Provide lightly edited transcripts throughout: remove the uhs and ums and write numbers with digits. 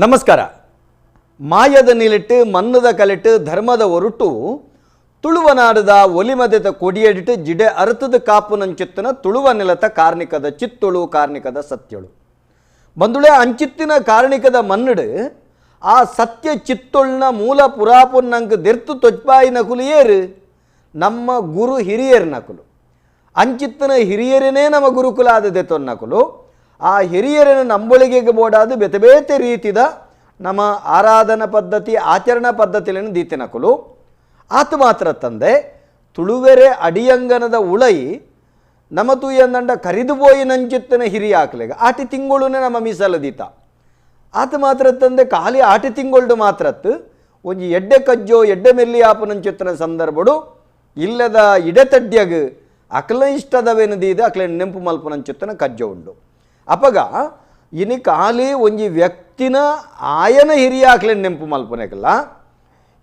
ನಮಸ್ಕಾರ. ಮಾಯದ ನಿಲಿಟ್ಟು ಮನ್ನದ ಕಲೆಟ್ಟು ಧರ್ಮದ ಒರುಟು ತುಳುವನಾಡದ ಒಲಿಮದೆತ ಕೊಡಿಯಡಿಟ್ಟು ಜಿಡೆ ಅರತದ ಕಾಪುನಂಚಿತ್ತನ ತುಳುವ ನೆಲತ ಕಾರ್ಣಿಕದ ಚಿತ್ತುಳು ಕಾರ್ಣಿಕದ ಸತ್ಯಳು ಬಂದುಳೆ ಅಂಚಿತ್ತಿನ ಕಾರ್ಣಿಕದ ಮನ್ನಡು ಆ ಸತ್ಯ ಚಿತ್ತೊಳ್ನ ಮೂಲ ಪುರಾಪುನ್ನಂಕ ದೆರ್ತು ತೊಜ್ಪಾಯಿ ನಕುಲು ಏರು ನಮ್ಮ ಗುರು ಹಿರಿಯರ್ ನಕುಲು ಅಂಚಿತ್ತನ ಹಿರಿಯರನೇ ನಮ್ಮ ಗುರುಕುಲ ಆದ ದೆತೊನ್ನಕುಲು ಆ ಹಿರಿಯರನ್ನು ನಂಬೊಳಿಗೆಗೆ ಬೋಡಾದ ಬೇತೆ ಬೇತೆ ರೀತಿದ ನಮ್ಮ ಆರಾಧನಾ ಪದ್ಧತಿ ಆಚರಣಾ ಪದ್ಧತಿಗಳನ್ನು ದೀತಿನಕುಲು ಆತ ಮಾತ್ರ ತಂದೆ ತುಳುವೆರೆ ಅಡಿಯಂಗನದ ಉಳೈ ನಮ್ಮ ತೂಯಂದಂಡ ಕರಿದು ಪೋಯಿ ನಂಚಿತ್ತನ ಹಿರಿಯ ಆಕಲೆಗ ಆಟಿ ತಿಂಗಳುನೇ ನಮ್ಮ ಮೀಸಲು ದೀತ ಆತ ಮಾತ್ರ ತಂದೆ ಖಾಲಿ ಆಟಿ ತಿಂಗಳ್ದು ಮಾತ್ರತ್ತು ಒಂಜಿ ಎಡ್ಡೆ ಕಜ್ಜೋ ಎಡ್ಡೆ ಮೆಲ್ಲಿ ಆಪನಂಚಿತ್ತನ ಸಂದರ್ಭಡು ಇಲ್ಲದ ಇಡೆತಡ್ಯಗ ಅಕಲ ಇಷ್ಟದವೇನು ದೀದ ಅಕಲೆ ನೆಂಪು ಮಲ್ಪನಂಚಿತ್ತನ ಕಜ್ಜೋ ಉಂಡು. ಅಪಗ ಇನಿ ಖಾಲಿ ಒಂಜಿ ವ್ಯಕ್ತಿನ ಆಯನ ಹಿರಿಯ ಆಕಲೆ ನೆಂಪು ಮಲ್ಪನೆಕಲ್ಲ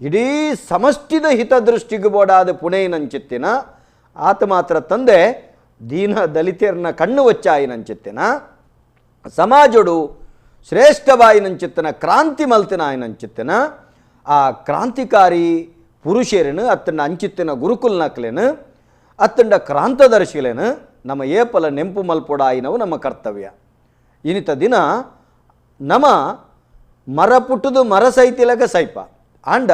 ಇಡೀ ಸಮಷ್ಟಿದ ಹಿತದೃಷ್ಟಿಗೆ ಬೋಡಾದ ಪುಣೆಯಿನಂಚಿತ್ತಿನ ಆತ ಮಾತ್ರ ತಂದೆ ದೀನ ದಲಿತರನ್ನ ಕಣ್ಣು ಒಚ್ಚಾಯಿನಂಚಿತ್ತಿನ ಸಮಾಜಡು ಶ್ರೇಷ್ಠವಾಯಿನಂಚಿತ್ತನ ಕ್ರಾಂತಿ ಮಲ್ತಿನ ಆಯನಂಚಿತ್ತಿನ ಆ ಕ್ರಾಂತಿಕಾರಿ ಪುರುಷರನು ಅತ್ತಂಡ ಅಂಚಿತ್ತಿನ ಗುರುಕುಲ್ನಕ್ಲೇನು ಅತ್ತಂಡ ಕ್ರಾಂತದರ್ಶಿಲೇನು ನಮ್ಮ ಏಪಲ ನೆಂಪು ಮಲ್ಪೊಡಾಯಿನವು ನಮ್ಮ ಕರ್ತವ್ಯ. ಇನಿತ ದಿನ ನಮ ಮರ ಪುಟ್ಟುದು ಮರ ಸೈತಿಲಕ ಸೈಪ ಆಂಡ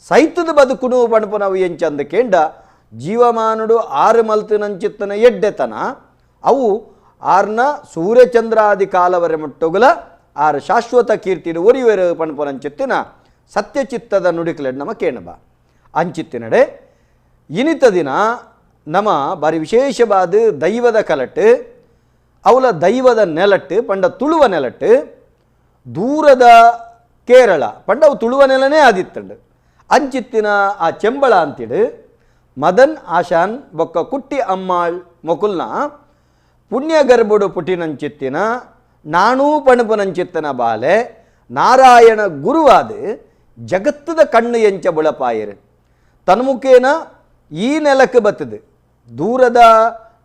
ಸೈತದ ಬದುಕುನು ಪಣಪು ನಾವು ಎಂಚಂದ ಕೇಂಡ ಜೀವಮಾನುಡು ಆರು ಮಲ್ತಿನಂಚಿತ್ತನ ಎಡ್ಡೆತನ ಅವು ಆರ್ನ ಸೂರ್ಯಚಂದ್ರಾದಿ ಕಾಲವರೆ ಮುಟ್ಟುಗುಲ ಆರು ಶಾಶ್ವತ ಕೀರ್ತಿಡು ಒರಿವೆರು ಪಣಪುನಂಚಿತ್ತಿನ ಸತ್ಯಚಿತ್ತದ ನುಡಿಕಲೆಡ್ ನಮ್ಮ ಕೇಣಬ ಅಂಚಿತ್ತಿನಡೆ. ಇನಿತ ದಿನ ನಮ್ಮ ಬಾರಿ ವಿಶೇಷವಾದ ದೈವದ ಕಲಟ್ಟು ಅವಲ ದೈವದ ನೆಲಟ್ಟು ಪಂಡ ತುಳುವ ನೆಲಟ್ಟು ದೂರದ ಕೇರಳ ಪಂಡ ಅವು ತುಳುವ ನೆಲನೇ ಆದಿತ್ತಂಡು ಅಂಚಿತ್ತಿನ ಆ ಚೆಂಬಳ ಅಂತಿಡು ಮದನ್ ಆಶಾನ್ ಬೊಕ್ಕ ಕುಟ್ಟಿ ಅಮ್ಮಾಳ್ ಮೊಕುಲ್ನ ಪುಣ್ಯ ಗರ್ಭಡು ಪುಟಿನಂಚಿತ್ತಿನ ನಾನೂ ಪಣಪುನಂಚಿತ್ತನ ಬಾಲೆ ನಾರಾಯಣ ಗುರುವಾದ ಜಗತ್ತದ ಕಣ್ಣು ಎಂಚ ಬುಳಪಾಯರು ತನ್ಮುಖೇನ ಈ ನೆಲಕ್ಕೆ ಬರ್ತದೆ ದೂರದ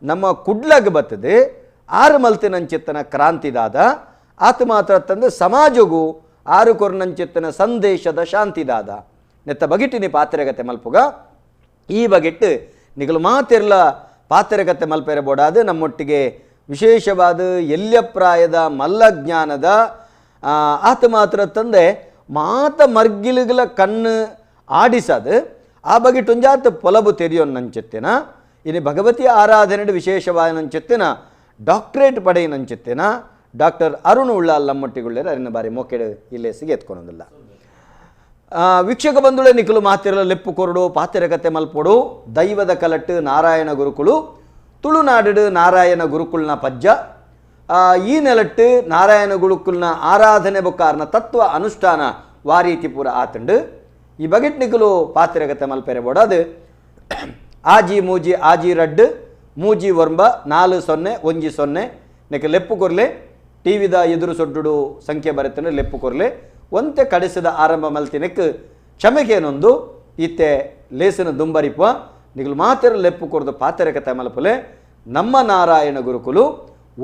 ನಮ್ಮ ಕುಡ್ಲಗೆ ಬರ್ತದೆ ಆರು ಮಲ್ತಿನಂಚಿತ್ತನ ಕ್ರಾಂತಿದಾದ ಆತ ಮಾತ್ರ ತಂದು ಸಮಾಜಗೂ ಆರು ಕೊರ್ನಂಚಿತ್ತನ ಸಂದೇಶದ ಶಾಂತಿದಾದ ನೆತ್ತ ಬಗಿಟ್ಟಿನಿ ಪಾತ್ರೆಗತೆ ಮಲ್ಪುಗ ಈ ಬಗೆಟ್ಟು ನಿಗಲು ಮಾತಿರ್ಲ ಪಾತ್ರೆಗತೆ ಮಲ್ಪೆರೆ ಬೋಡಾದ ನಮ್ಮೊಟ್ಟಿಗೆ ವಿಶೇಷವಾದ ಎಲ್ಯಪ್ರಾಯದ ಮಲ್ಲಜ್ಞಾನದ ಆತ ಮಾತ್ರ ತಂದೆ ಮಾತ ಮರ್ಗಿಲುಗಳ ಕಣ್ಣು ಆಡಿಸದು ಆ ಬಗೆಟೊಂಜಾತ ಪೊಲಬು ತೆರಿಯೊನ್ನಂಚಿತ್ತಿನ ಇನ್ನು ಭಗವತಿ ಆರಾಧನೆ ವಿಶೇಷವಾದ ಡಾಕ್ಟರೇಟ್ ಪಡೆಯನಂಚಿತ್ತಿನ ಡಾಕ್ಟರ್ ಅರುಣ್ ಉಳ್ಳಾಲ್ ನಮ್ಮೊಟ್ಟಿಗುಳ್ಳೇರು ಅರಿನ ಬಾರಿ ಮೋಕೆಡು ಇಲ್ಲೇಸಿಗೆ ಎತ್ಕೊಳೋದಿಲ್ಲ. ವೀಕ್ಷಕ ಬಂಧುಳೆ ನಿಖಲು ಮಾತಿರಲ ಲೆಪ್ಪು ಕೊರಡು ಪಾತಿರಕತೆ ಮಲ್ಪೊಡು ದೈವದ ಕಲಟ್ಟು ನಾರಾಯಣ ಗುರುಕುಳು ತುಳುನಾಡು ನಾರಾಯಣ ಗುರುಕುಲ್ನ ಪಜ್ಜ ಈ ನೆಲಟ್ಟು ನಾರಾಯಣ ಗುರುಕುಲ್ನ ಆರಾಧನೆ ಬೊಕ್ಕಾರ್ನ ತತ್ವ ಅನುಷ್ಠಾನ ವಾರೀತಿ ಪೂರ ಆತಂಡು ಈ ಬಗೆಟ್ ನಿಖಲು ಪಾತಿರಕತೆ ಮಲ್ಪೆರೆ ಬೋಡಾದು ಆಜಿ ಮೂಜಿ ಆಜಿ ರಡ್ಡು ಮೂಜಿ ಒಂಬ 4 0 1 0 ನೆಕ್ ಲೆಪ್ಪು ಕೊರ್ಲೆ ಟಿ ವಿದ ಎದುರು ಸೊಡ್ಡುಡು ಸಂಖ್ಯೆ ಬರೆತನೆ ಲೆಪ್ಪು ಕೊರ್ಲೆ ಒಂತೆ ಕಡಿಸಿದ ಆರಂಭ ಮಲ್ತಿನೆಕ್ ಕ್ಷಮೆಗೇನೊಂದು ಇತ್ತೆ ಲೇಸಿನ ದುಂಬರಿಪ್ಪ ನಿಗಲು ಮಾತ್ರ ಲೆಪ್ಪು ಕೊರ್ದು ಪಾತೆರಕತೆ ಮಲ್ಪಲೆ ನಮ್ಮ ನಾರಾಯಣ ಗುರುಕುಲು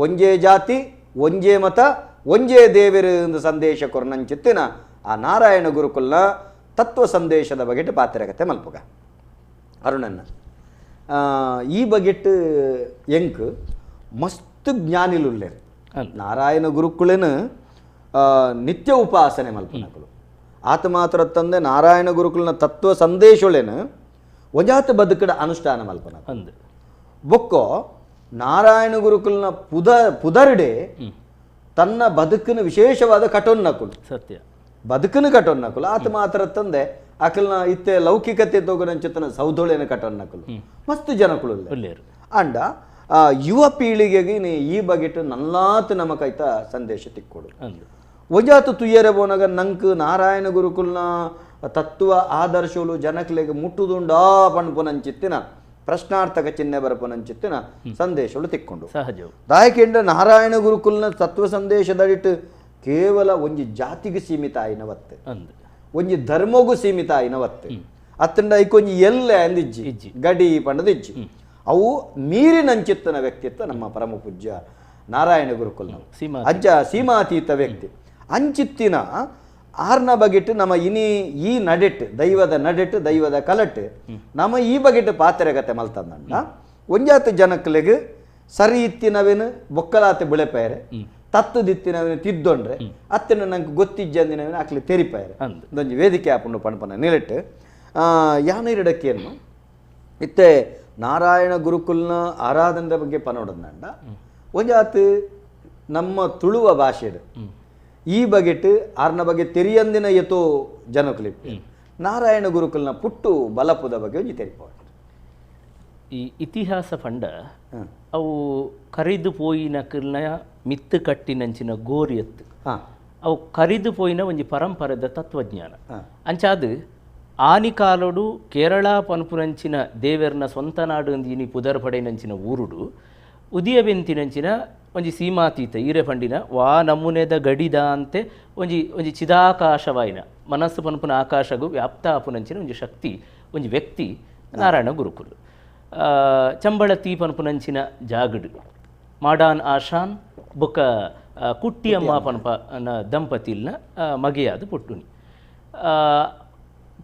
ಒಂಜೇ ಜಾತಿ ಒಂಜೇ ಮತ ಒಂಜೇ ದೇವರು ಎಂದು ಸಂದೇಶ ಕೊರ್ನಂಚಿತ್ತಿನ ಆ ನಾರಾಯಣ ಗುರುಕುಲ್ನ ತತ್ವ ಸಂದೇಶದ ಬಗೆಟ್ ಪಾತೆರಕತೆ ಮಲ್ಪುಗ. ಅರುಣನ್ನ ಈ ಬಗೆಟ್ ಎಂಕ್ ಮಸ್ತ್ ಜ್ಞಾನಿಲುಲ್ಲೇರು ನಾರಾಯಣ ಗುರುಕುಲೇನು ನಿತ್ಯ ಉಪಾಸನೆ ಮಲ್ಪನಕುಲು ಆತ ಮಾತ್ರ ತಂದೆ ನಾರಾಯಣ ಗುರುಕುಲನ ತತ್ವ ಸಂದೇಶೊಳೇನು ಒಂಜಾತ ಬದುಕಡ ಅನುಷ್ಠಾನ ಮಲ್ಪನ ಬೊಕ್ಕೋ ನಾರಾಯಣ ಗುರುಕುಲನ ಪುದರ್ಡೆ ತನ್ನ ಬದುಕಿನ ವಿಶೇಷವಾದ ಕಟೊನ್ನಕುಲು ಸತ್ಯ ಬದುಕಿನ ಕಟೊನ್ನಕುಲು ಆತ ಮಾತ್ರ ತಂದೆ ಅಕಲ್ನ ಇತ್ತೆ ಲೌಕಿಕತೆ ತೋಗನಂಚಿತ್ತನ ಸೌಧೊಳೇನ ಕಟೊನ್ನಕುಲು ಮಸ್ತ್ ಜನಕುಲು ಅಂಡ ಯುವ ಪೀಳಿಗೆಗೆ ಈ ಬಗೆಟ್ ನಲ್ಲಾತ್ ನಮ್ಮ ಕೈತ ಸಂದೇಶ ತಿಕ್ಕೊಡು. ಒಂಜಾತು ತುಯ್ಯರೆ ಬೋನಾಗ ನಂಕ್ ನಾರಾಯಣ ಗುರುಕುಲ್ನ ತತ್ವ ಆದರ್ಶಲು ಜನಕ್ಲೆಗ್ ಮುಟ್ಟುದುಂಡಾ ಪಣ್ಪುನಂಚಿತ್ತಿನ ಪ್ರಶ್ನಾರ್ಥಕ ಚಿಹ್ನೆ ಬರಪುನಂಚಿತ್ತಿನ ಸಂದೇಶಗಳು ತಿಕ್ಕೊಂಡು ಸಹಜ. ದಾಯಕೆಂಡ ನಾರಾಯಣ ಗುರುಕುಲ್ನ ತತ್ವ ಸಂದೇಶದಡಿಟ್ಟು ಕೇವಲ ಒಂಜಿ ಜಾತಿಗೆ ಸೀಮಿತ ಆಯಿನವತ್ತೆ ಒಂಜಿ ಧರ್ಮಗೂ ಸೀಮಿತ ಆಯಿನವತ್ತೆ ಅತ್ತಂಡ ಐಕೊಂಜಿ ಎಲ್ಲೆ ಅಂದಿಜ್ಜಿ ಗಡಿ ಪಂಡದಿಜ್ಜಿ ಅವು ಮೀರಿನಂಚಿತ್ತನ ವ್ಯಕ್ತಿತ್ವ ನಮ್ಮ ಪರಮ ಪೂಜ್ಯ ನಾರಾಯಣ ಗುರುಕುಲ್ನ ಅಜ್ಜ ಸೀಮಾತೀತ ವ್ಯಕ್ತಿ. ಅಂಚಿತ್ತಿನ ಆರ್ನ ಬಗೆಟ್ ನಮ್ಮ ಇನಿ ಈ ನಡೆಟ್ ದೈವದ ನಡೆಟ್ ದೈವದ ಕಲಟ್ ನಮ್ಮ ಈ ಬಗೆಟ್ ಪಾತ್ರೆಗತೆ ಮಲ್ತಂದಂಡ ಒಂಜಾತ ಜನಕ್ಲೆಗ್ ಸರಿ ಇತ್ತಿನವೇನು ಬೊಕ್ಕಲಾತೆ ಬುಳೆಪಾಯರೆ ತತ್ತದಿತ್ತಿನವೇನು ತಿದ್ದೊಂಡ್ರೆ ಅತ್ತಿನ ನಂಗೆ ಗೊತ್ತಿಜ್ಜಂದಿನವೇನು ಅಕ್ಲೆ ತೆರಿಪಾಯರೆ ಒಂದೊಂದು ವೇದಿಕೆ ಆಪುಂಡು ಪಣಪನ ನಿಲೆಟ್ ಯಾನಿರಡಕ್ಕೇನು ಇತ್ತೆ ನಾರಾಯಣ ಗುರುಕುಲ್ನ ಆರಾಧನದ ಬಗ್ಗೆ ಪನೋಡಂದಂಡ ಒಂಜಾತ ನಮ್ಮ ತುಳುವ ಭಾಷೆಡು ಈ ಬಗೆಟ್ ಆರ್ನ ಬಗ್ಗೆ ತೆರಿಯಂದಿನ ಎತೋ ಜನಕ್ಲಿಪ್ ನಾರಾಯಣ ಗುರುಕುಲ್ನ ಪುಟ್ಟು ಬಲಪುದ ಬಗ್ಗೆ ಒಂಜಿ ತೆರಿಪಾಡು. ಈ ಇತಿಹಾಸ ಪಂಡ ಅವು ಕರಿದು ಪೋಯಿನ ಕಿರ್ನ ಮಿತ್ತು ಕಟ್ಟಿನಂಚಿನ ಗೋರಿ ಎತ್ತು ಅವು ಕರಿದು ಪೋಯಿನ ಒಂಜಿ ಪರಂಪರೆದ ತತ್ವಜ್ಞಾನ. ಅಂಚಾದು ಆನಿಕಾಲೋಡು ಕೇರಳ ಪನ್ಪುನಂಚಿನ ದೇವೆರ್ನ ಸ್ವಂತ ನಾಡು ಇನಿ ಪುದರ್ ಪಡೆನಂಚಿನ ಊರುಡು ಉದಿಯಬೆಂತಿನಂಚಿನ ಒಂಜಿ ಸೀಮಾತೀತ ಈರೆ ಪಂಡಿನ ವಾ ನಮೂನೆದ ಗಡಿದ ಅಂತೆ ಒಂಜಿ ಒಂಜಿ ಚಿದಾಕಾಶವಾಯಿನ ಮನಸ್ಸು ಪನ್ಪುನ ಆಕಾಶಗು ವ್ಯಾಪ್ತ ಆಪುನಂಚಿನ ಒಂಜಿ ಶಕ್ತಿ ಒಂಜಿ ವ್ಯಕ್ತಿ ನಾರಾಯಣ ಗುರುಕುಲು. ಚಂಬಳತಿ ಪನ್ಪುನಂಚಿನ ಜಾಗಡು ಮಾಡಾನ್ ಆಶಾನ್ ಬೊಕ್ಕ ಕುಟ್ಟಿಯಮ್ಮ ಪನ್ಪ ದಂಪತಿಲ್ನ ಮಗೆಯಾದ ಪುಟ್ಟುನಿ.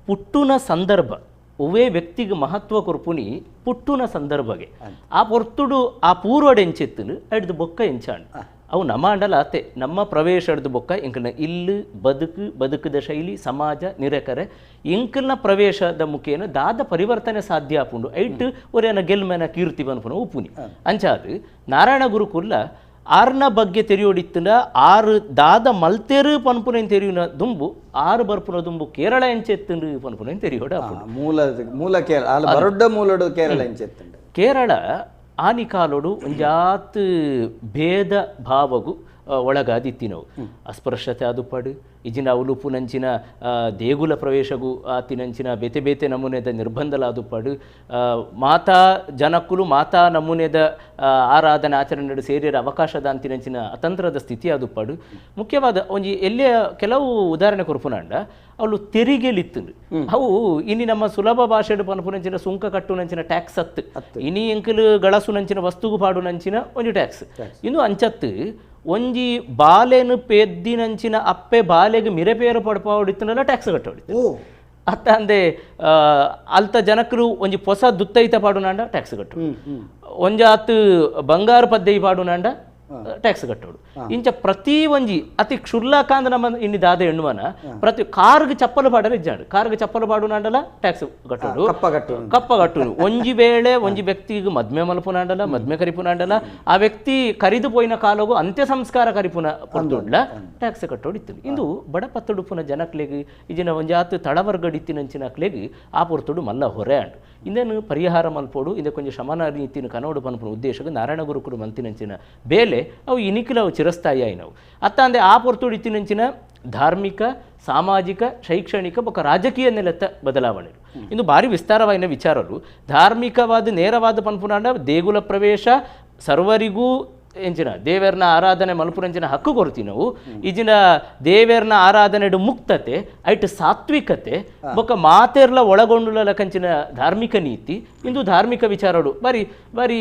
ಪುಟ್ಟುನ ಸಂದರ್ಭ ಒವ್ವೇ ವ್ಯಕ್ತಿಗೆ ಮಹತ್ವ ಕೊರ್ಪುನಿ ಪುಟ್ಟುನ ಸಂದರ್ಭಗೆ ಆ ಪೊರ್ತುಡು ಆ ಪೂರ್ವಡೆ ಎಂಚೆತ್ತನು ಅಡ್ದು ಬೊಕ್ಕ ಎಂಚಾಂಡ್ ಅವು ನಮ್ಮ ಅಂಡಲ ಅತ್ತೆ ನಮ್ಮ ಪ್ರವೇಶ ಅಡ್ದು ಬೊಕ್ಕ ಎಂಕಲ್ನ ಇಲ್ಲು ಬದುಕು ಬದುಕದ ಶೈಲಿ ಸಮಾಜ ನಿರಕರೆ ಎಂಕಲ್ನ ಪ್ರವೇಶದ ಮುಖೇನ ದಾದ ಪರಿವರ್ತನೆ ಸಾಧ್ಯ ಆಪುಂಡು ಐಟ್ ಒರೇನ ಗೆಲ್ಮೆನ ಕೀರ್ತಿ ಪನ್ಪುನ ಉಪ್ಪುನಿ. ಅಂಚಾದು ನಾರಾಯಣ ಗುರುಕುಲ್ಲ ಆರ್ನ ಬಗ್ಗೆ ತೆರಿಯೋಡಿತ್ತಂಡ ಆರು ದಾದ ಮಲ್ತೇರು ಪನ್ಪುನ ತೆರಿಯುನ ದುಂಬು ಆರು ಬರ್ಪುನ ದುಂಬು ಕೇರಳ ಎಂಚೆತ್ತಂಡು ಪನ್ಪುನ ತೆರಿಯೋಡ ಮೂಲ ಮೂಲ ಕೇರಳ ಬರೊಡ್ಡ ಮೂಲಡು ಕೇರಳ ಎಂಚೆತ್ತಂಡು. ಕೇರಳ ಆನಿಕಾಲೋಡು ಒಂಜಾತ್ ಭೇದ ಭಾವಗು ಒಳಗಾದಿತ್ತಿನವು ಅಸ್ಪೃಶ್ಯತೆ ಆದುಪಾಡು ಇಜಿನ ಅವಲುಪುನಂಚಿನ ದೇಗುಲ ಪ್ರವೇಶಗೂ ಆತಿನಂಚಿನ ಬೇತೆ ಬೇತೆ ನಮೂನೆದ ನಿರ್ಬಂಧಲಾದುಪಾಡು ಮಾತಾ ಜನಕ್ಕುಲು ಮಾತಾ ನಮೂನೆದ ಆರಾಧನೆ ಆಚರಣೆ ಸೇರಿರ ಅವಕಾಶದ ಅಂತಿನಂಚಿನ ಅತಂತ್ರದ ಸ್ಥಿತಿ ಆದುಪಾಡು. ಮುಖ್ಯವಾದ ಒಂಜಿ ಎಲ್ಲಿಯ ಕೆಲವು ಉದಾಹರಣೆ ಕೊರ್ಪುನಾಂಡ ಅವಳು ತೆರಿಗೆಲಿತ್ತು ಅವು ಇನಿ ನಮ್ಮ ಸುಲಭ ಭಾಷೆಡು ಪನ್ಪುನಂಚಿನ ಸುಂಕ ಕಟ್ಟುನಂಚಿನ ಟ್ಯಾಕ್ಸ್ ಅತ್ತು ಇನಿ ಎಂಕಲು ಗಳಸುನಂಚಿನ ವಸ್ತುಗು ಪಾಡುನಂಚಿನ ಒಂಜಿ ಟ್ಯಾಕ್ಸ್ ಇನ್ನು ಅಂಚತ್ತು ಒಂಜಿ ಬಾಲೆನು ಪೆದ್ದಿನಂಚಿನ ಅಪ್ಪೆ ಬಾಲೆಗೆ ಮಿರೆಪೇರು ಪಡ್ಪಾವಡಿತ್ತನಲ್ಲ ಟ್ಯಾಕ್ಸ್ ಕಟ್ಟೋಡಿತ್ತು. ಅತ್ತ ಅಂದೆ ಅಲ್ತ ಜನಕರು ಒಂಜಿ ಹೊಸ ದುತ್ತೈತ ಪಾಡುನಾಂಡ ಟ್ಯಾಕ್ಸ್ ಕಟ್ಟು, ಒಂಜಾತ್ ಬಂಗಾರ ಪದ್ದೈ ಪಾಡುನಾಂಡ ಟ್ಯಾಕ್ಸ್ ಕಟ್ಟೋಡು. ಇಂಚ ಪ್ರತಿ ಒಂಜಿ ಅತಿ ಕ್ಷುಲ್ಲಕ ಅಂದ್ರೆ ನಮ್ಮ ಇನ್ನು ದಾದ ಎಣ್ಣುವನ ಪ್ರತಿ ಕಾರ್ಗೆ ಚಪ್ಪಲು ಪಾಡರೆ ಇಜ್ಜಾಂಡು ಕಾರ್ಗೆ ಚಪ್ಪಲು ಪಾಡುನಾಂಡಲ ಟ್ಯಾಕ್ಸ್ ಕಟ್ಟೋಡು ಕಪ್ಪ ಕಟ್ಟುನು. ಒಂಜಿ ವೇಳೆ ಒಂಜಿ ವ್ಯಕ್ತಿಗೆ ಮದ್ಮೆ ಮಲ್ಪುನಾಂಡಲ ಮದ್ಮೆ ಕರಿಪುನಾಂಡಲ ಆ ವ್ಯಕ್ತಿ ಕರಿದು ಪೋಯಿನ ಕಾಲಗು ಅಂತ್ಯ ಸಂಸ್ಕಾರ ಕರಿಪುನ ಪೊರ್ತುಂಡ್ಲ ಟ್ಯಾಕ್ಸ್ ಕಟ್ಟೋಡು ಇತ್ತು. ಇಂದು ಬಡ ಪತ್ತುಡುಪುನ ಜನಕ್ಲೆಗ್ ಇಜಿನ ಒಂಜಾತ್ ತಳವರ್ಗಡಿತ್ತಿನಂಚಿನಕ್ಲೆಗ್ ಆ ಪೊರ್ತುಡು ಮಲ್ಲ ಹೊರೆ ಅಂಡು ಇಂದೇನು ಪರಿಹಾರ ಮಲ್ಪೋಡು ಇಂದ ಕೊಂಚ ಶಮನ ರೀತಿನ ಕನೋಡು ಪನ್ಪುನ ಉದ್ದೇಶಕ್ಕೆ ನಾರಾಯಣ ಗುರುಕುಲು ಮಂತಿನಂಚಿನ ಬೇಲೆ ಅವು ಇನಿಕಿಲ ಅವು ಚಿರಸ್ಥಾಯಿ ಆಯಿನವು. ಅತ್ತ ಅಂದೆ ಆ ಪೊರ್ತುಡು ಇತ್ತಿನಂಚಿನ ಧಾರ್ಮಿಕ ಸಾಮಾಜಿಕ ಶೈಕ್ಷಣಿಕ ಬೊಕ್ಕ ರಾಜಕೀಯ ನೆಲೆತ್ತ ಬದಲಾವಣೆ ಇಂದು ಭಾರಿ ವಿಸ್ತಾರವಾಯಿನ ವಿಚಾರರು. ಧಾರ್ಮಿಕವಾದ ನೇರವಾದ ಪನ್ಪುನಾಂಡ ದೇಗುಲ ಪ್ರವೇಶ ಸರ್ವರಿಗೂ ಎಂಚಿನ ದೇವೇರ್ನ ಆರಾಧನೆ ಮಲ್ಪುರಂಚಿನ ಹಕ್ಕು ಕೊರ್ತಿನವು ಇಜಿನ ದೇವೇರ್ನ ಆರಾಧನೆಡು ಮುಕ್ತತೆ ಐಟ್ ಸಾತ್ವಿಕತೆ ಬೊಕ್ಕ ಮಾತೆರ್ಲ ಒಳಗೊಂಡುಲ ಕಂಚಿನ ಧಾರ್ಮಿಕ ನೀತಿ ಇಂದು ಧಾರ್ಮಿಕ ವಿಚಾರಡು ಬಾರಿ ಬಾರಿ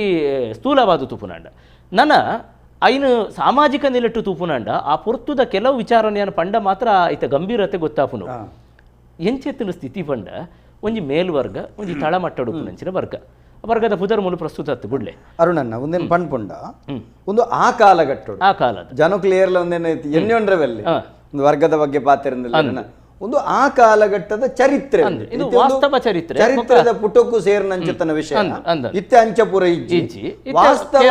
ಸ್ಥೂಲವಾದ ತುಪುನಾಂಡ. ನನ್ನ ಐನು ಸಾಮಾಜಿಕ ನೆಲೆಟ್ಟು ತೂಪುನಾಂಡ ಆ ಪೊರ್ತುದ ಕೆಲವು ವಿಚಾರನ ಪಂಡ ಮಾತ್ರ ಐತ ಗಂಭೀರತೆ ಗೊತ್ತಾಪುನು. ಎಂಚೆತ್ತಿನ ಸ್ಥಿತಿ ಪಂಡ ಒಂಜಿ ಮೇಲ್ವರ್ಗ ಒಂಜಿ ತಳಮಟ್ಟಡುಪುನಂಚಿನ ವರ್ಗ ವರ್ಗದ ಪುದರ್ ಮೂಲ ಪ್ರಸ್ತುತ ಅತ್ತು ಬುಡ್ಲೆ ಅರುಣಣ್ಣ ಒಂದೇನು ಪಣ್ಪುಂಡ ಒಂದು ಆ ಕಾಲಘಟ್ಟ ಆ ಕಾಲದ ಜನಕ್ಲಿಯರ್ಲ ಒಂದೇನು ಎಣ್ಣೊಂಡ್ರವಲ್ಲಿ ಒಂದು ವರ್ಗದ ಬಗ್ಗೆ ಪಾತ್ರ ಒಂದು ಆ ಕಾಲಘಟ್ಟದ ಚರಿತ್ರೆ ಇದು ವಾಸ್ತವ ಚರಿತ್ರೆ ಚರಿತ್ರದ ಪುಟಕ್ಕೂ ಸೇರಿನಂಚಿತನ ವಿಷಯ ಇತ್ತೆ ಅಂಚಪುರ ಇಜ್ಜಿ ವಾಸ್ತವ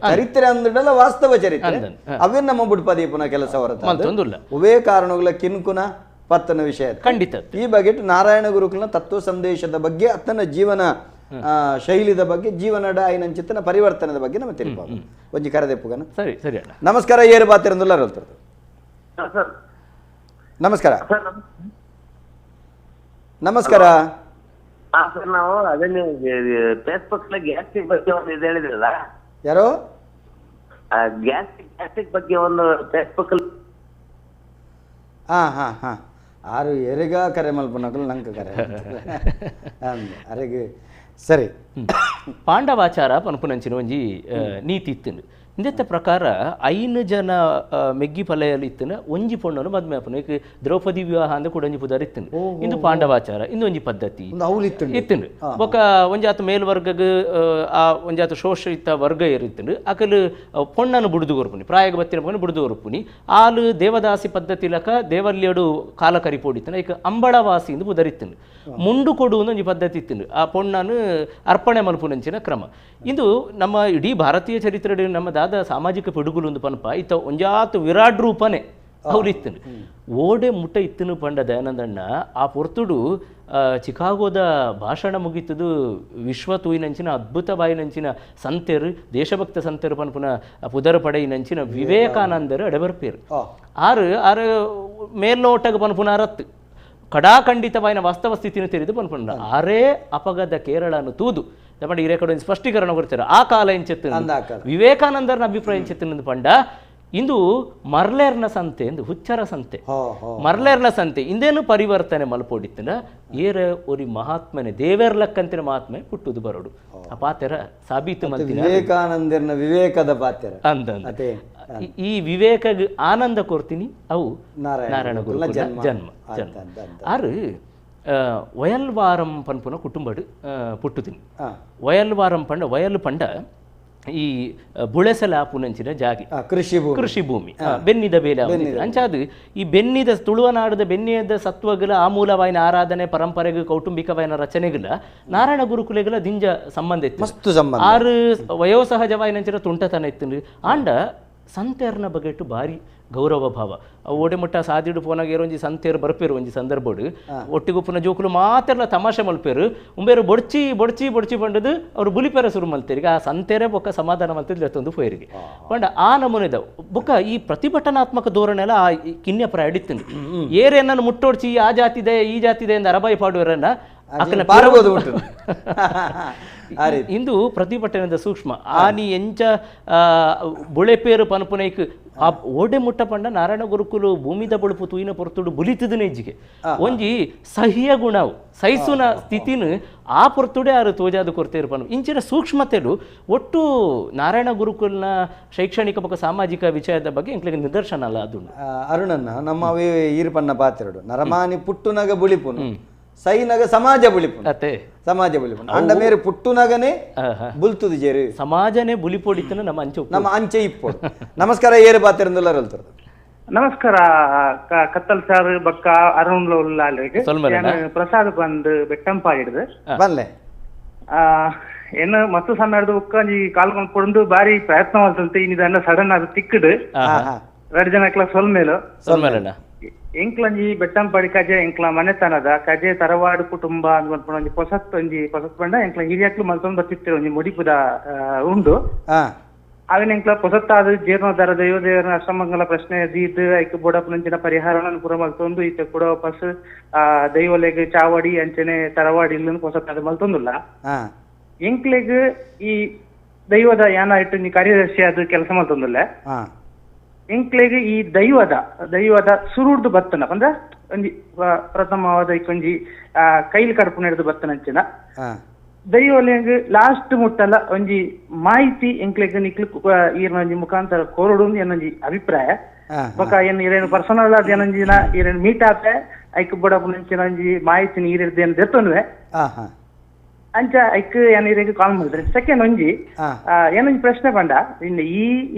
ಚರಿತ್ರೆ ಅಂದ್ರಲ್ಲ ವಾಸ್ತವ ಚರಿತ್ರೆ ಅವೇ ನಮ್ಮ ಬುಡ್ಪದಿ ಪುನಃ ಕೆಲಸ ಹೊರತು ಉವೇ ಕಾರಣಗಳ ಕಿನ್ಕುನ ಪತ್ತನ ವಿಷಯ ಖಂಡಿತ. ಈ ಬಗ್ಗೆ ನಾರಾಯಣ ಗುರುಕುಲನ ತತ್ವ ಸಂದೇಶದ ಬಗ್ಗೆ ಅತನ ಜೀವನ ಶೈಲಿದ ಬಗ್ಗೆ ಜೀವನಡ ಐನಂಚಿತನ ಪರಿವರ್ತನದ ಬಗ್ಗೆ ನಮ್ಮ ತಿಳಿಬಹುದು. ಒಂಜಿ ಕರದೆಪ್ಪುಗನ ಸರಿ ಸರಿ ಅಣ್ಣ ನಮಸ್ಕಾರ. ಏರು ಬಾತಿರಂದುಲ್ಲ ನಮಸ್ಕಾರ ನಮಸ್ಕಾರ. ಸರ್ ನಾವು ಅದೇ ನೀವು ಫೇಸ್ಬುಕ್ ಗ್ಯಾಸ್ಟ್ರಿಕ್ ಬಗ್ಗೆ ಒಂದು ಇದು ಹೇಳಿದ್ರಲ್ಲ, ಯಾರೋ ಗ್ಯಾಸ್ಟ್ರಿಕ್ ಬಗ್ಗೆ ಒಂದು ಫೇಸ್ಬುಕ್ ಹಾ ಹಾ ಹಾ ಆರು ಎರೆಗ ಕರೆ ಮಲ್ಪನಕಲು ನಂಗೆ ಕರೆ ಅರೆಗೆ ಸರಿ ಪಾಂಡವಾಚಾರ ಪನ್ಪುನಂಚಿನ ಒಂಜಿ ನೀತಿ ಇತ್ತುಂಡು. ಇಂದೆತ್ತ ಪ್ರಕಾರ 5 ಜನ ಮೆಗ್ಗಿ ಪಲೆಯಲ್ಲಿ ಇತ್ತನ ಒಂಜಿ ಪೊಣ್ಣನು ಮದ್ಮೆ ಆಪುನ ಇಕ್ ದ್ರೌಪದಿ ವಿವಾಹ ಅಂದ ಕೂಡ ಒಂಜಿ ಪುದರ್ ಇತ್ತುಂಡು. ಇಂದು ಪಾಂಡವಾಚಾರ ಇಂದು ಒಂಜಿ ಪದ್ಧತಿ ಇತ್ತುಂಡು. ಬೊಕ್ಕ ಒಂಜಾತ ಮೇಲ್ವರ್ಗಗ್ ಆ ಒಂಜಾತ ಶೋಷಿತ ವರ್ಗ ಇರುತ್ತುಂಡು ಅಕಲು ಪೊಣ್ಣನು ಬುಡುದು ಕೊರ್ಪುನಿ ಪ್ರಾಯಗ ಬತ್ತಿನ ಪೊಣ್ಣು ಬುಡುದು ಕೊರ್ಪುನಿ ಆಲು ದೇವದಾಸಿ ಪದ್ಧತಿ ಲಕ ದೇವಲ್ಯಡು ಕಾಲ ಕರಿಪೋಡಿತ್ತನ ಇಕ್ ಅಂಬಳವಾಸಿ ಇಂದು ಪುದರ್ ಇತ್ತುಂಡು. ಮುಂಡು ಕೊಡು ಒಂಜಿ ಪದ್ಧತಿ ಇತ್ತುಂಡು ಆ ಪೊಣ್ಣನು ಅರ್ಪಣೆ ಮಲ್ಪುನಂಚಿನ ಕ್ರಮ. ಇಂದು ನಮ್ಮ ಇಡೀ ಭಾರತೀಯ ಚರಿತ್ರೆ ನಮ್ಮ ದಾದ ಸಾಮಾಜಿಕ ಪಿಡುಗುಲು ಒಂದು ಪನ್ಪ ಇತ್ತ ಒಂಜಾತ್ ವಿರಾಟ್ ರೂಪನೆ ಅವ್ರು ಇತ್ತನು ಓಡೆ ಮುಟ್ಟ ಇತ್ತನು ಪಂಡ ದಯಾನಂದಣ್ಣ ಆ ಪೊರ್ತುಡು ಚಿಕಾಗೋದ ಭಾಷಣ ಮುಗಿತದು ವಿಶ್ವ ತೂಯಿನಂಚಿನ ಅದ್ಭುತ ಬಾಯಿನಂಚಿನ ಸಂತೆರು ದೇಶಭಕ್ತ ಸಂತೆರು ಪನ್ಪುನ ಪುದರ ಪಡೆಯಿನಂಚಿನ ವಿವೇಕಾನಂದರು ಅಡೆಬರ್ಪೇರು ಆರು ಆರು ಮೇಲ್ನೋಟಗ ಪನ್ಪುನ ಅರತ್ತು ಕಡಾಖಂಡಿತವಾಯಿನ ವಾಸ್ತವ ಸ್ಥಿತಿನ ತೆರೆದು ಪನ್ಪುನ ಆರೇ ಅಪಗದ ಕೇರಳನು ತೂದು ಪಂಡ ಈ ರೇಖೆ ಒಂದು ಸ್ಪಷ್ಟೀಕರಣ ಕೊಡ್ತಾರೆ ಆ ಕಾಲ ಎಂಚೆತ್ತು ವಿವೇಕಾನಂದರನ ಅಭಿಪ್ರಾಯ ಎಂಚೆತ್ತು ಪಂಡ ಇಂದು ಮರ್ಲೇರ್ನ ಸಂತೆ ಎಂದು ಹುಚ್ಚರ ಸಂತೆ ಮರ್ಲೇರ್ನ ಸಂತೆ ಇಂದೇನು ಪರಿವರ್ತನೆ ಮಲ್ಪೋಡಿತ್ತನ ಏರ ಒರಿ ಮಹಾತ್ಮನೆ ದೇವೇರ್ಲಕ್ಕಂತಿನ ಮಹಾತ್ಮೆ ಪುಟ್ಟುದು ಬರೋಡು ಆ ಪಾತೆರ ಸಾಬೀತು ಮಲ್ತಿನ ವಿವೇಕಾನಂದರನ ವಿವೇಕದ ಪಾತೆರ ಅಂದ ಈ ವಿವೇಕ ಆನಂದ ಕೊರ್ತೀನಿ ಅವು ನಾರಾಯಣ ಗುರು ಜನ್ಮ ಜನ್ಮ ಆರು ವಯಲ್ವಾರಂ ಪನ್ಪುನ ಕುಟುಂಬಡು ಪುಟ್ಟುತೀನಿ. ವಯಲ್ವಾರಂ ಪಂಡ ವಯಲ್ ಪಂಡ ಈ ಬುಳೆಸಲ ಆಪುನಂಚಿನ ಜಾಗೆ ಕೃಷಿ ಕೃಷಿ ಭೂಮಿ ಬೆನ್ನಿದ ಬೇಲೆ ಅಂಚಾದು ಈ ಬೆನ್ನಿದ ತುಳುವನಾಡದ ಬೆನ್ನಿದ ಸತ್ವಗಳ ಆಮೂಲವಾಯಿನ ಆರಾಧನೆ ಪರಂಪರೆಗೂ ಕೌಟುಂಬಿಕವಾಯಿನ ರಚನೆಗಳ ನಾರಾಯಣ ಗುರುಕುಲೆಗಳ ದಿಂಜ ಸಂಬಂಧ ಇತ್ತು. ಆರು ವಯೋಸಹಜವಾಯಿನಂಚಿನ ತುಂಟತನ ಇತ್ತು. ಆಂಡ ಸಂತೆರ್ನ ಬಗೆಟು ಭಾರಿ ಗೌರವ ಭಾವ ಓಡೆ ಮುಟ್ಟ ಸಾದಿಡು ಪೋನಾಗ ಒಂಜಿ ಸಂತೇರು ಬರ್ಪೇರು ಒಂಜಿ ಸಂದರ್ಭಡು ಒಟ್ಟಿಗುಪ್ಪುನ ಜೋಕುಲು ಮಾತೆಲ್ಲ ತಮಾಷೆ ಮಲ್ಪೇರು ಉಂಬೇರು ಬೊಡ್ಚಿ ಬೊಡ್ಚಿ ಬೊಡ್ಚಿ ಬಂಡದು ಅವ್ರು ಬುಲಿಪೇರ ಶುರು ಮಲ್ತೇರಿಗೆ ಆ ಸಂತೇರೆ ಬೊಕ್ಕ ಸಮಾಧಾನ ಮಲ್ತಿದ್ದು ಎತ್ತೊಂದು ಪೋಯರಿಗೆ ಪಂಡ ಆ ನಮೂನೆದ ಬೊಕ್ಕ ಈ ಪ್ರತಿಭಟನಾತ್ಮಕ ಧೋರಣೆ ಎಲ್ಲ ಆ ಕಿನ್ಯ ಪ್ರಾಯ ಹಿಡಿತು ಏರೇನನ್ನು ಮುಟ್ಟೋಡ್ಚಿ ಆ ಜಾತಿದೆ ಈ ಜಾತಿದೆ ಎಂದು ಅರಬಾಯಿ ಪಾಡುವರನ್ನ ಇಂದು ಪ್ರತಿಭಟನೆದ ಸೂಕ್ಷ್ಮ ಆನಿ ಎಂಚ ಬುಳೆಪೇರು ಪನ್ಪುನೈಕ್ ಆ ಓಡೆ ಮುಟ್ಟ ಪಂಡ ನಾರಾಯಣ ಗುರುಕುಲು ಭೂಮಿದ ಬಳುಪು ತೂಯಿನ ಪೊರ್ತುಡು ಬುಲಿತದನೆ ಇಜ್ಜಿಗೆ ಒಂಜಿ ಸಹಿಯ ಗುಣವು ಸಹಿಸುನ ಸ್ಥಿತಿನ ಆ ಪೊರ್ತುಡೆ ಆರು ತೋಜಾದ ಕೊರತೆ ಇರ್ಪನು ಇಂಚಿನ ಸೂಕ್ಷ್ಮತೆಲು ಒಟ್ಟು ನಾರಾಯಣ ಗುರುಕುಲ್ನ ಶೈಕ್ಷಣಿಕ ಬೊಕ್ಕ ಸಾಮಾಜಿಕ ವಿಷಯದ ಬಗ್ಗೆ ಎಂಕ್ಲೆಗ್ ನಿದರ್ಶನ ಅಲ್ಲ ಅದು. ಅರುಣನ್ನ ನಮ್ಮ ಈರ್ಪನ್ನ ಪಾತ್ರೆಡು ನರಮಾನಿ ಪುಟ್ಟುನಗ ಬುಳಿಪುನು ಸೈನಗ ಸಮಾಜ ಬುಳಿಪುನು ಸಮಾಜ ಬುಳಿಪುನು ಅಂಡ ಮೇರೆ ಪುಟ್ಟುನಗನೆ ಬುಲ್ತುದು ಜೇರು ಸಮಾಜನೇ ಬುಲಿಪೊಡಿತನ ನಮ್ಮ ಅಂಚೆ ನಮ್ಮ ಅಂಚೆ ಇಪ್ಪು. ನಮಸ್ಕಾರ ಏರು ಪಾತ್ರೆಂದುಲ್ಲ ನಮಸ್ಕಾರ ಕತ್ತಲ್ ಸಾರ್ ಬಕ್ಕ ಅರುಣ್ ಪ್ರಸಾದ್ ಬಂದು ಬೆಟ್ಟಂಪಾಡಿಡ್ದು ಬನ್ಲೆ ಏನು ಮಸ್ತು ಸಮಯದ ಬುಕ್ಕ ಈ ಕಾಲ್ಕೊಂಡು ಕೊಡು ಬಾರಿ ಪ್ರಯತ್ನ ಮಾಡ್ತಂತೆ ಇನ್ನಿದನ್ನ ಸಡನ್ ಅದು ತಿಕ್ಕಡು ಎರಡು ಜನ ಸೊಲ್ಮೇಲು ಸೊಲ್ಮೇಲಣ್ಣ ಎಂಕ್ಲಂಜಿ ಬೆಟ್ಟಂಪಾಡಿ ಕಜೆ ಎಂಕ್ಲ ಮನೆತನದ ಕಜೆ ತರವಾಡು ಕುಟುಂಬ ಅಂದ್ಕೊಂಡ್ ಒಂಜಿ ಪೊಸತ್ ಒಂಜಿ ಪೊಸತ್ ಪಂಡ ಎಂಕ್ಲ ಹಿರಿಯಕ್ಲು ಮಲ್ತೊಂದು ಬರ್ತಿತ್ತು ಒಂಜಿ ಮುಡಿಪುದ ಉಂಡು ಅವಿನ ಎಂಕ್ಲ ಪೊಸತ್ತಾದ ಜೀರ್ಣೋದ್ಧಾರ ದೈವ ದೇವರ ಅಷ್ಟಮಂಗಲ ಪ್ರಶ್ನೆ ದೀದ್ ಐಕ್ ಬೋಡಪ್ಪನಂಚಿನ ಪರಿಹಾರನ ಪೂರ ಮಲ್ತೊಂದು ಈತ ಕೂಡ ವಾಪಸ್ ಆ ದೈವಲೆಗ್ ಚಾವಡಿ ಅಂಚನೆ ತರವಾಡಿ ಇಲ್ಲ ಪೊಸತ್ತಾದ ಮಲ್ತೊಂದುಲ್ಲ ಎಂಕ್ಲೆಗ್ ಈ ದೈವದ ಯಾನ ಇಟ್ಟು ಕಾರ್ಯದರ್ಶಿ ಅದು ಕೆಲಸ ಮಲ್ತೊಂದುಲ್ಲ ಎಂಕ್ಲೆಗ್ ಈ ದೈವದ ದೈವದ ಸುರುಡ್ದು ಬತ್ತನ ಅಂದ್ರ ಒಂಜಿ ಪ್ರಥಮವಾದ ಒಂಜಿ ಆ ಕೈಲಿ ಕಡ್ಪುನ ಹಿಡಿದು ಬತ್ತನಂಚಿನ ದೈವಲೆಗ್ ಲಾಸ್ಟ್ ಮುಟ್ಟಲ್ಲ ಒಂಜಿ ಮಾಹಿತಿ ಎಂಕ್ಲೆಗ್ ನಿಕ್ಲು ಈರ್ನ ಒಂಜಿ ಮುಖಾಂತರ ಕೋರಡು ಏನೊಂಜಿ ಅಭಿಪ್ರಾಯ ಬೊಕ ಏನ್ ಇರೇನು ಪರ್ಸನಲ್ ಆದ ಏನೊಂಜಿನ ಈರೇನು ಮೀಟ್ ಆಪೆ ಐಕ್ ಬಡಪುನಂಚಿನ ಒಂಜಿ ಮಾಹಿತಿ ಈರಿರ್ದು ಏನು ದೆತ್ತೊನ್ವೆ ಅಂಚ ಐಕ್ ಏನ್ ಇರೇಗ್ ಕಾಲ್ ಮಾಡಿದ್ರೆ ಸೆಕೆಂಡ್ ಒಂಜಿ ಏನೊಂಜಿ ಪ್ರಶ್ನೆ ಪಂಡ ಇನ್ನು ಈ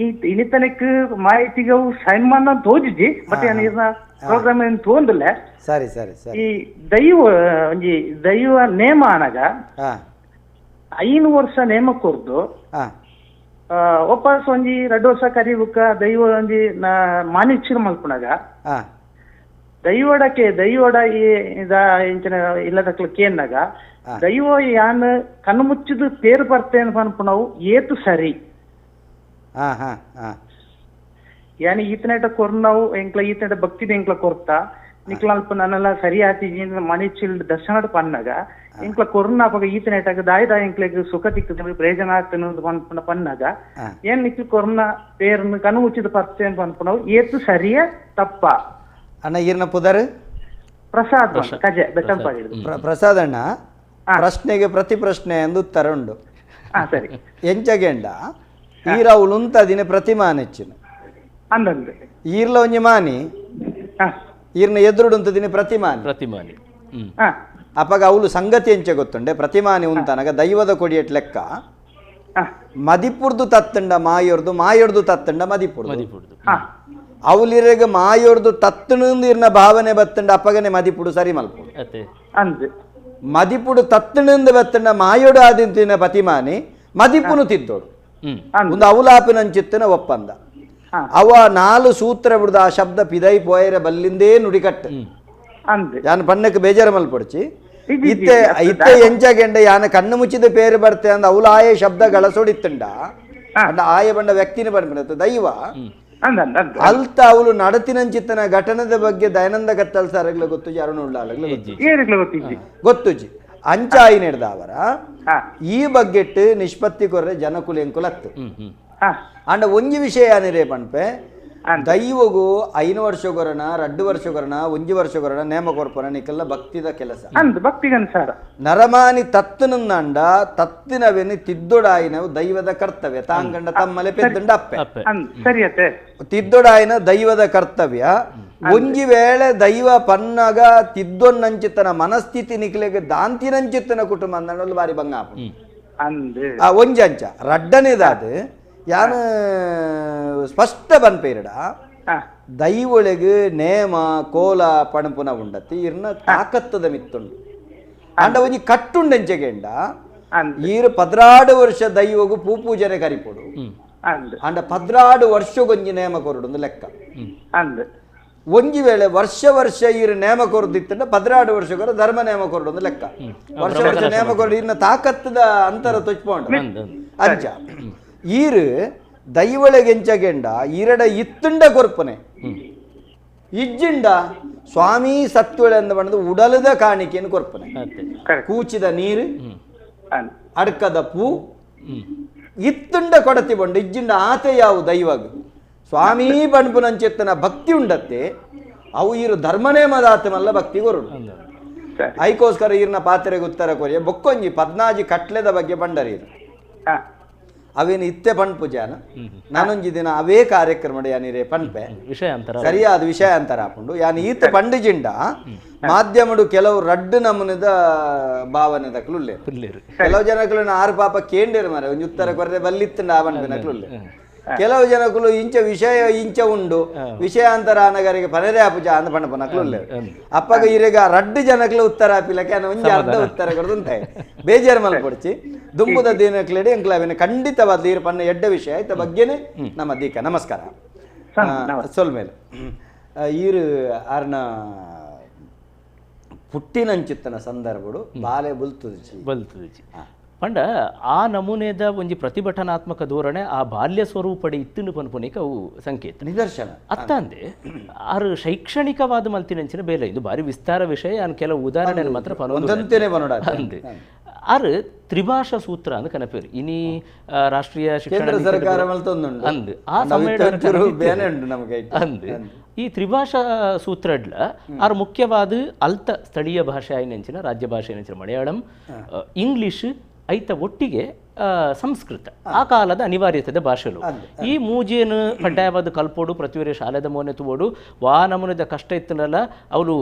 ಇನಿತನಕ್ ಮಾಹಿತಿಗೆ ಸೈನ್ ತೋಜಿಜಿ ಬಟ್ ಏನ್ ಇರ್ನ ಪ್ರೋಗ್ರಾಮ್ ಏನ್ ತೋಂದಿಲ್ಲ. ಸರಿ ಸರಿ ಸರಿ ಈ ದೈವ ಒಂಜಿ ದೈವ ನೇಮ ಆನಗ 5 ವರ್ಷ ನೇಮ ಕೊರ್ದು ವಾಪಸ್ ಒಂಜಿ 2 ವರ್ಷ ಕರಿಬುಕ್ಕ ದೈವ ಒಂಜಿ ಮಾನಿಕ್ಷರ ಮಲ್ಪುನಾಗ ದೈವಡಕ್ಕೆ ದೈವಡ ಇಂಚಿನ ಇಲ್ಲದಕ್ಲ ಕೇನ್ನಾಗ ದೈವ ಯಾನ್ ಕಣ್ಣು ಮುಚ್ಚಿದ ಪೇರು ಬರ್ತೇನೆ ಪನ್ಪುನವು ಏತು ಸರಿ ಯಾನ್ ಈತನೇಟ ಕೊರ್ನವು ಎಂಕ್ಲ ಈತನೇಟ ಭಕ್ತಿದ ಎಂಕ್ಲ ಕೊರ್ತಾ ನಿಕ್ಲ ಅಲ್ಪ ನನ್ನೆಲ್ಲ ಸರಿ ಆತಿ ಮಣಿಚಿಲ್ ದರ್ಶನ ಪನ್ನಾಗ ಎಂಕ್ಲ ಕೊರ್ನ ಅಪಗ ಈತನೇಟಾಗ ದಾಯಿ ದಾಯಿ ಎಂಕ್ಲೆಗ್ ಸುಖ ತಿಕ್ಕದ ಪ್ರಯೋಜನ ಆಗ್ತನ ಪನ್ಪುನ ಪನ್ನಾಗ ಏನ್ ನಿಕ್ಲ ಕೊರ್ನ ಪೇರ್ನ ಕಣ್ಣು ಮುಚ್ಚಿದ ಪರ್ತೇನೆ ಪನ್ಪುನವು ಏತು ಸರಿಯ ತಪ್ಪ. ಅಣ್ಣ ಈರ್ನ ಪುದರ್ ಪ್ರಸಾದ್ ಕಜೆ ಬೆಟ್ಟಂಪಾಡಿ ಪ್ರಸಾದ್ ಅಣ್ಣ ಪ್ರಶ್ನೆಗೆ ಪ್ರತಿ ಪ್ರಶ್ನೆ ಎಂದು ಉತ್ತರ ಉಂಡು. ಸರಿ. ಎಂಚಗೆಂಡ ಈರವುಲುಂತ ದಿನ ಪ್ರತಿಮಾನ ಹೆಚ್ಚಿನ ಈರ್ಲ ಒಂಜಿ ಮಾನಿ ಈರ್ನ ಎದುರುಡುಂತ ದಿನ ಪ್ರತಿಮಾನಿ ಪ್ರತಿಮಾನಿ. ಅಪಗ ಅವಳು ಸಂಗತಿ ಎಂಚ ಗೊತ್ತುಂಡೆ ಪ್ರತಿಮಾನಿ ಉಂತನಗ ದೈವದ ಕೊಡಿಯಟ್ ಲೆಕ್ಕ ಮದಿಪುರ್ದು ತತ್ತಂಡ ಮಾಯೊರ್ದು ಮಾಯೊರ್ದು ತತ್ತಂಡ ಮದಿಪುರ್ದು ಅವಲಿರೆಗ ಮಾಯೊರ್ದು ತತ್ತಣಂದು ಇರ್ನ ಭಾವನೆ ಬತ್ತಂಡ ಅಪ್ಪಗನೆ ಮದಿಪುಡು ಸರಿ ಮಲ್ಪುಡು ಮದಿಪುಡು ತತ್ತಣಂದು ಬತ್ತಂಡ ಮಾಯೋಡು ಆದಿಂತಿನ ಪ್ರತಿಮಾನಿ ಮದಿಪುನು ತಿದ್ದೋಡು ಒಂದು ಅವಲಾಪಿನಂಚಿತ್ತನ ಒಪ್ಪಂದ ಅವ ನಾಲು ಸೂತ್ರ ಬಿಡುದು ಆ ಶಬ್ದ ಪಿದೈ ಪೋಯರೆ ಬಲ್ಲಿಂದೇ ನುಡಿಕಟ್ಟು ಯಾನ್ ಪಣ್ಣಕ್ಕೆ ಬೇಜಾರು ಮಲ್ಪೊಡ್ಚಿ ಇತ್ತೆ ಇತ್ತೆ ಎಂಚಗೆಂಡ ಯಾನ ಕಣ್ಣು ಮುಚ್ಚಿದ ಪೇರು ಬರ್ತೆ ಅಂದ ಅವಳು ಆಯೆ ಶಬ್ದ ಗಳಸೋಡಿತ್ತಂಡ ಅಂಡ ಆಯ ಬಂಡ ವ್ಯಕ್ತಿನ ಬಂದ ದೈವ ಅಲ್ತ ಅವಳು ನಡತಿನಂಚಿತ್ತನ ಘಟನದ ಬಗ್ಗೆ ದಯಾನಂದ ಕತ್ತಲ್ ಸಾರಗ್ಲ ಗೊತ್ತುಜಿ ಅರುಣ್ ಉಳ್ಳಾಲಗ್ಲ ಗೊತ್ತುಜಿ ಅಂಚಾಯಿ ನಡೆದವರ ಈ ಬಗ್ಗೆಟ್ಟು ನಿಷ್ಪತ್ತಿ ಕೊರ್ರೆ ಜನಕುಲ ಎಂಕುಲತ್ತು. ಅಂಡ ಒಂಜಿ ವಿಷಯ ಏನಿರೇ ಪಣ್ಪೆ ದೈವಗು 5 ವರ್ಷ ಗೊರಣ 2 ವರ್ಷ ಗೊರಣ 1 ವರ್ಷ ಗೊರಣ ನೇಮ ಕೊರ್ಪನ ನಿಕಲ್ಲ ಭಕ್ತಿದ ಕೆಲಸ ಭಕ್ತಿಗನುಸಾರ ನರಮಾನಿ ತತ್ತನಂದ ತತ್ತಿನವೇನು ತಿದ್ದೊಡಾಯಿನವು ದೈವದ ಕರ್ತವ್ಯ ತಾಂಗಂಡ ತಮ್ಮಲೆ ಪೆದ್ದಂಡ ಅಪ್ಪೆ ತಿದ್ದೊಡಾಯಿನ ದೈವದ ಕರ್ತವ್ಯ. ಒಂಜಿ ವೇಳೆ ದೈವ ಪನ್ನಗ ತಿದ್ದೊನ್ನಂಚಿತನ ಮನಸ್ಥಿತಿ ನಿಕಲೆಗೆ ದಾಂತಿನಂಚಿತನ ಕುಟುಂಬ ಅಂದ ಬಾರಿ ಬಂಗ ಆ ಒಂಜಿ ಅಂಚ ರಡ್ಡನೇದಾದ ಯಾನ ಸ್ಪಷ್ಟ ಬನ್ಪೇರಡ ದೈವೊಳಗೆ ನೇಮ ಕೋಲ ಪಣಪುನ ಉಂಡತಿ ಇರ್ನ ತಾಕತ್ತದ ಮಿತ್ತುಂಡು ಅಂಡ ಒಂಜಿ ಕಟ್ಟುಂಡೆಂಚೆಗೆಂಡ ಈರು 12 ವರ್ಷ ದೈವಗು ಪೂ ಪೂಜನೆ ಕರಿಪೊಡು ಅಂಡ 12 ವರ್ಷಗೊಂಜಿ ನೇಮ ಕೊರಡು ಲೆಕ್ಕ. ಒಂಜಿ ವೇಳೆ ವರ್ಷ ವರ್ಷ ಈರು ನೇಮ ಕೊರದಿತ್ತಂಡ 12 ವರ್ಷಗೊರ ಧರ್ಮ ನೇಮ ಕೊರಡು ಲೆಕ್ಕ. ವರ್ಷ ವರ್ಷ ನೇಮ ಕೊರಡು ಇರ್ನ ತಾಕತ್ತದ ಅಂತರ ತೊಚ್ಪೊಂಡು ಅಂಚ ಈರು ದೈವೊಳಗೆಂಚಗೆಂಡ ಈರಡ ಇತ್ತುಂಡ ಕೊರ್ಪನೆ ಇಜ್ಜಿಂಡ ಸ್ವಾಮಿ ಸತ್ವಳೆ ಅಂದ ಬಣ್ಣದ ಉಡಲದ ಕಾಣಿಕೆಯನ್ನು ಕೊರ್ಪನೆ ಕೂಚಿದ ನೀರು ಅಡ್ಕದ ಪೂ ಇತ್ತುಂಡ ಕೊಡತಿ ಬಂಡು ಇಜ್ಜಿಂಡ ಆತೆ ಯಾವು ದೈವಾಗ ಸ್ವಾಮಿ ಬಣ್ಪುನಂಚೆತ್ತನ ಭಕ್ತಿ ಉಂಡತ್ತೆ ಅವು ಈರು ಧರ್ಮನೇಮದಾತಮಲ್ಲ ಭಕ್ತಿ ಕೊರಡು. ಐಕೋಸ್ಕರ ಈರ್ನ ಪಾತ್ರೆಗೆ ಉತ್ತರ ಕೊರಿಯ ಬೊಕ್ಕೊಂಜಿ ಪದ್ನಾಜಿ ಕಟ್ಲೆದ ಬಗ್ಗೆ ಬಂಡರೀರು ಅವೇನು ಇತ್ತೆ ಪಣ್ಪು ಜಾನ ನಾನೊಂಜಿ ದಿನ ಅವೇ ಕಾರ್ಯಕ್ರಮ ಯಾನಿರೇ ಪಣ್ಪೆ ವಿಷಯಾಂತರ ಸರಿಯಾದ ವಿಷಯಾಂತರ ಹಾಕೊಂಡು ಯಾನ್ ಈತ ಪಂಡಿಜಿಂಡ ಮಾಧ್ಯಮಡು ಕೆಲವು ರಡ್ಡು ನಮೂನೆದ ಭಾವನೆ ದಕ್ಲುಲ್ಲೆ ಕೆಲವು ಜನಕುಲು ಆರು ಪಾಪ ಕೇಂಡೇರು ಮಾರೆ ಒಂಜಿ ಉತ್ತರ ಕೊರ್ರೆ ಬಲ್ಲಿತ್ತಂಡ ಆ ಪಣ್ಪಿನಕ್ಲುಲ್ಲೆ ಕೆಲವು ಜನಕುಲು ಇಂಚ ವಿಷಯ ಇಂಚ ಉಂಡು ವಿಷಯಾಂತರ ಅನಗರಿಗೆ ಪನರೇ ಆಪುಜ ಅಂದ ಪಣ್ಣಪನಕ್ಲುಲ್ಲೆ ಅಪ್ಪಗ ಇರೆಗ ರಡ್ಡು ಜನಕ್ಲು ಉತ್ತರ ಆಪಿಲಕ್ಕೆ ಒಂಜಿ ಅರ್ಧ ಉತ್ತರ ಕೊಡ್ದು ಬೇಜಾರು ಮಲ್ಪೊಡ್ಚಿ ದುಂಬುದ ದಿನಕ್ಲೆಡೆ ಎಂಕ್ಲಾವಿನ ಖಂಡಿತವಾದ ಈರು ಪನ್ನ ಎಡ್ಡ ವಿಷಯ ಆಯ್ತ ಬಗ್ಗೆನೆ ನಮ್ಮ ದೀಕ. ನಮಸ್ಕಾರ. ಸೊಲ್ಮೇಲೆ ಈರು ಆರ್ನ ಪುಟ್ಟಿನಂಚಿತ್ತನ ಸಂದರ್ಭಡು ಬಾಲೆ ಬುಲ್ತುಜಿ ಬಲ್ತುಜಿ ಪಂಡ ಆ ನಮೂನೆದ ಒಂಜಿ ಪ್ರತಿಭಟನಾತ್ಮಕ ಧೋರಣೆ ಆ ಬಾಲ್ಯ ಸ್ವರೂಪಡೆ ಇತ್ತಿನ ಪನ್ಪುನಿಕ ಅವು ಸಂಕೇತ ನಿದರ್ಶನ ಅತ್ತಂದೆ ಆರು ಶೈಕ್ಷಣಿಕವಾದ ಮಲ್ತಿನಂಚಿನ ಬೇಲೆ ಇದು ಭಾರಿ ವಿಸ್ತಾರ ವಿಷಯ. ನಾನು ಕೆಲವು ಉದಾಹರಣೆ ಮಾತ್ರ ಅಂದೆ ಆರು ತ್ರಿಭಾಷಾ ಸೂತ್ರ ಅಂದ್ ಕನಪೇರು ಇನಿ ರಾಷ್ಟ್ರೀಯ ಶಿಕ್ಷಣ ಸರ್ಕಾರ ಅಂದ್ ಆ ಸಮಯ ಅಂದ್ ಈ ತ್ರಿಭಾಷಾ ಸೂತ್ರಡ್ಲ ಆರು ಮುಖ್ಯವಾದ ಅಲ್ತ ಸ್ಥಳೀಯ ಭಾಷೆ ಆಯ್ನಂಚಿನ ರಾಜ್ಯ ಭಾಷೆ ನಂಚಿನ ಮಲಯಾಳಂ ಇಂಗ್ಲಿಷ್ ಐತ ಒಟ್ಟಿಗೆ ಸಂಸ್ಕೃತ ಆ ಕಾಲದ ಅನಿವಾರ್ಯತೆದ ಭಾಷೆಲು ಈ ಮೂಜೇನು ಕಡ್ಡಾಯವಾದ ಕಲ್ಪೋಡು ಪ್ರತಿಯೊರಿ ಶಾಲೆದ ಮೋನೆ ತುವೋಡು ವಾ ನಮೂನೆದ ಕಷ್ಟ ಇತ್ತನಲ್ಲ ಅವಳು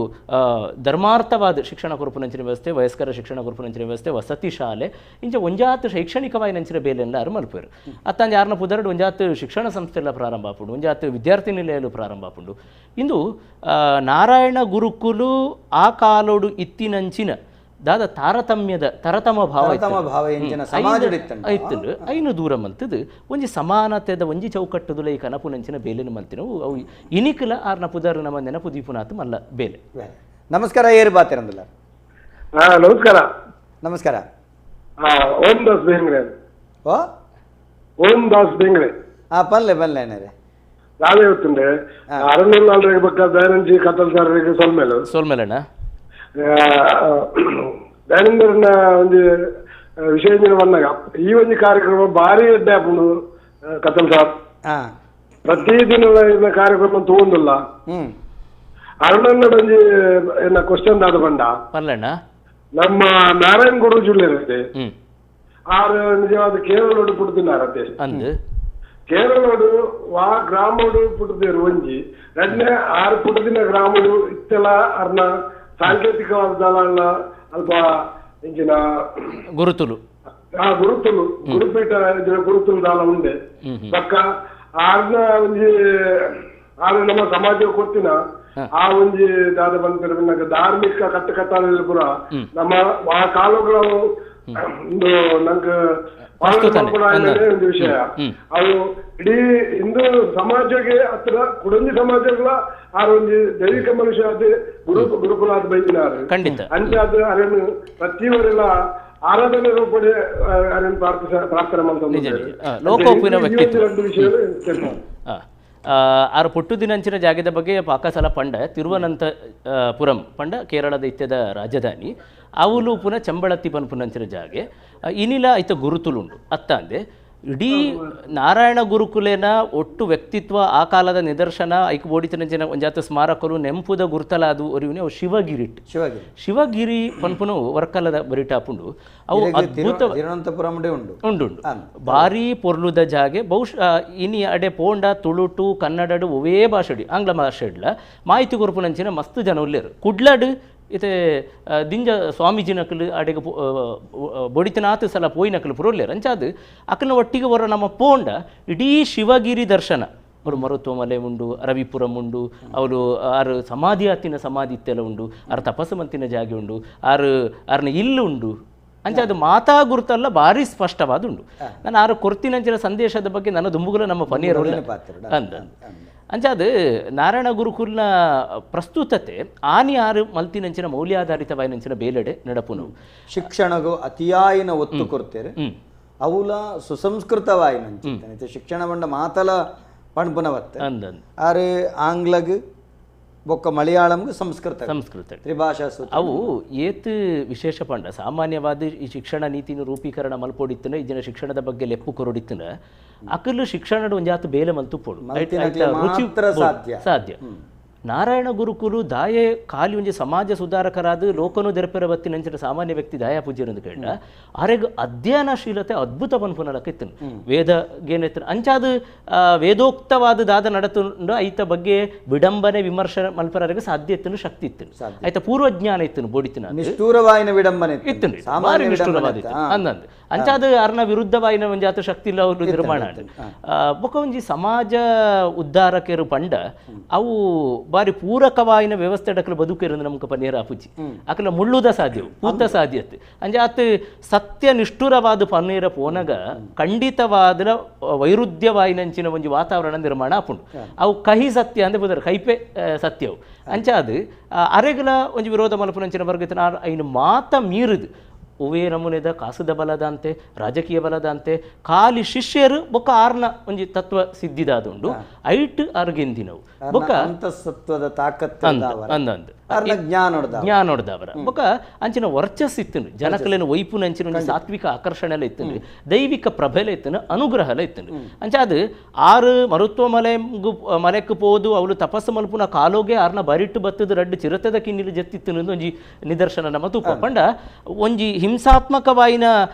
ಧರ್ಮಾರ್ಥವಾದ ಶಿಕ್ಷಣ ಕೊರಪುನಂಚಿನ ವ್ಯವಸ್ಥೆ ವಯಸ್ಕರ ಶಿಕ್ಷಣ ಕೊರಪುನಂಚಿನ ವ್ಯವಸ್ಥೆ ವಸತಿ ಶಾಲೆ ಇಂಚ ಒಂಜಾತ್ ಶೈಕ್ಷಣಿಕವಾಗಿ ನಂಚಿನ ಬೇಲೆಲ್ಲ ಯಾರು ಮಲ್ಪೇರು ಅತ್ತಂಜ ಯಾರನ್ನ ಪುದರಡು ಒಂಜಾತ್ ಶಿಕ್ಷಣ ಸಂಸ್ಥೆ ಎಲ್ಲ ಪ್ರಾರಂಭ ಆಪುಂಡು ಒಂಜಾತ್ ವಿದ್ಯಾರ್ಥಿ ನಿಲಯಲು ಪ್ರಾರಂಭ ಆಪುಂಡು. ಇಂದು ನಾರಾಯಣ ಗುರುಕುಲು ಆ ಕಾಲೋಡು ಇತ್ತಿನಂಚಿನ ದಾದ ತಾರತಮ್ಯದ ತರತಮ ಭಾವ ಇತ್ತು ಐನು ದೂರ ಮಲ್ತದು ಒಂಜಿ ಸಮಾನತೆದ ಒಂಜಿ ಚೌಕಟ್ಟುದುಲ ಈ ಕನಪುನಂಚಿನ ಬೇಲಿನ ಮಲ್ತಿನವು ಅವು ಇನಿಕಲ ಆರ್ನ ಪುದರ್ ನಮ್ಮ ನೆನಪು ದೀಪುನಾಥ ಮಲ್ಲ ಬೇಲೆ. ನಮಸ್ಕಾರ ಏರು ಬಾತಿರಂದಿಲ್ಲ. ನಮಸ್ಕಾರ. ನಮಸ್ಕಾರ. ಓಂ ದಾಸ್ ಬೇಂಗ್ರೆ. ಓ ಓಂ ದಾಸ್ ಬೇಂಗ್ರೆ. ಹಾ ಪಲ್ಲೆ ಪಲ್ಲೆ ಏನಾರೆ ನಾವೇ ಗೊತ್ತುಂಡೆ ಅರಣ್ಯ ಬಕ್ಕ ದಯಾನಂಜಿ ಕತ್ತಲ್ ಸಾರಿಗೆ ಸೊಲ್ಮೇಲು ಸೊಲ್ಮೇಲಣ್ಣ ದಯಾನಂದರನ ಒಂದು ವಿಷಯ ಬಂದಾಗ ಈ ಒಂದು ಕಾರ್ಯಕ್ರಮ ಭಾರಿ ಎಡ್ಡೆ ಆಪುಂಡು ಕತ್ತಲ್ ಸಾರ್. ಪ್ರತಿದಿನ ಕಾರ್ಯಕ್ರಮ ತಗೊಂಡಿಲ್ಲ ಅರುಣನ್ನಡ ಒಂಜಿ ಎನ್ನ ಕ್ವಶನ್ ದಾದ ಬಂಡ ಪಲ್ಲಣ್ಣ ನಮ್ಮ ನಾರಾಯಣ ಗುರು ಜಿಲ್ಲೆ ಆರು ನಿಜವಾದ ಕೇರಳೋಡು ಪುಟ್ಟದಿನಾರತೆ ಅಂದ್ ಕೇರಳೋಡು ವಾ ಗ್ರಾಮೋಡು ಪುಟ್ಟದೇರು ಒಂಜಿ ರಡ್ನೆ ಆರು ಪುಟ್ಟದಿನ ಗ್ರಾಮಡು ಇತ್ತೆಲ್ಲ ಅರ್ನ ಸಾಂಕೇತಿಕವಾದ ದಳ ಅಲ್ಪ ಇಂಚಿನ ಗುರುತುಲು ಆ ಗುರುತುಲು ಗುರುಪೀಠ ಗುರುತುಲು ದಾಲ ಉಂಡೆ ಪಕ್ಕ ಆರ್ನ ಒಂಜಿ ಆರು ನಮ್ಮ ಸಮಾಜ ಕೊಡ್ತಿನ ಆ ಒಂಜಿ ದಾದ ಬಂದ ಧಾರ್ಮಿಕ ಕಟ್ಟಕಟ್ಟಾಲೆ ಪೂರ ನಮ್ಮ ಆ ಕಾಲಗಳು ಒಂದು ನಂಗೆ ಒಂದು ವಿಷಯ ಅವು ಇಡೀ ಹಿಂದೂ ಸಮಾಜಕ್ಕೆ ಹತ್ರ ಕುಡಂಜಿ ಸಮಾಜಗಳ ಆ ಒಂಜಿ ದೈವಿಕ ಮನುಷ್ಯ ಅದು ಗುರು ಗುರುಕುಲಾದ ಬೈದಿನಾರು ಖಂಡಿತ ಅಂಚಾದ ಅರೇನು ಪ್ರತಿಯವರೆಲ್ಲ ಆರಾಧನೆ ರೂಪಡೆ ಅರೇನು ಪ್ರಾರ್ಥನೆ ಮಾಡ್ತಾರೆ ಲೋಕೋಪಿನ ವ್ಯಕ್ತಿತ್ವ ಆರು ಪುಟ್ಟು ದಿನಂಚಿನ ಜಾಗದ ಬಗ್ಗೆ ಪಾಕಸಲ ಪಂಡ ತಿರುವನಂತಪುರಂ ಪಂಡ ಕೇರಳದ ಇತ್ಯದ ರಾಜಧಾನಿ ಅವಲು ಪುನಃ ಚಂಬಳತ್ತಿ ಪನ್ಪುನಂಚಿನ ಜಾಗೆ ಇನಿಲ ಐತ ಗುರುತುಲುಂಡು ಅತ್ತಂದೆ ಇಡೀ ನಾರಾಯಣ ಗುರುಕುಲೇನ ಒಟ್ಟು ವ್ಯಕ್ತಿತ್ವ ಆ ಕಾಲದ ನಿದರ್ಶನ ಐಕ್ ಬೋಡಿತನಂಚಿನ ಒಂಜಾತ ಸ್ಮಾರಕರು ನೆಂಪುದ ಗುರ್ತಲ ಅದು ಒರಿವಿನ ಅವು ಶಿವಗಿರಿಟ್ ಶಿವಗಿರಿ ಶಿವಗಿರಿ ಪನ್ಪುನು ವರ್ಕಲದ ಬರಿಟಾಪುಂಡು ಅವು ಅದ್ಭುತ ತಿರುವನಂತಪುರಂ ಉಂಡು ಉಂಡು ಭಾರಿ ಪೊರ್ಲುದ ಜಾಗೆ ಬಹುಶಃ ಇನಿ ಅಡೆ ಪೋಂಡ ತುಳುಟು ಕನ್ನಡಡು ಒವೇ ಭಾಷೆಡಿ ಆಂಗ್ಲ ಭಾಷೆಡ್ಲ ಮಾಹಿತಿ ಕೊರ್ಪುನಂಚಿನ ಮಸ್ತ್ ಜನ ಉಲ್ಲೇರು ಕುಡ್ಲಡು ಇತ್ತೆ ದಿಂಜ ಸ್ವಾಮೀಜಿ ನಕಲು ಅಡೆಗೆ ಬೊಡಿತನಾಥ ಸಲ ಪೋಯಿ ನಕಲು ಪುರೋಲ್ಲೇರು ಅಂಚಾದು ಅಕ್ಕನ ಒಟ್ಟಿಗೆ ಬರೋ ನಮ್ಮ ಪೋಂಡ ಇಡೀ ಶಿವಗಿರಿ ದರ್ಶನ ಅವರು ಮರುತ್ವಮಲೆ ಉಂಡು ರವಿಪುರಂ ಉಂಡು ಅವರು ಆರು ಸಮಾಧಿ ಆತಿನ ಸಮಾಧಿ ಇತ್ತೆಲ್ಲ ಉಂಡು ಆರು ತಪಸ್ಸು ಮಂತಿನ ಜಾಗೆ ಉಂಡು ಆರು ಆರ್ನ ಇಲ್ಲು ಉಂಡು ಅಂಚೆ ಅದು ಮಾತಾ ಗುರುತಲ್ಲ ಭಾರಿ ಸ್ಪಷ್ಟವಾದ ಉಂಡು ನಾನು ಆರು ಕೊರ್ತಿನಂಚಿನ ಸಂದೇಶದ ಬಗ್ಗೆ ನನ್ನ ದುಂಬುಗುಲ ನಮ್ಮ ಪನ್ನೀರ್ ಅಂದ ಅಂಚೆ ಅದು ನಾರಾಯಣ ಗುರುಕುಲ್ನ ಪ್ರಸ್ತುತತೆ ಆನಿ ಆರು ಮಲ್ತಿನಂಚಿನ ಮೌಲ್ಯಾಧಾರಿತವಾಯಿನಂಚಿನ ಬೇಲೆಡೆ ನಡಪುನವು ಶಿಕ್ಷಣಗೂ ಅತಿಯಾಯಿನ ಒತ್ತು ಕೊಡ್ತೇವೆ ಅವುಲ ಸುಸಂಸ್ಕೃತವಾಯಿನಂಚಿನ ಶಿಕ್ಷಣ ಬಂಡ ಮಾತಲ ಪಣ್ಪುನವತ್ತೆ ಆರು ಆಂಗ್ಲಗ್ ಬೊಕ್ಕ ಮಲಯಾಳಂಗೆ ಸಂಸ್ಕೃತ ಸಂಸ್ಕೃತ ತ್ರಿಭಾಷಾ ಅವು ಏತ್ ವಿಶೇಷ ಪಂಡ ಸಾಮಾನ್ಯವಾದ ಈ ಶಿಕ್ಷಣ ನೀತಿನ ರೂಪೀಕರಣ ಮಲ್ಪೊಡಿತ್ತನ ಈ ಜನ ಶಿಕ್ಷಣದ ಬಗ್ಗೆ ಲೆಪ್ಪು ಕೊರೊಡಿತ್ತನ ಅಕಲು ಶಿಕ್ಷಣದ ಒಂಜಾತು ಬೇಲೆ ಮಲ್ತು ಪೋಡು ರುಚಿ ಸಾಧ್ಯ ಸಾಧ್ಯ ನಾರಾಯಣ ಗುರುಕುಲು ದಾಯೆ ಖಾಲಿ ಒಂಜಿ ಸಮಾಜ ಸುಧಾರಕರಾದ ಲೋಕನು ದೆರಪೆರ ಬತ್ತಿನಂಚಿನ ಸಾಮಾನ್ಯ ವ್ಯಕ್ತಿ ದಾಯ ಪೂಜ್ಯರಂದು ಕೇಳ ಆರೆಗ್ ಅಧ್ಯಯನಶೀಲತೆ ಅದ್ಭುತ ಪನ್ಪುನಲಕ್ಕ ಇತ್ತನು ವೇದ ಗೇನೆತ್ತನು ಅಂಚಾದ ವೇದೋಕ್ತವಾದ ದಾದ ನಡತುಂಡು ಐತ ಬಗ್ಗೆ ವಿಡಂಬನೆ ವಿಮರ್ಶೆ ಮಲ್ಪರರಿಗೆ ಸಾಧ್ಯ ಇತ್ತನು ಶಕ್ತಿ ಇತ್ತನು ಐತ ಪೂರ್ವಜ್ಞಾನ ಇತ್ತನು ಬೋಡಿತನ ನಿಷ್ಠೂರವಾಯಿನ ವಿಡಂಬನೆ ಇತ್ತನು ಭಾರಿ ನಿಷ್ಠೂರವಾದ ಇತ್ತು ಅಂದಂದು ಅಂಚಾದ ಅರ್ನ ವಿರುದ್ಧವಾಯಿನ ಒಂಜಾತ ಶಕ್ತಿ ಇಲ್ಲ ಅವರು ನಿರ್ಮಾಣ ಬೊಕ ಒಂಜಿ ಸಮಾಜ ಉದ್ಧಾರಕರು ಪಂಡ ಅವು ಬಾರಿ ಪೂರಕವಾಯಿನ ವ್ಯವಸ್ಥೆ ಅಡಕಲ ಬದುಕಿರೋದು ನಮ್ಗೆ ಪನ್ನೀರ ಅಪುಜಿ ಅಕಲ ಮುಳ್ಳುದ ಸಾಧ್ಯವು ಪೂತ ಸಾಧ್ಯತೆ ಅಂಜೆ ಆತ ಸತ್ಯ ನಿಷ್ಠುರವಾದ ಪನ್ನೀರ ಪೋನಗ ಖಂಡಿತವಾದ ವೈರುಧ್ಯವಾಯಿನಂಚಿನ ಒಂಜಿ ವಾತಾವರಣ ನಿರ್ಮಾಣ ಆಪುಂಡು ಅವು ಕಹಿ ಸತ್ಯ ಅಂದ್ರೆ ಬುದರ್ ಕೈಪೆ ಸತ್ಯವು ಅಂಚಾದು ಅರೆಗಲ ಒಂಜಿ ವಿರೋಧ ಮಲ್ಪುನಂಚಿನ ವರ್ಗತನ ಐನು ಮಾತ ಮೀರುದು ಒವೇ ನಮೂನೆದ ಕಾಸುದ ಬಲದಂತೆ ರಾಜಕೀಯ ಬಲದಂತೆ ಖಾಲಿ ಶಿಷ್ಯರು ಬೊಕ್ಕ ಆರ್ನ ಒಂಜಿ ತತ್ವ ಸಿದ್ಧಿದಾದುಂಡು ಐಟ್ ಅರ್ಗೆಂದಿನವು ಬೊಕ್ಕ ಅಂತಸತ್ವದ ತಾಕತ್ತು ಅಂದಂದು ಜ್ಞಾನೊಡ್ದವರ ಬೊಕ್ಕ ಅಂಚಿನ ವರ್ಚಸ್ ಇತ್ತನು ಜನಕಲೇನು ವೈಪುನ ಅಂಚಿನ ಒಂಜಿ ಸಾತ್ವಿಕ ಆಕರ್ಷಣೆಲ್ಲ ಇತ್ತನು ದೈವಿಕ ಪ್ರಭೆಲೆ ಇತ್ತನು ಅನುಗ್ರಹಲ ಇತ್ತನು ಅಂಚ ಅದು ಆರು ಮರುತ್ವ ಮಲೆ ಮಲೆಕ್ ಪೋದು ಅವಳು ತಪಸ್ಸು ಮಲ್ಪುನ ಕಾಲೋಗೆ ಆರ್ನ ಬರಿಟ್ಟು ಬತ್ತದ ರಡ್ಡು ಚಿರತೆದ ಕಿನ್ನಿಲು ಜತ್ತಿತ್ತನು ಒಂಜಿ ನಿದರ್ಶನ ನಮ್ಮ ತೂಪ ಪಂಡ ಒಂಜಿ ಹಿಂಸಾತ್ಮಕವಾಯಿನ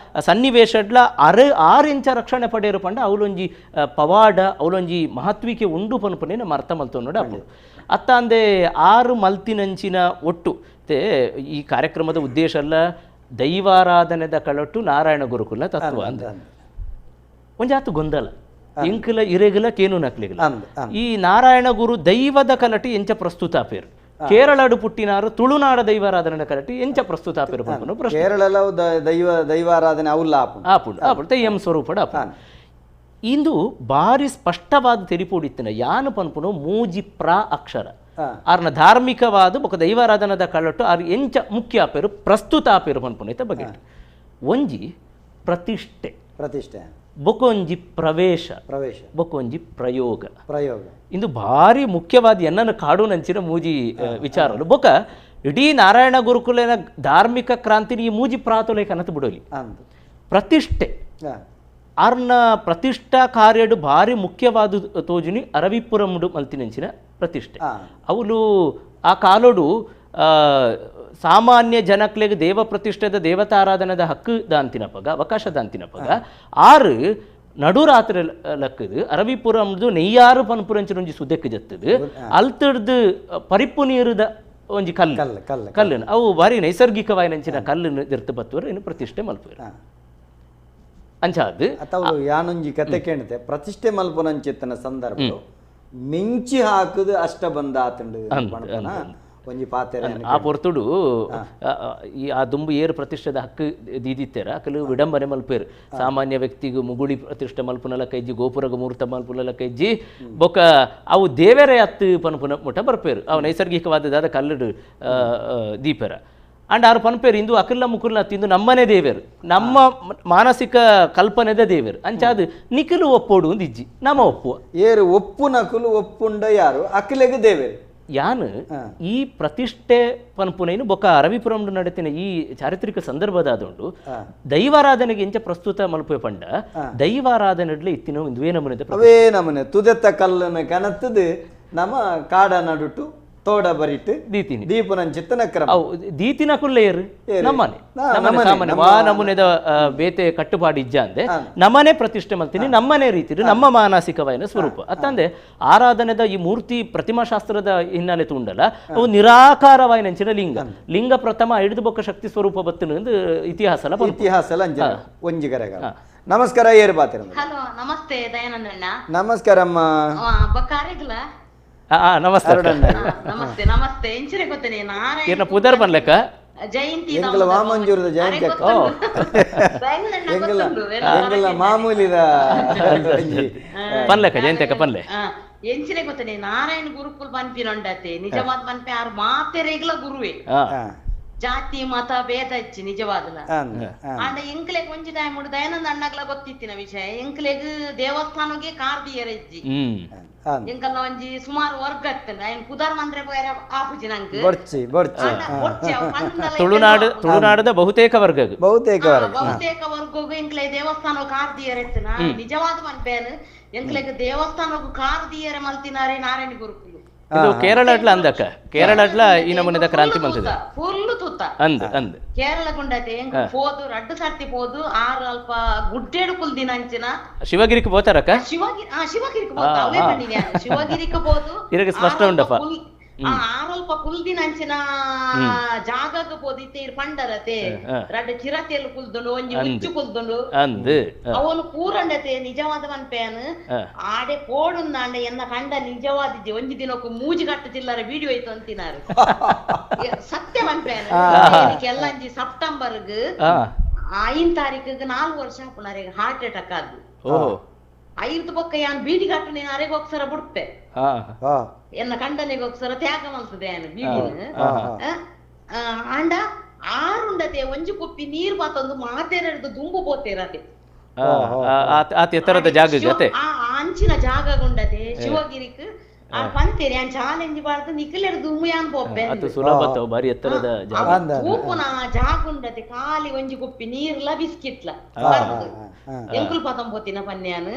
ಸನ್ನಿವೇಶಡ್ಲ ಆರು ಇಂಚ ರಕ್ಷಣೆ ಪಡೆಯರು ಪಂಡ ಅವಳೊಂಜಿ ಪವಾಡ ಅವಳೊಂಜಿ ಮಹತ್ವಿಕೆ ಉಂಡು ಪನ್ಪುನೆ ನಮ್ಮ ಅರ್ಥ ಮಲ್ತು ನೋಡ ಅತ್ತ ಅಂದೆ ಆರು ಮಲ್ತಿನಂಚಿನ ಒಟ್ಟು ಈ ಕಾರ್ಯಕ್ರಮದ ಉದ್ದೇಶ ಅಲ್ಲ ದೈವಾರಾಧನೆದ ಕಳಟ್ಟು ನಾರಾಯಣ ಗುರುಕುಲ ತತ್ವ ಅಂದ ಒಂಜಾತು ಗೊಂದಲ ಎಂಕಲ ಇರೆಗಲ ಕೇನು ನಕ್ಲಿಗಲ ಈ ನಾರಾಯಣ ಗುರು ದೈವದ ಕಲಟಿ ಎಂಚ ಪ್ರಸ್ತುತ ಪೇರು ಕೇರಳಡು ಪುಟ್ಟಿನಾರು ತುಳುನಾಡ ದೈವಾರಾಧನೆ ಕಲಟಿ ಎಂಚ ಪ್ರಸ್ತುತ ಪೇರು ಕೇರಳ ದೈವ ದೈವಾರಾಧನೆ ಅವುಲ್ಲ ಆಪುಂಡು ಆಪುಂಡು ತೆಯ್ಯಂ ಸ್ವರೂಪಡ ಆಪುಂಡು ಇಂದು ಭಾರಿ ಸ್ಪಷ್ಟವಾದ ತೆರಿಪೋಡಿತ್ತಿನ ಯಾನು ಪನ್ಪುನು ಮೂಜಿ ಪ್ರಾ ಅಕ್ಷರ ಆರ್ನ ಧಾರ್ಮಿಕವಾದ ಬೊಕ ದೈವಾರಾಧನದ ಕಳಟ್ಟು ಆರ್ ಎಂಚ ಮುಖ್ಯ ಆಪೇರು ಪ್ರಸ್ತುತ ಆಪೇರು ಪನ್ಪುನೈತ ಬಗ್ಗೆ ಒಂಜಿ ಪ್ರತಿಷ್ಠೆ ಪ್ರತಿಷ್ಠೆ ಬೊಕೊಂಜಿ ಪ್ರವೇಶ ಪ್ರವೇಶ ಬೊಕೊಂಜಿ ಪ್ರಯೋಗ ಪ್ರಯೋಗ ಇಂದು ಭಾರಿ ಮುಖ್ಯವಾದ ಎನ್ನನ್ನು ಕಾಡು ನಂಚಿನ ಮೂಜಿ ವಿಚಾರಗಳು ಬೊಕ ಇಡೀ ನಾರಾಯಣ ಗುರುಕುಲನ ಧಾರ್ಮಿಕ ಕ್ರಾಂತಿನ ಈ ಮೂಜಿ ಪ್ರಾತುಲೈ ಕನತು ಬಿಡೋಲಿ ಪ್ರತಿಷ್ಠೆ ಆರ್ನ ಪ್ರತಿಷ್ಠಾ ಕಾರ್ಯಡು ಭಾರಿ ಮುಖ್ಯವಾದ ತೋಜುನಿ ಅರವಿಪುರముಡು ಮಲ್ತಿನಂಚಿನ ಪ್ರತಿಷ್ಠೆ ಅವಳು ಆ ಕಾಲೋಡು ಸಾಮಾನ್ಯ ಜನಕ್ಲೆಗ್ ದೇವ ಪ್ರತಿಷ್ಠೆದ ದೇವತಾರಾಧನದ ಹಕ್ಕು ದಾಂತಿನಪಗ ಅವಕಾಶ ದಾಂತಿನಪಗ ಆರು ನಡುರಾತ್ರಿ ಲಕ್ಕದು ಅರವಿಪುರಂದು ನೆಯ್ಯಾರು ಪನ್ಪುರಂಚಿನ ಒಂಜಿ ಸುದೆಕ್ ಜತ್ತದು ಅಲ್ತಡ್ದು ಪರಿಪ್ಪು ನೀರುದ ಒಂಜಿ ಕಲ್ಲು ಕಲ್ಲು ಕಲ್ಲನ್ನು ಅವು ಭಾರಿ ನೈಸರ್ಗಿಕವಾಯಿನಂಚಿನ ಕಲ್ಲನ್ನು ದಿರ್ತು ಬತ್ತುವರು ಇನ್ನು ಪ್ರತಿಷ್ಠೆ ಮಲ್ಪುವರು ಅಂಚಾದ್ ಅಥವಾ ಯಾನೊಂಜಿ ಕತೆ ಕೇಳಿದೆ ಪ್ರತಿಷ್ಠೆ ಮಲ್ಪುನಂಚಿತ್ತನ ಸಂದರ್ಭ ಮಿಂಚಿ ಹಾಕುದು ಅಷ್ಟ ಬಂದ ಆತಂಡು ಒಂಜಿ ಪಾತೆರ ಆ ಪೊರ್ತುಡು ಈ ಆ ದುಂಬು ಏರು ಪ್ರತಿಷ್ಠೆದ ಹಕ್ಕು ದೀದಿತ್ತೇರ ಅಕಲು ವಿಡಂಬನೆ ಮಲ್ಪೇರು ಸಾಮಾನ್ಯ ವ್ಯಕ್ತಿಗೂ ಮುಗುಳಿ ಪ್ರತಿಷ್ಠೆ ಮಲ್ಪುನಲ ಕೈಜಿ ಗೋಪುರಗ ಮೂರ್ತ ಮಲ್ಪುನಲ ಕೈಜಿ ಬೊಕ ಅವು ದೇವರೇ ಅತ್ತು ಪನ್ಪುನ ಮುಟ ಬರ್ಪೇರು ಅವು ನೈಸರ್ಗಿಕವಾದ ಕಲ್ಲುಡು ದೀಪೇರ ಅಂಡ್ ಆರು ಪನ್ಪೇರು ಇಂದು ಅಕಲ್ಲ ಮುಕುಲ್ನ ತಿಂದು ನಮ್ಮನೆ ದೇವೇರು ನಮ್ಮ ಮಾನಸಿಕ ಕಲ್ಪನೆದ ದೇವೇರು ಅಂಚಾದು ನಿಖಲು ಒಪ್ಪೋಡು ಒಂದು ಇಜ್ಜಿ ನಮ್ಮ ಒಪ್ಪುವ ಏರು ಒಪ್ಪು ನಕುಲು ಒಪ್ಪುಂಡ ಯಾರು ಅಖಿಲೆಗೆ ದೇವೇರು ಯಾನು ಈ ಪ್ರತಿಷ್ಠೆ ಪನ್ಪುನೈನು ಬೊಕ್ಕ ಅರವಿಪುರಂ ನಡೆತಿನ ಈ ಚಾರಿತ್ರಿಕ ಸಂದರ್ಭದಾದುಂಡು ದೈವಾರಾಧನೆಗೆ ಇಂಚ ಪ್ರಸ್ತುತ ಮಲ್ಪೆ ಪಂಡ ದೈವಾರಾಧನೆಡ್ಲೆ ಇತ್ತಿನ ಇಂದುವೇ ನಮೂನೆ ಅವೇ ನಮೂನೆ ತುದೆತ್ತ ಕಲ್ಲನ್ನು ಕನತ್ತದು ನಮ್ಮ ಕಾಡ ನಡುಟು ತೋಡ ಬರಿಟ್ಟು ದೀತಿನಿ ದೀಪನಂಚಿತ್ತನ ಕ್ರಮ ದೀತಿನ ಕುಲ್ಲೇರು ನಮ್ಮನೆ ನಮ್ಮನೆ ಸಾಮಾನ್ಯ ವಾ ನಮೂನೆದ ಬೇತೆ ಕಟ್ಟುಪಾಡು ಇಜ್ಜ ಅಂದೆ ನಮ್ಮನೆ ಪ್ರತಿಷ್ಠೆ ಮಲ್ತೀನಿ ನಮ್ಮನೆ ರೀತಿ ನಮ್ಮ ಮಾನಸಿಕವಾಯಿನ ಸ್ವರೂಪ ಅತ್ತಂದೆ ಆರಾಧನೆದ ಈ ಮೂರ್ತಿ ಪ್ರತಿಮಾಶಾಸ್ತ್ರದ ಹಿನ್ನೆಲೆ ತೂಂಡಲ ಅವು ನಿರಾಕಾರವಾಯಿನಂಚಿನ ಲಿಂಗ ಲಿಂಗ ಪ್ರಥಮ ಹಿಡಿದು ಬೊಕ್ಕ ಶಕ್ತಿ ಸ್ವರೂಪ ಬತ್ತನ ಎಂದು ಇತಿಹಾಸ ಇತಿಹಾಸ ಒಂಜಿಗರೆಗ. ನಮಸ್ಕಾರ ಏರು ಬಾತಿರ. ಹಲೋ ನಮಸ್ತೆ ದಯಾನಂದಣ್ಣ. ನಮಸ್ಕಾರ ಅಮ್ಮ. ನಮಸ್ತೆ ನಮಸ್ತೆ ನಮಸ್ತೆ ಎಂಚಿನ ಗೊತ್ತೇನೆ ನಾರಾಯಣ ಪುದರ್ ಬನ್ಲೆಕ್ಕ ಜಯಂತಿ ಎಂಗಲ ವಾಮಂಜೂರದ ಜಯಂತಿ ಎಂಗಲ ಎಂಗಲ ಮಾಮೂಲಿದ ಪನ್ಲೆಕ್ಕ ಜಯಂತಿ ಅಕ್ಕ ಪನ್ಲೆ ಎಂಚಿನ ಗೊತ್ತೇನೆ ನಾರಾಯಣ ಗುರುಕುಲ್ ಪನ್ಪಿನೊಂಡತೆ ನಿಜವಾದ ಪನ್ಪೆ ಆರು ಮಾತೆರೆಗ್ಲ ಗುರುವೆ ಜಾತಿ ಮತ ಭೇದ ಇಚ್ಚಿ ನಿಜವಾದಲ ಅಂಡ ಎಂಕ್ಲೆಗ್ ಒಂಜಿ ಟೈಮ್ ಉಂಡು ದಯಾನಂದ ಅಣ್ಣಗ್ಲ ಗೊತ್ತಿತ್ತಿನ ವಿಷಯ ಎಂಕ್ಲೆಗ್ ದೇವಸ್ಥಾನಗೆ ಕಾರ್ ದಿಯರ ಇಜ್ಜಿ ಎಂಕಲ್ನ ಒಂಜಿ ಸುಮಾರು ವರ್ಗ ಇತ್ತಂಡ ಐನ್ ಪುದರ್ ಮಂದ್ರೆ ಪೋಯರ ಆಪುಜಿ ನಂಕ್ ತುಳುನಾಡು ತುಳುನಾಡದ ಬಹುತೇಕ ವರ್ಗ ಬಹುತೇಕ ವರ್ಗ ಬಹುತೇಕ ವರ್ಗಗೂ ಎಂಕ್ಲೆ ದೇವಸ್ಥಾನ ಕಾರ್ ದಿಯರ ಇತ್ತನ ನಿಜವಾದ ಮನ್ಪೇನು ಎಂಕ್ಲೆಗ್ ದೇವಸ್ಥಾನಕ್ಕೂ ಕಾರ್ ದಿಯರ ಮಲ್ತಿನಾರೆ ನಾರಾಯಣ ಗುರುಕುಲು ಇದು ಕೇರಳಡ್ಲ ಅಂದಕ್ಕ ಕೇರಳಡ್ಲ ಈ ನಮೂನೆದ ಕ್ರಾಂತಿ ಬಂತದೆ ಫುಲ್ ತುತ್ತ ಅಂದ್ ಅಂದ್ ಕೇರಳ ಗುಂಡತೆ ಪೋದು ರಡ್ಡು ಸರ್ತಿ ಪೋದು ಆರು ಅಲ್ಪ ಗುಡ್ಡೇಡು ಕುಲ್ ದಿನ ಅಂಚಿನ ಶಿವಗಿರಿಕ್ ಪೋತಾರಕ್ಕ ಶಿವಗಿರಿ ಶಿವಗಿರಿಕ್ ಪೋತ ಅವೇ ಬಂದಿನಿ ಶಿವಗಿರಿಕ್ ಪೋದು ಇರಗೆ ಸ್ಪಷ್ಟ ಉಂಡಪ್ಪ ಆರಲ್ಪ ಕುಲ್ದಿನ ಅಂಚಿನ ಜಾಗಕ್ಕೆ ಪೋದಿತ್ತೆ ಪಂಡರತೆ ರಡ್ಡು ಚಿರತೆಯಲ್ಲಿ ಕುಲ್ದುಂಡು ಒಂಜಿ ಉಚ್ಚು ಕುಲ್ದುಂಡು ಅಂದ್ ಅವನು ಪೂರಂಡತೆ ನಿಜವಾದ ಮನ್ಪೇನು ಆಡೆ ಪೋಡುಂದಾಂಡ ಎನ್ನ ಕಂಡ ನಿಜವಾದಿಜ್ಜೆ ಒಂಜಿ ದಿನಕ್ಕೂ ಮೂಜಿ ಕಟ್ಟು ಚಿಲ್ಲರ ವಿಡಿಯೋ ಆಯ್ತು ಅಂತಿನಾರು ಸತ್ಯ ಮನ್ಪೇನು ಎಲ್ಲಂಜಿ ಸೆಪ್ಟೆಂಬರ್ಗ್ 5 ತಾರೀಕಿಗೆ 4 ವರ್ಷ ಹಾಪುನಾರೆ ಹಾರ್ಟ್ ಅಟ್ಯಾಕ್ ಆದ್ದು ಐದು ಬೊಕ್ಕ ಯಾನ್ ಬೀಡಿ ಕಟ್ಟು ನೀನು ಅರೆಗೆ ಹೋಗ್ಸರ ಬುಡ್ಪೆ ಎನ್ನ ಕಂಡನಿಗೆ ಹೋಗ್ಸರ ತ್ಯಾಗ ಮಲ್ತದೆ ಯಾನು ಬೀಡಿನ ಅಂಡ ಆರುಂಡತೆ ಒಂಜಿ ಕುಪ್ಪಿ ನೀರ್ ಬಾತೊಂದು ಮಾತೇರದು ದುಂಬು ಪೋತೇರತೆ ಎತ್ತರದ ಜಾಗ ಆ ಅಂಚಿನ ಜಾಗಗುಂಡತೆ ಶಿವಗಿರಿಕ್ ಆ ಪಂತೇರಿ ಯಾನ್ ಚಾಲೆಂಜ್ ಬಾರ್ದು ನಿಖಿಲೆರ್ ದುಂಬು ಯಾನ್ ಪೋಪೆ ಸುಲಭ ಬಾರಿ ಎತ್ತರದ ಜಾಗ ತೂಪುನ ಜಾಗುಂಡತೆ ಖಾಲಿ ಒಂಜಿ ಕುಪ್ಪಿ ನೀರ್ಲ ಬಿಸ್ಕಿಟ್ಲ ಎಂಕುಲ್ ಪತಂಪೋತಿನ ಪನ್ಯಾನು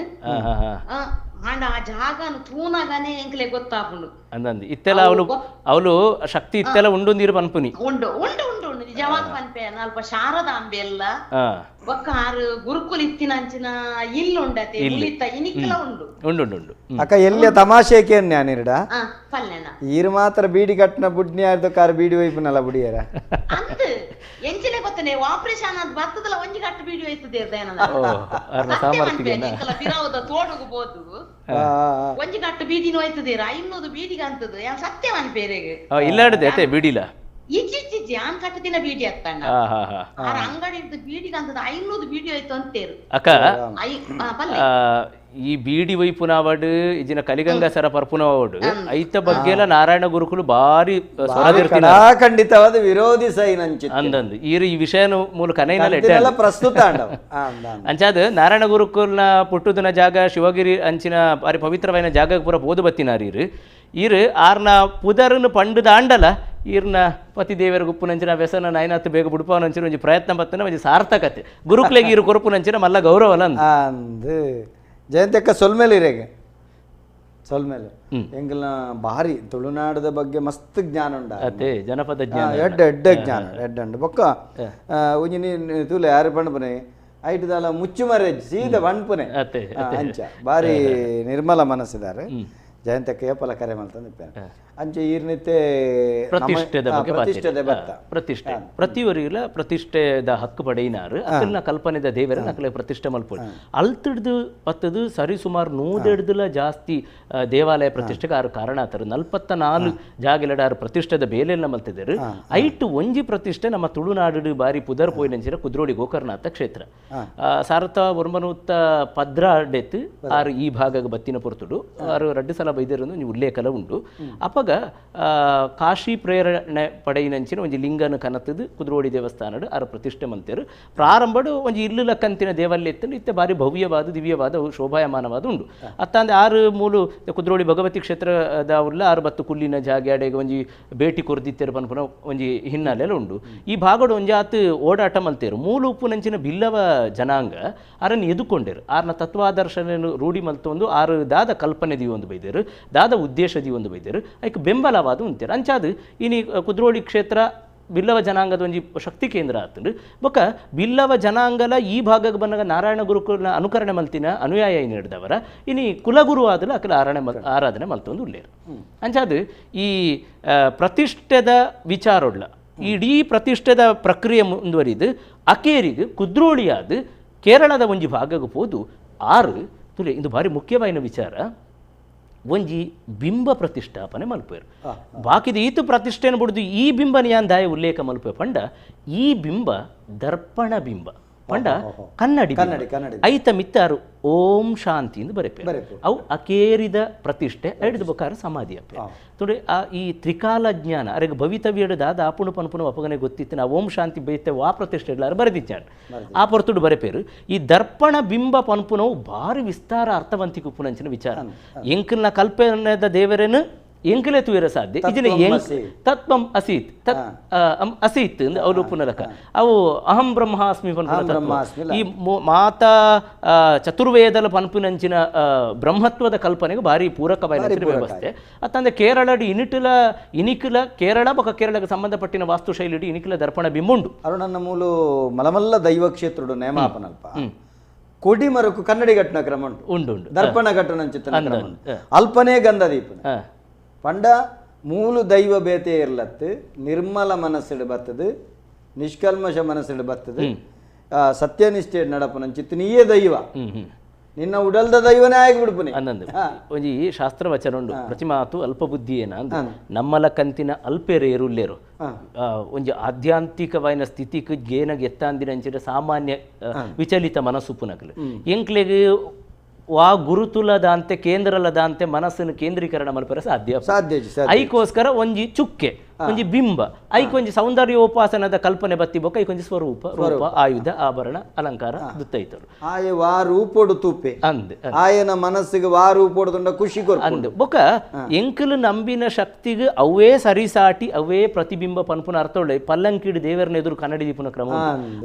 ಅಂಡ ಆ ಜಾಗನು ತೂನಗನೆ ಎಂಕ್ಲೆ ಗೊತ್ತಾಪುಂಡು ಅಂದಂದು ಇತ್ತೆಲ್ಲ ಅವಳು ಅವಳು ಶಕ್ತಿ ಇತ್ತೆಲ್ಲ ಉಂಡು ನೀರು ಪನ್ಪುನಿ ಉಂಡು ಉಂಡು ಉಂಡು ಉಂಡು ನಿಜವಾದ ಪನ್ಪೆ ಅಲ್ಪ ಶಾರದಾಂಬೆ ಎಲ್ಲ ಬೊಕ್ಕ ಆರು ಗುರುಕುಲ್ ಇತ್ತಿನ ಅಂಚಿನ ಇಲ್ಲು ಉಂಡತೆ ಉಳಿತ ಇನಿಕ್ಲ ಉಂಡು ಉಂಡು ಉಂಡು ಉಂಡು ಅಕ್ಕ ಎಲ್ಲ ತಮಾಷೆಗೆ ನಾನಿರಡ ಪಲ್ಲೆನ ಈರು ಮಾತ್ರ ಬೀಡಿ ಕಟ್ಟನ ಬುಡ್ನಿ ಆರ್ದ ಕಾರ್ ಬೀಡಿ ವೈಪುನಲ್ಲ ಬುಡಿಯರ ಅಂದ್ ಎಂಚಿನ ಗೊತ್ತನೆ ಆಪರೇಷನ್ ಅದ್ ಬರ್ತದಲ್ಲ ಒಂಜಿ ಕಟ್ಟು ಬೀಡಿ ಹೋಯ್ತದೆ ಬಿರಾವದ ತೋಡುಗು ಬೋದು ಒಂಜಿ ಕಟ್ಟು ಬೀದಿನ ಹೋಯ್ತದೇರ 500 ಬೀದಿಗೆ ಅಂತದ ಯಾನ್ ಸತ್ಯ ಮನ್ಪೇರೆಗೆ ಇಲ್ಲಾಡದೆ ಅತ್ತೆ ಬೀಡಿಲ ಇಜ್ಜಿ ಆನ್ ಕಟ್ಟದಿನ ಬೀಡಿ ಅತ್ತಣ್ಣ ಆರ ಅಂಗಡಿ ಬೀಡಿಗೆ ಅಂತದ 500 ಬೀಡಿ ಹೋಯ್ತು ಅಂತೇರು ಅಕ್ಕ ಈ ಬೀಡಿ ವೈಪುನಾವಡ್ ಇಜಿನ ಕಲಿಗಂಗಾ ಸರ ಪರ್ಪುನವಾಡ್ ಐತ ಬಗ್ಗೆಲ್ಲ ನಾರಾಯಣ ಗುರುಕುಲು ಬಾರಿ ಖಂಡಿತವಾದ ವಿರೋಧಿ ಸೈನಂಚಿ ಅಂದಂದು ಈ ವಿಷಯನ ಮೂಲಕ ಪ್ರಸ್ತುತ ಅಂಚಾದ ನಾರಾಯಣ ಗುರುಕುಲ್ನ ಪುಟ್ಟುದಿನ ಜಾಗ ಶಿವಗಿರಿ ಅಂಚಿನ ಬಾರಿ ಪವಿತ್ರವಾದ ಜಾಗ ಪೂರ ಬೋದು ಬತ್ತಿನಾರು ಇರು ಇರು ಆರ್ನ ಪುದರನ್ನು ಪಂಡದ ಆಂಡಲ ಈರ್ನ ಪತಿ ದೇವರ ಗುಪ್ಪುನಂಚಿನ ವ್ಯಸನ ನಯನಾತ್ ಬೇಗ ಬುಡ್ಪವನಂಚಿನ ಒಂಜಿ ಪ್ರಯತ್ನ ಬತ್ತನ ಒಂಜಿ ಸಾರ್ಥಕತೆ ಗುರುಕ್ಲೆಗೆ ಇರು ಕೊರಪುನಂಚಿನ ಮಲ್ಲ ಗೌರವಲ ಅಂದ್ ಜಯಂತಕ್ಕ ಸೊಲ್ಮೇಲೆ ಇರೇಗೆ ಸೊಲ್ಮೇಲೆ ಎಂಗಲ್ನ ಭಾರಿ ತುಳುನಾಡದ ಬಗ್ಗೆ ಮಸ್ತ್ ಜ್ಞಾನ ಉಂಡ ಅತ್ತೆ ಜನಪದ ಜ್ಞಾನ ಎಡ್ಡೆ ಎಡ್ಡೆ ಜ್ಞಾನ ಎಡ್ಡೆ ಉಂಡು ಬೊಕ್ಕ ಒಂಜಿ ನೀನು ತೂಲೆ ಯಾರು ಪಂಡ್ಪುನೆ ಐಟದಾಲ ಮುಚ್ಚು ಮರೆ ಸೀದ ಪಣ್ಪುನೆ ಅತ್ತೆ ಅಂಚ ಭಾರಿ ನಿರ್ಮಲ ಮನಸ್ಸಿದ್ದಾರೆ ಜಯಂತಕ್ಕೆ ಏಪಲ ಕರೆ ಮಲ್ತಂದಿಪ್ಪೆ ಅಂಚೆ ಈರ್ನಿತ್ತೆ ಪ್ರತಿಷ್ಠೆದ ಬಗ್ಗೆ ಪ್ರತಿಷ್ಠೆದ ಬತ್ತ ಪ್ರತಿಷ್ಠೆ ಪ್ರತಿಯೊರಿಲ ಪ್ರತಿಷ್ಠೆದ ಹಕ್ಕು ಪಡೆಯಿನಾರು ಅಕಲ್ನ ಕಲ್ಪನೆದ ದೇವರ ನಕಲೆ ಪ್ರತಿಷ್ಠೆ ಮಲ್ಪೊಡು ಅಲ್ತಿಡ್ದು ಪತ್ತದು ಸರಿ ಸುಮಾರು 150 ಜಾಸ್ತಿ ದೇವಾಲಯ ಪ್ರತಿಷ್ಠೆಗೆ ಆರು ಕಾರಣ ಆತರು 44 ಜಾಗೆಲಡ ಆರು ಪ್ರತಿಷ್ಠೆದ ಬೇಲೆಲ್ಲ ಮಲ್ತಿದ್ದಾರೆ. ಐಟು ಒಂಜಿ ಪ್ರತಿಷ್ಠೆ ನಮ್ಮ ತುಳುನಾಡು ಬಾರಿ ಪುದರ್ ಪೋಯಿನಂಚಿನ ಕುದ್ರೋಳಿ ಗೋಕರ್ಣಾಥ ಕ್ಷೇತ್ರ 1912 ಆರು ಈ ಭಾಗಕ್ಕೆ ಬತ್ತಿನ ಪೊರ್ತುಡು ಆರು ರಡ್ಡು ಸಲ ಬೈದಿರೋದು ನೀವು ಉಲ್ಲೇಖಲ ಉಂಡು. ಅಪಗ ಕಾಶಿ ಪ್ರೇರಣೆ ಪಡೆಯಿನಂಚಿನ ಒಂಜಿ ಲಿಂಗನ ಕನತದು ಕುದ್ರೋಳಿ ದೇವಸ್ಥಾನಡು ಆರು ಪ್ರತಿಷ್ಠೆ ಮಂತೇರು. ಪ್ರಾರಂಭಡು ಒಂಜಿ ಇಲ್ಲು ಲಕ್ಕಂತಿನ ದೇವಲ್ಯ ಇತ್ತು ಇತ್ತೆ ಬಾರಿ ಭವ್ಯವಾದ ದಿವ್ಯವಾದ ಶೋಭಾಯಮಾನವಾದ ಉಂಡು. ಅತ್ತಂದೆ ಆರು ಮೂಲು ಕುದ್ರೋಳಿ ಭಗವತಿ ಕ್ಷೇತ್ರದ ಉಲ್ಲ ಆರು ಬತ್ತು ಕುಲ್ಲಿನ ಜಾಗೆ ಒಂಜಿ ಭೇಟಿ ಕೊರ್ದಿತ್ತೇರು ಪನ್ಪುನ ಒಂಜಿ ಹಿನ್ನೆಲೆಲ್ಲ ಉಂಡು. ಈ ಭಾಗಡು ಒಂಜಾತ್ ಓಡಾಟ ಮಲ್ತೇರು ಮೂಲು ಉಪ್ಪುನಂಚಿನ ಬಿಲ್ಲವ ಜನಾಂಗ ಆರನ್ನು ಎದುಕೊಂಡೇರು ಆರ್ನ ತತ್ವಾದರ್ಶನ ರೂಢಿ ಮಲ್ತೊಂದು ಆರು ದಾದ ಕಲ್ಪನೆ ದಿವೊಂದು ಬೈದೇರು ದಾದ ಉದ್ದೇಶ ದಿವೊಂದು ಬೈದೇರು ಐಕ್ ಬೆಂಬಲವಾದ ಉಂತೇರು. ಅಂಚಾದು ಇನಿ ಕುದ್ರೋಳಿ ಕ್ಷೇತ್ರ ಬಿಲ್ಲವ ಜನಾಂಗದ ಒಂಜಿ ಶಕ್ತಿ ಕೇಂದ್ರ ಆತಂಡು. ಬೊಕ್ಕ ಬಿಲ್ಲವ ಜನಾಂಗಲ ಈ ಭಾಗಕ್ಕೆ ಬಂದಾಗ ನಾರಾಯಣ ಗುರುಕುಲ ಅನುಕರಣೆ ಮಲ್ತಿನ ಅನುಯಾಯಿ ನೀಡಿದವರ ಇನಿ ಕುಲಗುರು ಆದಲ ಅಕಲ ಆರಾಧನೆ ಮಲ್ತೊಂದು ಉಲ್ಲೇರು. ಅಂಚಾದು ಈ ಪ್ರತಿಷ್ಠೆದ ವಿಚಾರೊಡ್ಲ ಇಡೀ ಪ್ರತಿಷ್ಠೆದ ಪ್ರಕ್ರಿಯೆ ಮುಂದುವರಿದು ಅಕೇರಿಗೆ ಕುದ್ರೋಳಿಯಾದ ಕೇರಳದ ಒಂಜಿ ಭಾಗಕ್ಕೆ ಪೋದು ಆರು ತುಲೆ ಇದು ಭಾರಿ ಮುಖ್ಯವಾಯಿನ ವಿಚಾರ ಒಂಜಿ ಬಿಂಬ ಪ್ರತಿಷ್ಠಾಪನೆ ಮಲ್ಪೇರು. ಬಾಕಿದ ಈತು ಪ್ರತಿಷ್ಠೆನ ಬಿಡುದು ಈ ಬಿಂಬನ ಯಾನ್ ದಾಯ ಉಲ್ಲೇಖ ಮಲ್ಪೆ ಪಂಡ ಈ ಬಿಂಬ ದರ್ಪಣ ಬಿಂಬ ಪಂಡ ಕನ್ನಡಿ ಕನ್ನಡಿ ಐತ ಮಿತ್ತಾರು ಓಂ ಶಾಂತಿ ಎಂದು ಬರೆಪೆ ಅವು ಅಕೇರಿದ ಪ್ರತಿಷ್ಠೆ ಐಡ್ದು ಬಕಾರ ಸಮಾಧಿ ಅಪ್ಪೆ ತೊಡೆ ಆ ಈ ತ್ರಿಕಾಲ ಜ್ಞಾನ ಅರೆಗೆ ಭವಿತವ್ಯಡು ದಾದ ಆಪುಣು ಪನ್ಪುನು ಅಪಗನೆ ಗೊತ್ತಿತ್ತು ನಾ ಓಂ ಶಾಂತಿ ಬೈತೆ ವಾ ಪ್ರತಿಷ್ಠೆ ಇಡ್ಲಾರು ಬರೆದಿದ್ದಾನೆ ಆ ಪೊರ್ತುಡು ಬರೆಪೇರು. ಈ ದರ್ಪಣ ಬಿಂಬ ಪನ್ಪುನವು ಭಾರಿ ವಿಸ್ತಾರ ಅರ್ಥವಂತಿಕೆ ಉಪ್ಪುನಂಚಿನ ವಿಚಾರ. ಎಂಕಲ್ನ ಕಲ್ಪನೆದ ದೇವರೇನು ಎಂಕಲೆ ತೂಯರ ಸಾಧ್ಯ ಇದನ್ನ ತತ್ವಂ ಅಸೀತ್ ತತ್ ಅಸೀತ್ ಅವರು ಪುನಲಕ ಅವು ಅಹಂ ಬ್ರಹ್ಮಾಸ್ಮಿ ಪನ್ಪುನ ಈ ಮಾತಾ ಚತುರ್ವೇದಲ ಪನ್ಪುನಂಚಿನ ಬ್ರಹ್ಮತ್ವದ ಕಲ್ಪನೆಗೆ ಭಾರಿ ಪೂರಕವಾದ ವ್ಯವಸ್ಥೆ. ಅತ್ತಂದ್ರೆ ಕೇರಳಡಿ ಇನಿಟುಲ ಇನಿಕುಲ ಕೇರಳ ಬೊಕ ಕೇರಳಕ್ಕೆ ಸಂಬಂಧಪಟ್ಟಿನ ವಾಸ್ತುಶೈಲಿ ಇನಿಕುಲ ದರ್ಪಣ ಬಿಂಬುಂಡು. ಅರುಣನ್ನ ಮೂಲು ಮಲಮಲ್ಲ ದೈವ ಕ್ಷೇತ್ರಡು ನೇಮಾಪನಲ್ಪ ಕೊಡಿ ಮರಕು ಕನ್ನಡಿ ಘಟನ ಕ್ರಮ ಉಂಟು ಉಂಟು ಉಂಟು ದರ್ಪಣ ಘಟನ ಚಿತ್ರ ಅಲ್ಪನೇ ಗಂಧ ದೀಪ ಪಂಡ ಮೂಲು ದೈವ ಬೇತೆ ಇರ್ಲತ್ತು ನಿರ್ಮಲ ಮನಸ್ಸಿಡು ಬರ್ತದೆ ನಿಷ್ಕಲ್ಮಶ ಮನಸ್ಸಿಡು ಬರ್ತದೆ ಸತ್ಯನಿಷ್ಠೆ ನಡಪನಂಚಿತ್ತು ನೀಯೇ ದೈವ ನಿನ್ನ ಉಡಲ್ದ ದೈವನೇ ಆಗಿ ಬಿಡ್ಪುನಿ ಅನ್ನಂದು ಒಂಜಿ ಶಾಸ್ತ್ರ ವಚನ ಉಂಡು ಪ್ರತಿಮಾತು ಅಲ್ಪ ಬುದ್ಧಿ ಏನ ನಮ್ಮಲ ಕಂತಿನ ಅಲ್ಪೇರು ಏರುಲ್ಲೇರು ಒಂಜಿ ಆಧ್ಯಾತ್ಮಿಕವಾಯಿನ ಸ್ಥಿತಿಗೆ ಗೇನಗೆ ಎತ್ತಾಂದಿನಂಚಿನ ಸಾಮಾನ್ಯ ವಿಚಲಿತ ಮನಸ್ಸು ಪುನಕಲು ಎಂಕ್ಲೆಗ್ ವಾ ಗುರುತುಲದಾಂತೆ ಕೇಂದ್ರಲದಾಂತೆ ಮನಸ್ಸನ್ನು ಕೇಂದ್ರೀಕರಣ ಮಲ್ಪರ ಸಾಧ್ಯ ಸಾಧ್ಯ ಐಕೋಸ್ಕರ ಒಂಜಿ ಚುಕ್ಕೆ ಒಂಜಿ ಬಿಂಬ ಐಕೊಂಜಿ ಸೌಂದರ್ಯೋಪಾಸನದ ಕಲ್ಪನೆ ಬತ್ತಿ ಬೊಕ್ಕ ಐಕೊಂಜಿ ಸ್ವರೂಪ ರೂಪ ಆಯುಧ ಆಭರಣ ಅಲಂಕಾರ ದುತ್ತೈತರು ಆಯ ವಾ ರೂಪೋಡು ತೂಪೆ ಅಂದ್ ಆಯನ ಮನಸ್ಸಿಗೆ ವಾ ರೂಪೋಡು ಖುಷಿ ಅಂದ್ ಬೊಕ್ಕ ಎಂಕಲು ನಂಬಿನ ಶಕ್ತಿಗೆ ಅವೇ ಸರಿಸಾಟಿ ಅವೇ ಪ್ರತಿಬಿಂಬ ಪನ್ಪುನ ಅರ್ಥ ಉಳ್ಳೆ ಪಲ್ಲಂಕಿಡು ದೇವರನ್ನ ಎದುರು ಕನ್ನಡಿ ದೀಪನ ಕ್ರಮ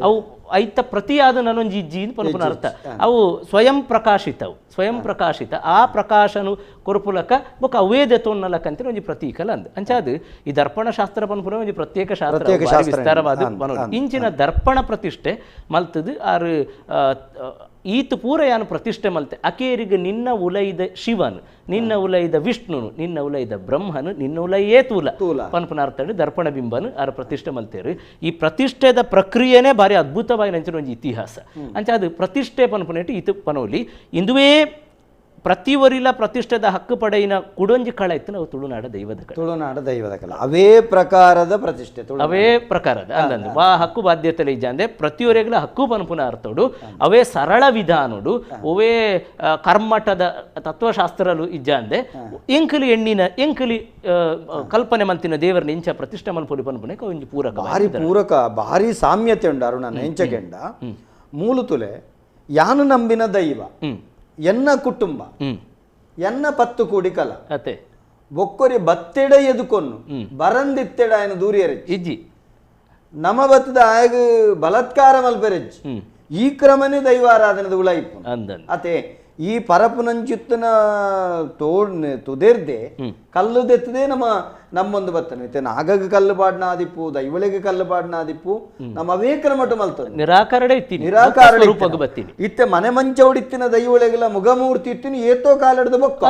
ಅವು ಐತ ಪ್ರತಿಯಾದ ನಾನೊಂಜಿ ಇಜ್ಜಿ ಪನ್ಪುನ ಅರ್ಥ ಅವು ಸ್ವಯಂ ಪ್ರಕಾಶಿತವು ಸ್ವಯಂ ಪ್ರಕಾಶಿತ ಆ ಪ್ರಕಾಶನು ಕೊರಪುಲಕ ಬೊಕ್ಕ ಅವೇ ದೆತೊನ್ನಲಕ ಅಂತ ಒಂಜಿ ಪ್ರತೀಕಲ ಅಂದ್ ಅಂಚಾದು ಈ ದರ್ಪಣ ಶಾಸ್ತ್ರ ಪನ್ಪುನ ಒಂಜಿ ಪ್ರತ್ಯೇಕ ಶಾಸ್ತ್ರ ವಿಸ್ತಾರವಾದ ಇಂಚಿನ ದರ್ಪಣ ಪ್ರತಿಷ್ಠೆ ಮಲ್ತದು ಆರು ಈತ ಪೂರ ಯಾನು ಪ್ರತಿಷ್ಠೆ ಮಲ್ತೆ ಅಕೇರಿಗೆ ನಿನ್ನ ಉಲೈದ ಶಿವನ್ ನಿನ್ನ ಉಲೈದ ವಿಷ್ಣುನು ನಿನ್ನ ಉಲೈದ ಬ್ರಹ್ಮನು ನಿನ್ನ ಉಲೈಯೇ ತೂಲ ಪನ್ಪುನ ಅರ್ಥ ದರ್ಪಣ ಬಿಂಬನು ಆರು ಪ್ರತಿಷ್ಠೆ ಮಲ್ತೇರು. ಈ ಪ್ರತಿಷ್ಠೆದ ಪ್ರಕ್ರಿಯೆನೇ ಭಾರಿ ಅದ್ಭುತವಾಗಿ ನಂಚಿನ ಒಂಜಿ ಇತಿಹಾಸ. ಅಂಚ ಅದು ಪ್ರತಿಷ್ಠೆ ಪನ್ಪುನೆಟ್ಟು ಈತ ಪನೋಲಿ ಇಂದುವೇ ಪ್ರತಿವರಿಲ ಪ್ರತಿಷ್ಠೆದ ಹಕ್ಕು ಪಡೆಯಿನ ಕುಡೊಂಜಿ ಕಳ ಇತ್ತು ನಾವು ತುಳುನಾಡ ದೈವದ ಕಳ ತುಳುನಾಡ ದೈವದ ಕಳ ಅವೇ ಪ್ರಕಾರದ ಪ್ರತಿಷ್ಠೆ ಅವೇ ಪ್ರಕಾರದ ಅಂದಂದು ವಾ ಹಕ್ಕು ಬಾಧ್ಯತೆ ಇಜ್ಜಂದೆ ಪ್ರತಿಯೊರಿಗಳ ಹಕ್ಕು ಪನ್ಪುನ ಅರ್ಥೋಡು ಅವೇ ಸರಳ ವಿಧಾನೋಡು ಅವೇ ಕರ್ಮಠದ ತತ್ವಶಾಸ್ತ್ರಲು ಇಜ್ಜಂದೆ ಎಂಕಲಿ ಎಣ್ಣಿನ ಎಂಕಲಿ ಕಲ್ಪನೆ ಮಂತಿನ ದೇವರನ್ನ ಇಂಚ ಪ್ರತಿಷ್ಠೆ ಮಲ್ಪೊಲಿ ಪನ್ಪುನೆ ಒಂಜಿ ಪೂರಕ ಭಾರಿ ಪೂರಕ ಭಾರಿ ಸಾಮ್ಯತೆ ಉಂಡು ಅರುಣನ ಎಂಚಗೆಂಡ ಮೂಲುತುಲೆ ಯಾನು ನಂಬಿನ ದೈವ ಎನ್ನ ಕುಟುಂಬ ಎನ್ನ ಪತ್ತು ಕೂಡಿ ಕಲ ಅತ್ತೆ ಒಕ್ಕೊರಿ ಬತ್ತೆಡ ಎದುಕೊನ್ನು ಬರಂದಿತ್ತೆಡ ఆయన ದೂರಿಯರೆಜ್ಜಿ ಇಜ್ಜಿ ನಮ ಬತ್ತದ ಆಯಗ ಬಲತ್ಕಾರ ಮಲ್ಪೆರೆಜ್ಜಿ ಈ ಕ್ರಮನೇ ದೈವಾರಾಧನದ ಉಳಾಯಿಪ್ಪು ಅತೆ ಈ ಪರಪುನಂಚಿತ್ತನ ತೋಡ್ ತುದೇರ್ದೆ ಕಲ್ಲು ದೆತ್ತದೆ ನಮ್ಮ ನಮ್ಮೊಂದು ಬತ್ತನೆ ಇತ್ತೆ ನಾಗಗ ಕಲ್ಲು ಪಾಡ್ನಾದಿಪ್ಪು ದೈವಳಿಗೆ ಕಲ್ಲು ಪಾಡ್ನಾದಿಪ್ಪು ನಮ್ಮ ಅವೇಕನ ಮಟ್ಟ ಮಲ್ತದೆ ನಿರಾಕರಣ ಇತ್ತೀನಿ ನಿರಾಕಾರ ರೂಪಕ್ಕೆ ಬತ್ತೀನಿ ಇತ್ತೆ ಮನೆ ಮಂಚೌಡಿತ್ತಿನ ದೈವಳಿಗೆಲ್ಲ ಮುಗಮೂರ್ತಿ ಇತ್ತಿನ ಏತೋ ಕಾಲಿಡ್ದು ಬೊಕ್ಕ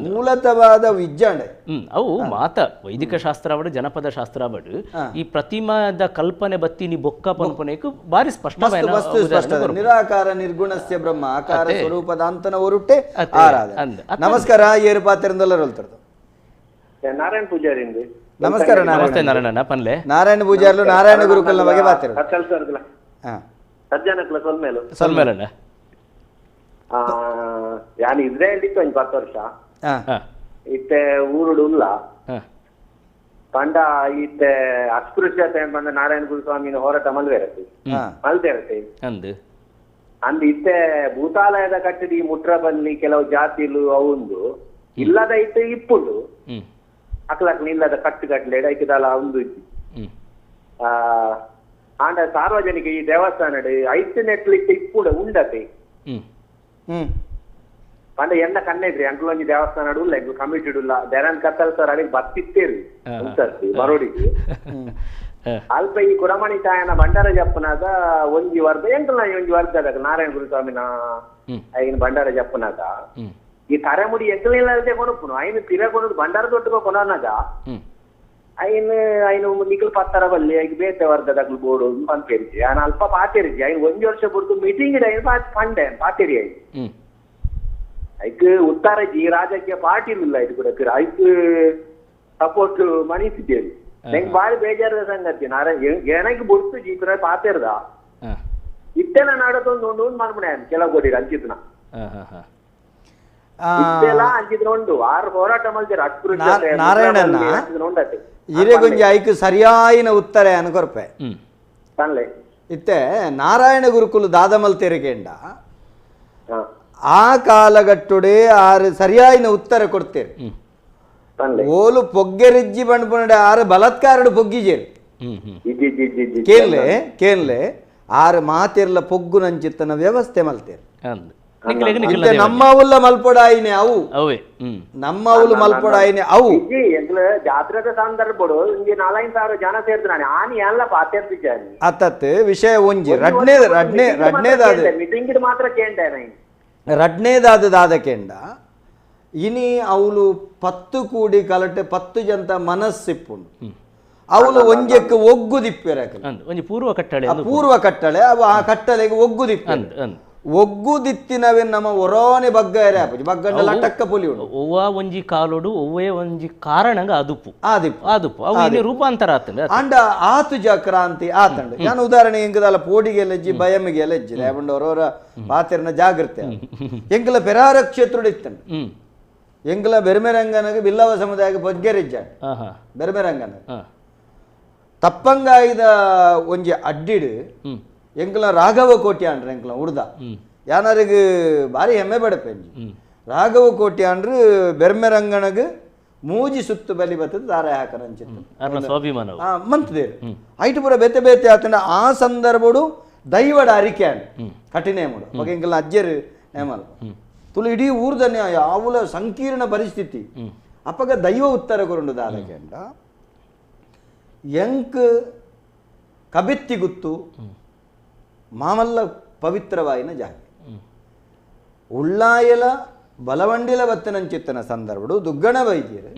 ಮೂಲತವಾದ ವಿಜ್ಜಾಂಡೆ. ಅವು ಮಾತ ವೈದಿಕ ಶಾಸ್ತ್ರ ಅವಡು ಜನಪದ ಶಾಸ್ತ್ರ ಅವಡು ಈ ಪ್ರತಿಮಾದ ಕಲ್ಪನೆ ಬತ್ತೀನಿ ಬೊಕ್ಕ ಪನ್ಪನೆಕ್ ಬಾರಿ ಸ್ಪಷ್ಟ ಸ್ಪಷ್ಟ ನಿರಾಕಾರ ನಿರ್ಗುಣಸ್ಯ ಬ್ರಹ್ಮ ಆಕಾರ ಸ್ವರೂಪದ ಅಂತನ ಒರುಟ್ಟೆ ಆರಾಧನೆ. ನಮಸ್ಕಾರ, ಏರು ಪಾತ್ರೆಂದೆಲ್ಲ ಹೇಳ್ತಾರೆ. ನಾರಾಯಣ ಪೂಜಾರಿ. ನಮಸ್ಕಾರ. ನಮಸ್ತೆ ನಾರಾಯಣ ಪನ್ಲೆ. ನಾರಾಯಣ ಪೂಜಾರ್ಲು ನಾರಾಯಣ ಗುರುಕುಲ್ನ ಬಗ್ಗೆ ಮಾತಾಡ. ಸೊಲ್ಮೇಲಣ್ಣ. ಯಾನ್ ಇಸ್ರೇಲ್ ಇತ್ತು ಒಂಜಿ 10 ವರ್ಷ ಇತ್ತೆ ಊರುಡು ಉಲ್ಲ ಪಂಡ ಇತ್ತೆ ಅಸ್ಪೃಶ್ಯತೆ ಬಂದ ನಾರಾಯಣ ಗುರುಸ್ವಾಮಿನ ಹೋರಾಟ ಮಲ್ವೇರತ್ತೆ ಮಲ್ತೇರತ್ತೆ ಅಂದ್ ಇತ್ತೆ ಭೂತಾಲಯದ ಕಟ್ಟಡಿ ಮುಟ್ರ ಬಲ್ಲಿ ಕೆಲವು ಜಾತಿಲು ಅವುಂದು ಇಲ್ಲದ ಇತ್ತೆ ಇಪ್ಪುಂಡು ಅಕ್ಲಕ್ಲ ಇಲ್ಲದ ಕಟ್ಟು ಕಟ್ಲೆ ಐಕದಾಲ ಒಂದು ಆಂಡ ಸಾರ್ವಜನಿಕ ಈ ದೇವಸ್ಥಾನ ಐತೆ ನೆಟ್ಲಿಕ್ಕೆ ಇಪ್ಪುಂಡ ಉಂಡತೆ ಪಂಡ ಎನ್ನ ಕಣ್ಣ ಇದ್ರಿ ಅಂಕಲ್ ಒಂಜಿ ದೇವಸ್ಥಾನ ಉಲ್ಲ ಎಂಕ್ಲು ಕಮಿಟಿ ಉಲ್ಲ ದೇರನ್ ಕತ್ತಲ್ ಸರ್ ಅಡಿಗೆ ಬತ್ತಿತ್ತೇರಿ ಒಂದ್ಸರ್ತಿ ಬರೋಡಿಗೆ ಅಲ್ಪ ಈ ಕುರಮಣಿ ತಾಯನ ಭಂಡಾರ ಜಪ್ಪನಾಗ ಒಂಜಿ ವರ್ಗ ಎಂಕಲ್ನ ಒಂಜಿ ವರ್ಗದ ನಾರಾಯಣ ಗುರುಸ್ವಾಮಿನ ಐನ ಭಂಡಾರ ಜಪ್ಪನಾಗ ಈ ತರೆಮುಡಿ ಎಂಕಲ್ನಿಲ್ಲದೆ ಕೊನಪುನು ಐನು ಪಿರ ಕೊನದು ಭಂಡಾರ ದೊಡ್ಡ ಕೊನನಾಗ ಐನ್ ಐನು ನಿಖಲ್ ಪತ್ತರ ಬಲ್ಲಿ ಐಕ್ ಬೇತೆ ವರ್ಗದಾಗ್ಲು ಬೋಡು ಪನ್ಪೇರಿಜಿ ಆನ ಅಲ್ಪ ಪಾತೇರಿಜಿ ಐನ್ ಒಂಜಿ ವರ್ಷ ಬುಡ್ದು ಮೀಟಿಂಗ್ ಐನ್ ಪಂಡೆ ಪಾತೇರಿ ಐನ್ ಐಕ್ ಉತ್ತಾರಜಿ ರಾಜಕೀಯ ಪಾರ್ಟಿ ಇಲ್ಲ ಇದು ಕೂಡ ಐಕ್ ಸಪೋರ್ಟ್ ಮನಿಸಿದ್ದೇರಿ ನಂಗೆ ಬಾರಿ ಬೇಜಾರದ ಸಂಗತಿ ನಾರಾಯಣ ಏನಕ್ಕೆ ಬುಡ್ತು ಜೀಪುರ ಪಾತೇರ್ದ ಇತ್ತೆಲ್ಲ ನಾಡದೊಂದು ಉಂಡು ಮನ್ಮನೆ ಕೆಲವು ಕೋಟಿ ಅಂಚಿತ್ನ ಇತ್ತೆಲ್ಲ ಅಂಚಿತ್ರ ಉಂಡು ಆರು ಹೋರಾಟ ಮಲ್ದಿರ ಅಸ್ಪೃಶ್ಯತೆ ನಾರಾಯಣನ ಹಿರೇಗುಂಜಿ ಐಕ್ ಸರಿಯಾಯಿನ ಉತ್ತರ ಅನ್ಕೊರ್ಪೆ ಇತ್ತೆ ನಾರಾಯಣ ಗುರುಕುಲು ದಾದಮಲ್ ತೆರಿಗೆಂಡ ಆ ಕಾಲಗಟ್ಟುಡೆ ಆರು ಸರಿಯಾಯಿನ ಉತ್ತರ ಕೊಡ್ತೇವೆ. ಓಲು ಪೊಗ್ಗೆರಿಜ್ಜಿ ಬಂಡ್ಪುನಡೆ ಆರು ಬಲತ್ಕಾರಡು ಪೊಗ್ಗಿಜೇರು ಕೇನ್ಲೆ ಕೇನ್ಲೆ ಆರು ಮಾತಿರ್ಲ ಪೊಗ್ಗು ನಂಚಿತ್ತನ ವ್ಯವಸ್ಥೆ ಮಲ್ತೇರು. ನಮ್ಮ ಉಲ್ಲ ಮಲ್ಪೊಡಾಯಿನೆ ಅವು ನಮ್ಮ ಉಲ್ಲು ಮಲ್ಪೊಡಾಯಿನೆ ಅವು ಜಾತ್ರೆದ ಸಂದರ್ಭಡು 4-5 ಸಾವಿರ ಜನ ಸೇರ್ತು ನಾನು ಆನಿ ಎಲ್ಲ ಪಾತೇರ್ತಿದ್ದಾನೆ ಅತ್ತತ್ ವಿಷಯ ಒಂಜಿ ರಡ್ನೇ ರಡ್ನೇ ರಡ್ನೇದಾದ ಮೀಟಿಂಗ್ ಮಾತ್ರ ಕೇಂಡೆ ರಡ್ನೇದಾದ ದಾದಕೆಂಡ ಇನಿ ಅವಳು 10 ಕೂಡಿ ಕಲಟೆ 10 ಜಂತ ಮನಸ್ಸಿಪ್ಪುಂಡು ಅವಳು ಒಂಜಕ್ಕೆ ಒಗ್ಗುದಿಪ್ಪೇರ ಒಂಜಿ ಪೂರ್ವ ಕಟ್ಟಳೆ ಪೂರ್ವ ಕಟ್ಟಳೆ ಅವು ಆ ಕಟ್ಟಳೆಗೆ ಒಗ್ಗುದಿಪ್ಪ ಒಗ್ಗುದಿತ್ತಿನವೇ ನಮ್ಮ ಒರೋನೆ ಬಗ್ಗ ಬಗ್ಗಂಡ ಲಟಕ್ಕ ಪೊಲಿ ಉಂಡು ಒವ್ವ ಒಂಜಿ ಕಾಲೋಡು ಒವ್ವೇ ಒಂಜಿ ಕಾರಣಂಗ ಅದುಪ್ಪು ಆದಿಪ್ಪು ಆದುಪ್ಪು ಅವು ಇಲ್ಲಿ ರೂಪಾಂತರ ಆತಂಡ ಅಂಡ ಆತು ಕ್ರಾಂತಿ ಆತಂಡ ನಾನು ಉದಾಹರಣೆ ಎಂಕದಲ್ಲ ಪೋಡಿಗೆ ಎಲೆಜ್ಜಿ ಬಯಮಿಗೆ ಎಲೆಜ್ಜಿ ರೇವಂಡ ಅವರವರ ಪಾತಿರ್ನ ಜಾಗೃತೆ ಎಂಕಲ ಪೆರಾರ ಕ್ಷೇತ್ರುಡು ಇತ್ತಂಡ ಎಂಕಲ ಬೆರ್ಮೆರಂಗನಗೆ ಬಿಲ್ಲವ ಸಮುದಾಯಕ್ಕೆ ಬೊಜ್ಗೆರಿಜ್ಜ ಬೆರ್ಮೆರಂಗನ ತಪ್ಪಂಗಾಯ್ದ ಒಂಜಿ ಅಡ್ಡಿಡು ಎಂಕಲ ರಾಘವ ಕೋಟಿ ಅಂಡ್ರೆ ಎಂಕಲ ಉಡ್ದ ಯಾನರಿಗೆ ಭಾರಿ ಹೆಮ್ಮೆ ಪಡಪೆಂಜಿ ರಾಘವ ಕೋಟಿ ಅಂಡ್ರು ಬೆರ್ಮೆರಂಗನಗೆ ಮೂಜಿ ಸುತ್ತು ಬಲಿ ಬತ್ತದ ದಾರ ಹಾಕರಂಚಿತ್ತು ಸ್ವಾಭಿಮಾನ ಮಂತದೇರು ಐಟು ಪೂರ ಬೇತೆ ಬೇತೆ ಆತಂಡ ಆ ಸಂದರ್ಭಡು ದೈವಡ ಅರಿಕೆ ಅಂಡ್ ಕಠಿಣ ಮುಡು ಅವಾಗ ಎಂಕಲ ಅಜ್ಜರು ನೇಮಲ್ ತುಳು ಇಡೀ ಊರ್ದನೆ ಯಾವುಲ ಸಂಕೀರ್ಣ ಪರಿಸ್ಥಿತಿ ಅಪ್ಪಗ ದೈವ ಉತ್ತರ ಕೊರುಂಡು ದಾದಕೆಂಡ ಎಂಕ್ ಕಬೆತ್ತಿ ಗುತ್ತು ಮಾಮಲ್ಲ ಪವಿತ್ರವಾಯಿನ ಜಾಗೆ ಉಳ್ಳಾಯಲ ಬಲವಂಡಿಲ ಬತ್ತನಂಚಿತ್ತನ ಸಂದರ್ಭಡು ದುಗ್ಗಣ ವೈದ್ಯರು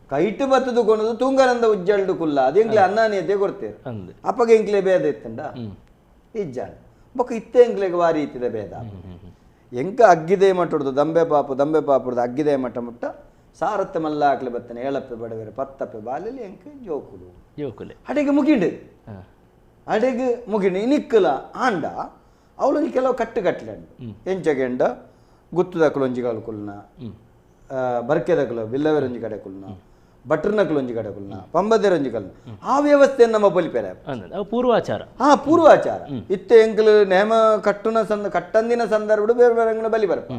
ಕೈಟು ಬತ್ತದು ಕೊನದು ತುಂಗನಂದ ಉಜ್ಜಲ್ಡು ಕುಲ್ಲ ಅದು ಎಂಕ್ಲೆ ಅನ್ನಾನಿಯತೆ ಕೊಡ್ತೇವೆ ಅಪ್ಪಗ ಎಂಕ್ಲೆ ಭೇದ ಇತ್ತಂಡ ಇಜ್ಜಾಣ ಬೊಕ್ಕ ಇತ್ತೆ ಎಂಕ್ಲೆಗೆ ವಾರಿ ಇತ್ತಿದ ಭೇದ ಎಂಕ ಅಗ್ಗಿದೆ ಮಟ್ಟುಡ್ದು ದಂಬೆ ಪಾಪು ದಂಬೆ ಪಾಪುಡ್ದು ಅಗ್ಗಿದೆ ಮಟ್ಟ ಮುಟ್ಟ ಸಾರತ್ತೆ ಮಲ್ಲ ಹಾಕ್ಲೆ ಬತ್ತನೆ ಏಳಪ್ಪೆ ಬಡವೆರೆ ಪತ್ತಪ್ಪೆ ಬಾಲೆಲಿ ಎಂಕ ಜೋಕುಲು ಜೋಕುಲೆ ಅಡೆಗೆ ಮುಗಿಂಡು ಅಡೆಗೆ ಮುಗಿಂಡು ಇನಿಕ್ಕಲ ಆಂಡ ಅವಳೊಂದು ಕೆಲವು ಕಟ್ಟು ಕಟ್ಟಲೆ ಎಂಚಗೆಂಡ ಗುತ್ತುದಕ್ಕಲು ಒಂಜಿ ಕುಲ್ನ ಬರ್ಕೆದಕ್ಕಲು ಬಿಲ್ಲವೆರೊಂಜಿ ಕಡೆ ಕುಲ್ನ ಭಟ್ರನಕ್ಕಲು ಕಡೆ ಕುಲ್ನ ಪಂಬದೆರೊಂಜಿ ಕಲ್ನ ಆ ವ್ಯವಸ್ಥೆಯನ್ನು ನಮ್ಮ ಬಲಿಪೆರೆ ಪೂರ್ವಾಚಾರ ಹಾ ಪೂರ್ವಾಚಾರ ಇತ್ತೆ ಎಂಕಲು ನೇಮ ಕಟ್ಟುನ ಸಂದ ಕಟ್ಟಂದಿನ ಸಂದರ್ಭಡು ಬೇರೆ ಬೇರೆ ಬಲಿ ಬರಪ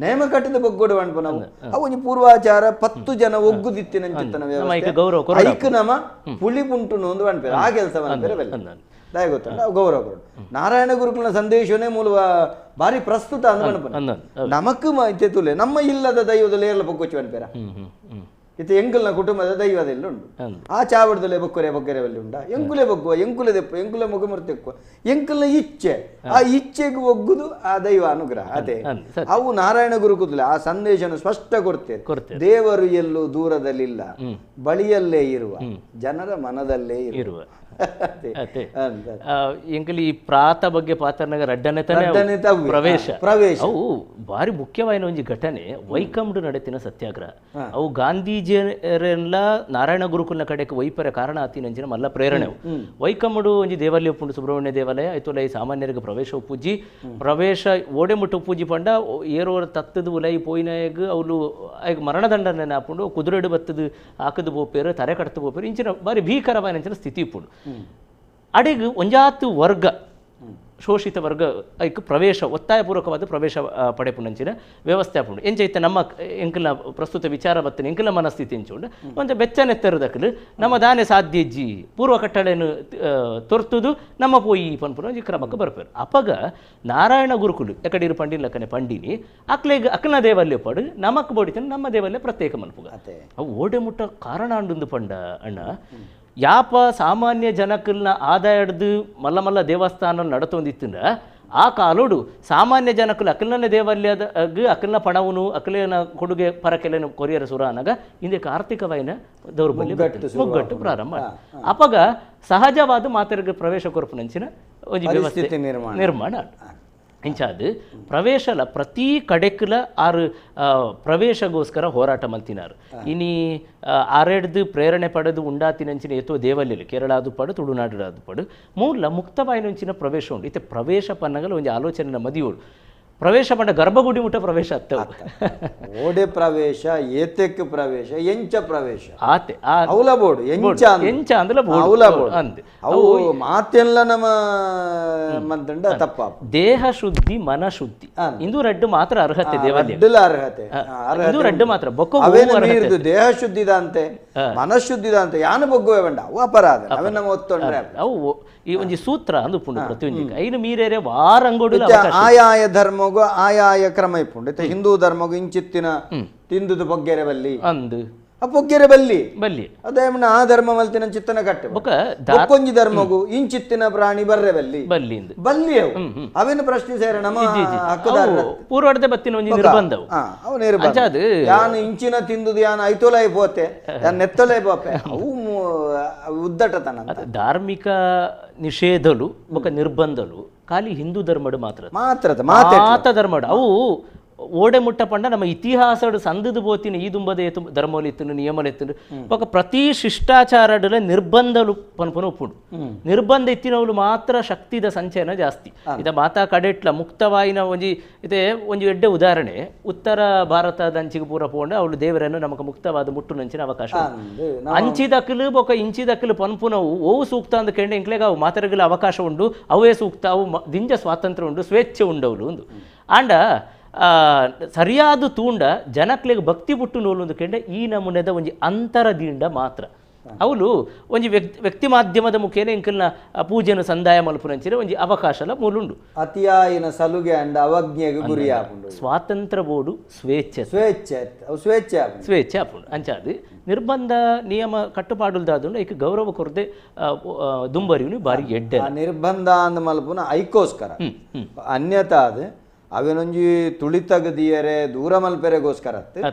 ನೇಮ ಕಟ್ಟದ ಬೊಗ್ಗೋಡು ಅನ್ಪ ನಾವು ಅವು ಒಂಜಿ ಪೂರ್ವಾಚಾರ 10 ಜನ ಒಗ್ಗುದಿತ್ತಿನ ಚಿತ್ತನ ವ್ಯವಸ್ಥೆ ಗೌರವ ಐಕ್ ನಮ ಪುಳಿ ಪುಂಟು ಒಂದು ಅನ್ಪೇರೆ ಆ ಕೆಲಸ ಅನ್ಪೇರೆ. ದಾಯ ಗೊತ್ತುಂಡ ಅವು ಗೌರವ ಕೊರಡು. ನಾರಾಯಣ ಗುರುಕುಲನ ಸಂದೇಶನೇ ಮೂಲ ಭಾರಿ ಪ್ರಸ್ತುತ ಅಂದ್ರೆ ನಮಕ್ ತುಲೆ ನಮ್ಮ ಇಲ್ಲದ ದೈವದಲ್ಲಿ ಏರ್ಲ ಬೊಕ್ಕೊಚ್ಚು ಅನ್ಪೇರ ಇತ್ತೆ ಎಂಕಲ್ನ ಕುಟುಂಬದ ದೈವದೆಲ್ಲ ಉಂಡು. ಆ ಚಾವಡದಲ್ಲೇ ಬೊಕ್ಕರೆ ಬೊಕ್ಕರೆ ಬಲ್ಲಿ ಉಂಡ ಎಂಕುಲೆ ಬೊಗ್ಗುವ ಎಂಕುಲೆ ದೆಪ್ಪ ಎಂಕುಲೆ ಮುಖಮೂರ್ತಿ ಎಂಕಲ್ನ ಇಚ್ಛೆ ಆ ಇಚ್ಛೆಗೆ ಒಗ್ಗುದು ಆ ದೈವ ಅನುಗ್ರಹ. ಅದೇ ಅವು ನಾರಾಯಣ ಗುರುಕುಲ ಆ ಸಂದೇಶನ ಸ್ಪಷ್ಟ ಕೊಡ್ತೇವೆ. ದೇವರು ಎಲ್ಲೂ ದೂರದಲ್ಲಿಲ್ಲ, ಬಳಿಯಲ್ಲೇ ಇರುವ, ಜನರ ಮನದಲ್ಲೇ ಇರುವ. ಎಂಕಲಿ ಈ ಪ್ರಾತ ಬಗ್ಗೆ ಪಾತ್ರನಗ ರಡ್ಡನೆ ಪ್ರವೇಶ ಪ್ರವೇಶ ಅವು ಭಾರಿ ಮುಖ್ಯವಾದ ಒಂಜಿ ಘಟನೆ ವೈಕಂಡು ನಡೆತಿನ ಸತ್ಯಾಗ್ರಹ. ಅವು ಗಾಂಧೀಜಿಯರೆಲ್ಲ ನಾರಾಯಣ ಗುರುಕುಲ್ನ ಕಡೆಗೆ ವೈಪರ ಕಾರಣ ಆತಿನಂಚಿನ ಮಲ್ಲ ಪ್ರೇರಣೆ. ವೈಕಂಡು ಒಂಜಿ ದೇವಾಲಯ ಉಪ್ಪುಂಡು, ಸುಬ್ರಹ್ಮಣ್ಯ ದೇವಾಲಯ. ಐತೋಲ ಈ ಸಾಮಾನ್ಯರಿಗೆ ಪ್ರವೇಶ ಉಪ್ಪುಜಿ, ಪ್ರವೇಶ ಓಡೆ ಮುಟ್ಟು ಉಪ್ಪುಜಿ ಪಂಡ ಏರೋರ ತತ್ತದ ಉಲೈ ಪೋಯಿನಾಯಗ್ ಅವಳು ಆಯ್ಗ ಮರಣದಂಡನೆ ಆಪುಂಡು, ಕುದುರೆಡು ಬತ್ತದು ಹಾಕದು ಪೋಪೇರು, ತರೆ ಕಡ್ತು ಪೋಪೇರು, ಇಂಚಿನ ಭಾರಿ ಭೀಕರವಾದ ಅಂಚಿನ ಸ್ಥಿತಿ ಉಪ್ಪುಂಡು. ಅಡೆಗೆ ಒಂಜಾತು ವರ್ಗ ಶೋಷಿತ ವರ್ಗ ಐಕ್ ಪ್ರವೇಶ ಒತ್ತಾಯಪೂರ್ವಕವಾದ ಪ್ರವೇಶ ಪಡೆಪುನಂಚಿನ ವ್ಯವಸ್ಥೆ ಆಪುಂಡು. ಎಂಚೈತೆ ನಮ್ಮ ಎಂಕಲ್ನ ಪ್ರಸ್ತುತ ವಿಚಾರ ಬತ್ತನೆ ಎಂಕಲ್ನ ಮನಸ್ಥಿತಿ ಎಂಚುಂಡು ಒಂಜ ಬೆಚ್ಚನೆತ್ತರದಕ್ಕಲು ನಮ್ಮ ದಾನೆ ಸಾಧ್ಯ ಇಜ್ಜಿ ಪೂರ್ವ ಕಟ್ಟಳೆಯನ್ನು ತೊರ್ತುದು ನಮ್ಮ ಪೋಯಿ ಪನ್ಪುನ ಒಂಜಿ ಕ್ರಮಕ್ಕೆ ಬರ್ಪೇರು. ಅಪಗ ನಾರಾಯಣ ಗುರುಕುಲು ಎಕಡಿರು ಪಂಡಿನ ಲಕ್ಕನೆ ಪಂಡಿನಿ ಅಕ್ಲೆಗ್ ಅಕ್ಲನ ದೇವಲ್ಯ ಪಡು ನಮಕ್ ಬೋಡಿತನ ನಮ್ಮ ದೇವಲ್ಯ ಪ್ರತ್ಯೇಕ ಮನ್ಪುಗ. ಅವು ಓಡೆ ಮುಟ್ಟ ಕಾರಣ ಅಂಡುಂದು ಪಂಡ ಅಣ್ಣ, ಯಾಪ ಸಾಮಾನ್ಯ ಜನಕಲ್ನ ಆದಾಯ ಹಿಡ್ದು ಮಲ್ಲ ಮಲ್ಲ ದೇವಸ್ಥಾನ ನಡತೊಂದಿತ್ತಿಂದ ಆ ಕಾಲೋಡು ಸಾಮಾನ್ಯ ಜನಕುಲು ಅಕಲ್ನ ದೇವಾಲಯದ ಅಕಲ್ನ ಪಣವನು ಅಕಲಿನ ಕೊಡುಗೆ ಪರಕೆಲೆನು ಕೊರಿಯರ ಸುರಾನಗ ಇಂದಕ್ಕೆ ಆರ್ಥಿಕವಾಯಿನ ದೌರ್ಬಲ್ಯ ಮುಗ್ಗಟ್ಟು ಪ್ರಾರಂಭ. ಅಪಗ ಸಹಜವಾದ ಮಾತರಿಗೆ ಪ್ರವೇಶ ಕೊರಪುನಂಚಿನ ಒಂಜಿ ವ್ಯವಸ್ಥೆ ನಿರ್ಮಾಣ. ಇಂಚಾದು ಪ್ರವೇಶಲ ಪ್ರತಿ ಕಡೆಕ್ಲ ಆರು ಪ್ರವೇಶಗೋಸ್ಕರ ಹೋರಾಟ ಮಲ್ತಿನಾರು. ಇನಿ ಆರೆಡ್ದು ಪ್ರೇರಣೆ ಪಡೆದು ಉಂಡಾತಿನಂಚಿನ ಏತೋ ದೇವಲ್ಯಲು ಕೇರಳ ಅದು ಪಡು ತುಳುನಾಡು ಅದು ಪಡು ಮೂಲ ಮುಕ್ತವಾಯಿನಂಚಿನ ಪ್ರವೇಶ ಉಂಡು. ಇತ್ತೆ ಪ್ರವೇಶ ಪನ್ನಗಲ ಒಂಜಿ ಆಲೋಚನೆ ಮದಿಯೋಳು ಪ್ರವೇಶ ಪಂಡ ಗರ್ಭಗುಡಿ ಮುಟ್ಟ ಪ್ರವೇಶ ಅತ್ತ ಓಡೆ ಪ್ರವೇಶ ಏತೆಕ್ ಪ್ರವೇಶ ಎಂಚ ಪ್ರವೇಶ ಆತೆ ಅವಲ ಬೋರ್ಡ್ ಎಂಚ ಎಂಚ ಅಂದಲ ಅವಲ ಬೋರ್ಡ್ ಅಂದ್ ಅವು ಮಾತೆಲ್ಲ ನಮ್ಮ ಮಂತಂಡ ತಪ್ಪ. ದೇಹ ಶುದ್ಧಿ ಮನ ಶುದ್ಧಿ ಇಂದು ರಡ್ಡು ಮಾತ್ರ ಅರ್ಹತೆ ದೇವಾಲಯ ಅರ್ಹತೆ ಇಂದು ರಡ್ಡು ಮಾತ್ರ ಬೊಕ್ಕ ಅವೇನು ದೇಹ ಶುದ್ಧಿದಂತೆ ಮನಶುದ್ಧಿದಂತೆ ಯಾನು ಬೊಗ್ಗುವೆ ಬೇಡ ಅವು ಅಪರಾಧ ಅವನ್ನ ನಮ್ಮ ಒತ್ತೊಂಡ್ರೆ ಅವು ಈ ಒಂಜಿ ಸೂತ್ರ ಅಂದು ಪುಂಡು ಪ್ರತಿಯೊಂಜಿ ಐನು ಮೀರೇರೆ ವಾರಂಗೋಡು ಆಯಾಯ ಧರ್ಮಗು ಆಯಾಯ ಕ್ರಮ ಇಪ್ಪುಂಡು. ಇತ್ತೆ ಹಿಂದೂ ಧರ್ಮಗು ಇಂಚಿತ್ತಿನ ತಿಂದುದು ಬೊಗ್ಗೆರೆ ಬಲ್ಲಿ ಅಂದು ಆ ಬೊಗ್ಗೆರೆ ಬಲ್ಲಿ ಬಲ್ಲಿ ಅದೇ ಆ ಧರ್ಮ ಮಲ್ತಿನ ಚಿತ್ತನ ಕಟ್ಟೆ ಬೊಕ್ಕೊಂಜಿ ಧರ್ಮಗು ಇಂಚಿತ್ತಿನ ಪ್ರಾಣಿ ಬರ್ರೆ ಬಲ್ಲಿ ಬಲ್ಲಿ ಬಲ್ಲಿ ಅವು ಅವೇನು ಪ್ರಶ್ನಿಸಿದರೆ ನಮ್ಮ ಹಕ್ಕುದಾರ ಪೂರ್ವಡದೆ ಬತ್ತಿನ ಒಂಜಿ ನಿರ್ಬಂಧವು ಅವು ನಿರ್ಬಂಧ. ಯಾನು ಇಂಚಿನ ತಿಂದುದು ಯಾನು ಐತೋಲೈ ಪೋತೆ ಯಾನ್ ನೆತ್ತೊಲೈ ಪೋಪೆ ಅವು ಉದ್ದಟತನ. ಧಾರ್ಮಿಕ ನಿಷೇಧಲು ಬೊಕ ನಿರ್ಬಂಧಲು ಖಾಲಿ ಹಿಂದೂ ಧರ್ಮಡು ಮಾತ್ರ ಮಾತ್ರ ಮಾತ ಧರ್ಮಡು ಅವು ಓಡೆ ಮುಟ್ಟ ಪಂಡ ನಮ್ಮ ಇತಿಹಾಸಡು ಸಂದದು ಪೋತಿನ ಈ ದುಂಬದ ಧರ್ಮಲಿತ್ತನು ನಿಯಮಲಿತ್ತನು ಬೊಕ ಪ್ರತಿ ಶಿಷ್ಟಾಚಾರಡಲ ನಿರ್ಬಂಧಲು ಪನ್ಪುನ ಉಪ್ಪುಂಡು. ನಿರ್ಬಂಧ ಇತ್ತಿನವಳು ಮಾತ್ರ ಶಕ್ತಿದ ಸಂಚಯನ ಜಾಸ್ತಿ. ಇದ ಮಾತಾ ಕಡೆಟ್ಲ ಮುಕ್ತವಾಯಿನ ಒಂಜಿ ಇದೆ ಒಂಜಿ ಎಡ್ಡೆ ಉದಾಹರಣೆ ಉತ್ತರ ಭಾರತದ ಅಂಚಿಗೆ ಪೂರ ಪೋಂಡ ಅವಳು ದೇವರನ್ನು ನಮಕ ಮುಕ್ತವಾದ ಮುಟ್ಟುನಂಚಿನ ಅವಕಾಶ ಅಂಚಿದಕ್ಕಲು ಬೊಕ ಇಂಚಿದಕ್ಕಲು ಪನ್ಪುನವು ಓವು ಸೂಕ್ತ ಅಂದ ಕೆಂಡೆ ಇಂಕ್ಲೆಗ ಅವು ಮಾತರಗಲ ಅವಕಾಶ ಉಂಡು ಅವೇ ಸೂಕ್ತ ಅವು ದಿಂಜ ಸ್ವಾತಂತ್ರ್ಯ ಉಂಡು ಸ್ವೇಚ್ಛೆ ಉಂಡವಳು ಒಂದು ಆಂಡ ಸರಿಯಾದ ತೂಂಡ ಜನಕ್ಲೆಗ್ ಭಕ್ತಿ ಪುಟ್ಟು ನೋಲೊಂದು ಕೆಂಡ ಈ ನಮೂನೆದ ಒಂಜಿ ಅಂತರ ದಿಂಡ ಮಾತ್ರ ಅವಳು ಒಂಜಿ ವ್ಯಕ್ತಿ ಮಾಧ್ಯಮದ ಮುಖೇನ ಇಂಕಲ್ನ ಪೂಜೆನ ಸಂದಾಯ ಮಲ್ಪುನಂಚಿನ ಒಂಜಿ ಅವಕಾಶಲ ಮೂಲುಂಡು. ಅತಿಯಾಯಿನ ಸಲುಗೆ ಅಂಡ ಅವಜ್ಞೆಗೆ ಗುರಿಯಾಪುಂಡು. ಸ್ವಾತಂತ್ರ್ಯ ಬೋಡು ಸ್ವೇಚ್ಛೆ ಸ್ವೇಚ್ಛೆ ಸ್ವೇಚ್ಛೆ ಸ್ವೇಚ್ಛೆ ಆಪುಂಡು. ಅಂಚಾದು ನಿರ್ಬಂಧ ನಿಯಮ ಕಟ್ಟುಪಾಡುಲ್ದಾದುಂಡು ಐಕ್ ಗೌರವ ಕೊರದೆ ದುಂಬರಿಯುನು ಬಾರಿ ಎಡ್ಡೆ ನಿರ್ಬಂಧ ಅಂದ ಮಲ್ಪುನ ಐಕೋಸ್ಕರ ಅನ್ಯತಾ ಅದು ಅವೇನೊಂಜಿ ತುಳಿತಗದಿಯರೆ ದೂರ ಮಲ್ಪೆರೆಗೋಸ್ಕರ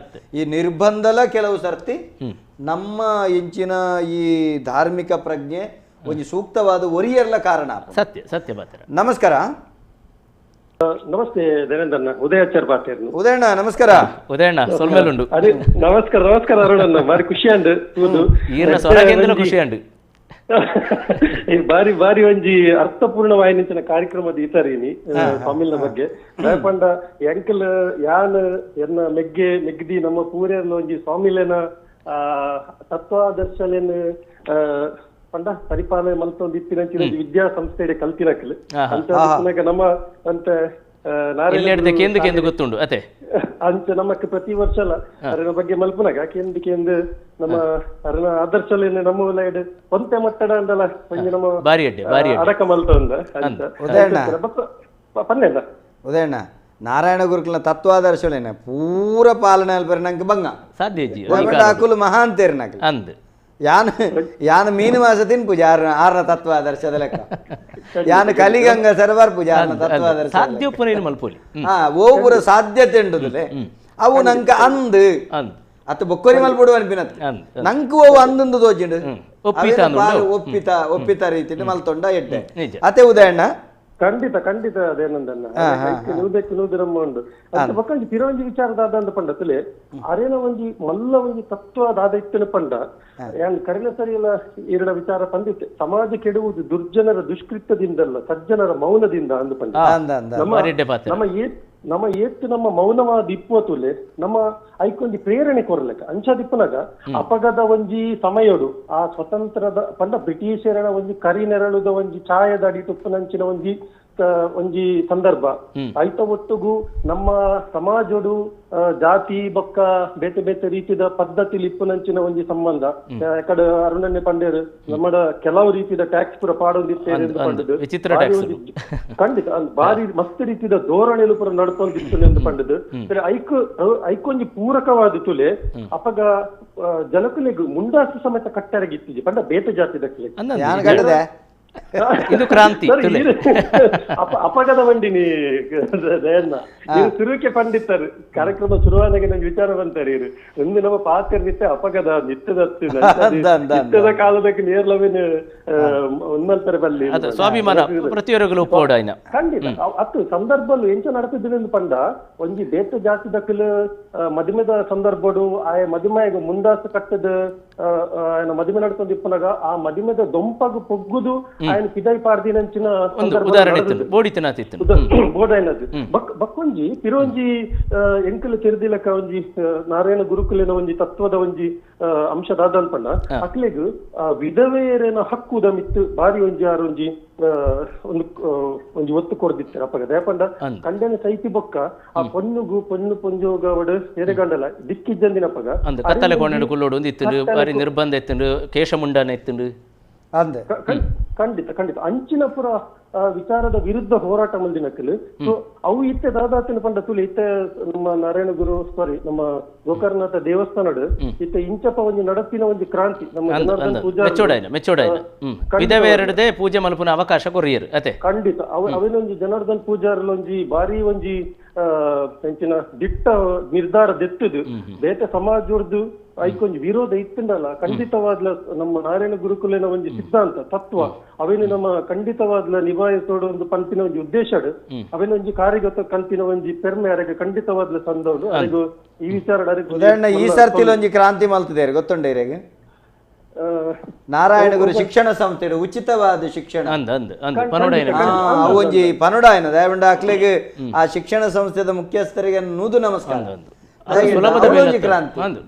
ಈ ನಿರ್ಬಂಧಲ ಕೆಲವು ಸರ್ತಿ ನಮ್ಮ ಇಂಚಿನ ಈ ಧಾರ್ಮಿಕ ಪ್ರಜ್ಞೆ ಒಂಜಿ ಸೂಕ್ತವಾದ ಒರಿಯರ್ಲ ಕಾರಣ. ಸತ್ಯ ಸತ್ಯ ಮಾತ್ರ. ನಮಸ್ಕಾರ. ನಮಸ್ತೆ ದೇವೇಂದ್ರಣ್ಣ, ಉದಯಾಚಾರ್ ಪಾಟೀಲ್. ಉದಯಣ್ಣ ನಮಸ್ಕಾರ. ಉದಯಣ್ಣ ಸೊಲ್ಮೆಲುಂಡು. ಅದೇ ನಮಸ್ಕಾರ ನಮಸ್ಕಾರ ಅರುಣಣ್ಣ, ಬಾರಿ ಖುಷಿ ಅಂಡು ಖುಷಿ ಅಂಡು. ಬಾರಿ ಬಾರಿ ಒಂಜಿ ಅರ್ಥಪೂರ್ಣವಾಯಿನ ಕಾರ್ಯಕ್ರಮದ ಈತರೀನಿ ಸ್ವಾಮಿಲ್ನ ಬಗ್ಗೆ. ದಯಪಂಡ ಎಂಕಲ್ ಯಾನ್ ಎನ್ನ ಮೆಗ್ಗೆ ಮೆಗ್ದಿ ನಮ್ಮ ಪೂರೆಲ್ಲ ಒಂಜಿ ಸ್ವಾಮಿಲೇನ ತತ್ವಾದರ್ಶಲೇನ್ ಪಂಡ ಪರಿಪಾಲನೆ ಮಲ್ತೊಂದು ಇತ್ತಿನಂಚಿನ ವಿದ್ಯಾಸಂಸ್ಥೆ ಕಲ್ತಿನಕಲ್ ಅಂತ ನಮ್ಮ ಅಂತ ನಾರಾಯಣ ಕೇಂದ್ರ ಕೇಂದ್ರ ಗೊತ್ತುಂಡು ಅತೆ ಅಂಚ ನಮಕ್ ಪ್ರತಿ ವರ್ಷ ಅಲ್ಲ ಅರನ ಬಗ್ಗೆ ಮಲ್ಪುನಾಗ ಕೇಂದ್ರ ಕೇಂದ್ರ ನಮ್ಮ ಅರನ ಆದರ್ಶ ನಮ್ಮ ವಲಯಡ್ ಒಂತೆ ಮಟ್ಟಡ ಅಂದಲ್ಲ ಒಂಜಿ ನಮ್ಮ ಬಾರಿ ಅಡ್ಡೆ ಬಾರಿ ಅಡಕ ಮಲ್ತ ಉಂದ ಉದಯಣ್ಣ ಪನ್ನೆಲ್ಲ ಉದಯಣ್ಣ ನಾರಾಯಣ ಗುರುಕುಲ ತತ್ವಾದರ್ಶಗಳೇನ ಪೂರ ಪಾಲನೆ ಅಲ್ಪರೆ ನಂಗೆ ಬಂಗ ಸಾಧ್ಯ ಅಕುಲು ಮಹಾನ್ ತೇರ್ನಕಲ್ ಅಂದ್ ಯಾನ್ ಯಾನ್ ಮೀನು ಮಾಸ ತಿನ್ಪೂಜೆ ಆರ್ನ ಆರ್ನ ತತ್ವಾದರ್ಶದ ಲೆಕ್ಕ ಯಾನ್ ಕಲಿಗಂಗ ಸರವಾರ್ ಪೂಜೆ ಆರ್ನ ತತ್ವಾದರ್ಶ ಸಾಧ್ಯ ಮಲ್ಪೋಲಿ ಹಾ ಓ ಪೂರ ಸಾಧ್ಯತೆ ಉಂಡುದಿಲ್ಲ ಅವು ನಂಗೆ ಅಂದ್ ಅತ್ತ ಬೊಕ್ಕೊರಿ ಮಲ್ಪೊಡು ಅನ್ಪಿನತ್ ನಂಕು ಅವು ಅಂದಂದು ತೋಜಿಂಡು ಒಪ್ಪಿತ ಒಪ್ಪಿತ ರೀತಿ ಮಲ್ತೊಂಡ ಎಡ್ಡೆ ಅತೆ ಉದಯಣ್ಣ ಖಂಡಿತ ಖಂಡಿತ ಅದೇನಂದನ್ನ ನೂದೆಕ್ ನಮ್ಮ ಉಂಡು ಅಂತ ಬೊಕ್ಕ ಪಿರೋಂಜಿ ವಿಚಾರದಾದ ಅಂದ ಪಂಡ ತುಲೆ ಅರೇನ ಒಂಜಿ ಮಲ್ಲ ಒಂಜಿ ತತ್ವ ದಾದ ಇತ್ತಿನ ಪಂಡ ಯಾನ್ ಕರಿನ ಸರಿಯಲ್ಲ ಎರಡ ವಿಚಾರ ಪಂಡಿತ್ತೆ ಸಮಾಜ ಕೆಡುವುದು ದುರ್ಜನರ ದುಷ್ಕೃತ್ಯದಿಂದಲ್ಲ ಸಜ್ಜನರ ಮೌನದಿಂದ ಅಂದ ಪಂಡ ನಮ್ಮ ನಮ್ಮ ಏತ್ತು ನಮ್ಮ ಮೌನವಾದ ಇಪ್ಪುವ ತುಲೆ ನಮ್ಮ ಐಕೊಂಜಿ ಪ್ರೇರಣೆ ಕೊರಲೆಕ್ಕ ಅಂಚಾದಿಪ್ಪನಾಗ ಅಪಗದ ಒಂಜಿ ಸಮಯಡು ಆ ಸ್ವತಂತ್ರದ ಪಂಡ ಬ್ರಿಟಿಷರನ ಒಂಜಿ ಕರಿನೆರಳುದ ಒಂಜಿ ಛಾಯದ ಅಡಿ ತುಪ್ಪನಂಚಿನ ಒಂಜಿ ಒಂಜಿ ಸಂದರ್ಭ ಐತ ಒಟ್ಟುಗು ನಮ್ಮ ಸಮಾಜೋಡು ಜಾತಿ ಬೊಕ್ಕ ಬೇತೆ ಬೇತೆ ರೀತಿದ ಪದ್ಧತಿ ಇಪ್ಪುನಂಚಿನ ಒಂಜಿ ಸಂಬಂಧ ಕಡೆ ಅರುಣನ್ಯ ಪಂಡೇರು ನಮ್ಮ ಕೆಲವು ರೀತಿದ ಟ್ಯಾಕ್ಸ್ ಪೂರ ಪಾಡೊಂದಿತ್ತೇನೆ ಪಂಡದು ಖಂಡಿತ ಬಾರಿ ಮಸ್ತ್ ರೀತಿದ ಧೋರಣೆಲು ಪೂರ ನಡ್ಕೊಂದಿತ್ತು ಎಂದು ಪಂಡದು ಐಕ್ ಐಕೊಂಜಿ ಪೂರಕವಾದ ತುಲೆ ಅಪಗ ಜನಕುಲೆಗ್ ಮುಂಡಾಸು ಸಮೇತ ಕಟ್ಟರಗಿತ್ತಿಜಿ ಪಂಡ ಬೇತೆ ಜಾತಿ ದಕ್ಲೆ ಇದು ಕ್ರಾಂತಿ ಅಪಗದ ಬಂಡಿನಿ ದಯಣ್ಣ ಸುರುಕೆ ಪಂಡಿತರು ಕಾರ್ಯಕ್ರಮ ಶುರುವಾದಾಗ ನಂಗೆ ವಿಚಾರ ಬಂತಾರೆ ಇರು ಒಂದು ನಮ್ಮ ಪಾತ್ರ ನಿತ್ಯ ಅಪಗದ ನಿತ್ಯದ ನಿತ್ಯದ ಕಾಲದಕ್ಕೆ ನೇರ್ಲವೇನು ಒಂದಲ್ತಾರೆ ಬಲ್ಲಿ ಸ್ವಾಭಿಮಾನ ಪ್ರತಿಯೊರಗಲು ಒಪ್ಪೋಡಾಯ್ನ ಖಂಡಿತ ಅತ್ತು ಸಂದರ್ಭಲ್ಲೂ ಎಂಚ ನಡತಿದ್ದೀನಿ ಪಂಡ ಒಂಜಿ ಬೇತೆ ಜಾತಿ ದಕ್ಕಲು ಮದುಮೆದ ಸಂದರ್ಭಡು ಆಯ ಮದುಮೆಗೆ ಮುಂದಾಸು ಕಟ್ಟದ ಆಯನ ಮದುವೆ ನಡ್ಕೊಂಡು ಇಪ್ಪನಾಗ ಆ ಮದುಮೆದ ದೊಂಪಗು ಪೊಗ್ಗುದು ఆయన ಪಿದೈ ಪಾರ್ದಿನಂಚಿನ ಉದಾಹರಣೆ ಬೋಡೈನದು ಬಕ್ಕೊಂಜಿ ಪಿರೋಂಜಿ ಎಂಕಲ್ ತೆರೆದಿಲಕ ಒಂಜಿ ನಾರಾಯಣ ಗುರುಕುಲಿನ ಒಂಜಿ ತತ್ವದ ಒಂಜಿ ಅಂಶ ದಾದನ್ಪಂಡ ಅಕ್ಲೆಗ್ ವಿಧವೆಯರೇನ ಹಕ್ಕುದ ಮಿತ್ತು ಬಾರಿ ಒಂಜಿ ಆರೊಂಜಿ ಒಂದು ಒಂಜಿ ಒತ್ತು ಕೊರ್ದಿತ್ತಾರೆ ಅಪ್ಪಗ ದಯಪಂಡ ಕಂಡನ ಸೈತಿ ಬೊಕ್ಕ ಆ ಪೊನ್ನುಗು ಪೊನ್ನು ಪೊಂಜೋಗವಡು ಎರೆಗಂಡಲ ದಿಕ್ಕಿಜ್ಜಂದಿನಪ್ಪಗ ಕತ್ತಲೆ ಕೋಣೆಡು ಕುಲ್ಲೋಡು ಒಂದು ಇತ್ತುಂಡು ಬಾರಿ ನಿರ್ಬಂಧ ಇತ್ತುಂಡು ಕೇಶಮುಂಡನ ಇತ್ತುಂಡು ಖಂಡಿತ ಖಂಡಿತ ಅಂಚಿನ ಪುರ ವಿಚಾರದ ವಿರುದ್ಧ ಹೋರಾಟ ಮುಂದಿನಕಲು ಸೊ ಅವು ಇತ್ತೆ ದಾದಾತಿನ ಪಂಡ ತುಲಿ ಇತ್ತೆ ನಮ್ಮ ನಾರಾಯಣ ಗುರು ಸಾರಿ ನಮ್ಮ ಗೋಕರ್ಣನಾಥ ದೇವಸ್ಥಾನಡು ಇತ್ತೆ ಇಂಚಪ ಒಂಜಿ ನಡಪಿನ ಒಂಜಿ ಕ್ರಾಂತಿ ನಮ್ಮ ಜನಾರ್ದನ್ ಪೂಜಾರಿ ಪೂಜೆ ಮಲ್ಪುನ ಅವಕಾಶ ಕೊರಿಯರು ಅತೆ ಖಂಡಿತ ಅವಿನೊಂಜಿ ಜನಾರ್ದನ್ ಪೂಜಾರಲೊಂಜಿ ಬಾರಿ ಒಂಜಿ ಎಂಚಿನ ದಿಟ್ಟ ನಿರ್ಧಾರ ದೆತ್ತದು ಬೇತೆ ಸಮಾಜದ್ದು ಐಕೊಂಜಿ ವಿರೋಧ ಇತ್ತಂಡಲ್ಲ ಖಂಡಿತವಾದ್ಲ ನಮ್ಮ ನಾರಾಯಣ ಗುರುಕುಲಿನ ಒಂಜಿ ಸಿದ್ಧಾಂತ ತತ್ವ ಅವೇನು ನಮ್ಮ ಖಂಡಿತವಾದ್ಲ ನಿಭಾಯಿಸೋಡು ಒಂದು ಪಂಪಿನ ಒಂಜಿ ಉದ್ದೇಶ ಅವೇನ ಒಂಜಿ ಕಾರ್ಯಗತ ಕಲ್ಪಿನ ಒಂಜಿ ಪೆರ್ಮೆ ಅರೆಗೆ ಖಂಡಿತವಾದ್ಲ ಸಂದವನು ಅರೆಗು ಈ ವಿಚಾರ ಉದಾಹರಣೆ ಈ ಸರ್ತಿಲ ಒಂಜಿ ಕ್ರಾಂತಿ ಮಲ್ತಿದ್ದಾರೆ ಗೊತ್ತುಂಡ ಇರೆಗೆ ನಾರಾಯಣ ಗುರು ಶಿಕ್ಷಣ ಸಂಸ್ಥೆ ಉಚಿತವಾದ ಶಿಕ್ಷಣ ಒಂಜಿ ಪನುಡಾಯನ ದಯವಂಡ ಅಕ್ಲೆಗೆ ಆ ಶಿಕ್ಷಣ ಸಂಸ್ಥೆದ ಮುಖ್ಯಸ್ಥರಿಗೆ ನೂದು ನಮಸ್ಕಾರ.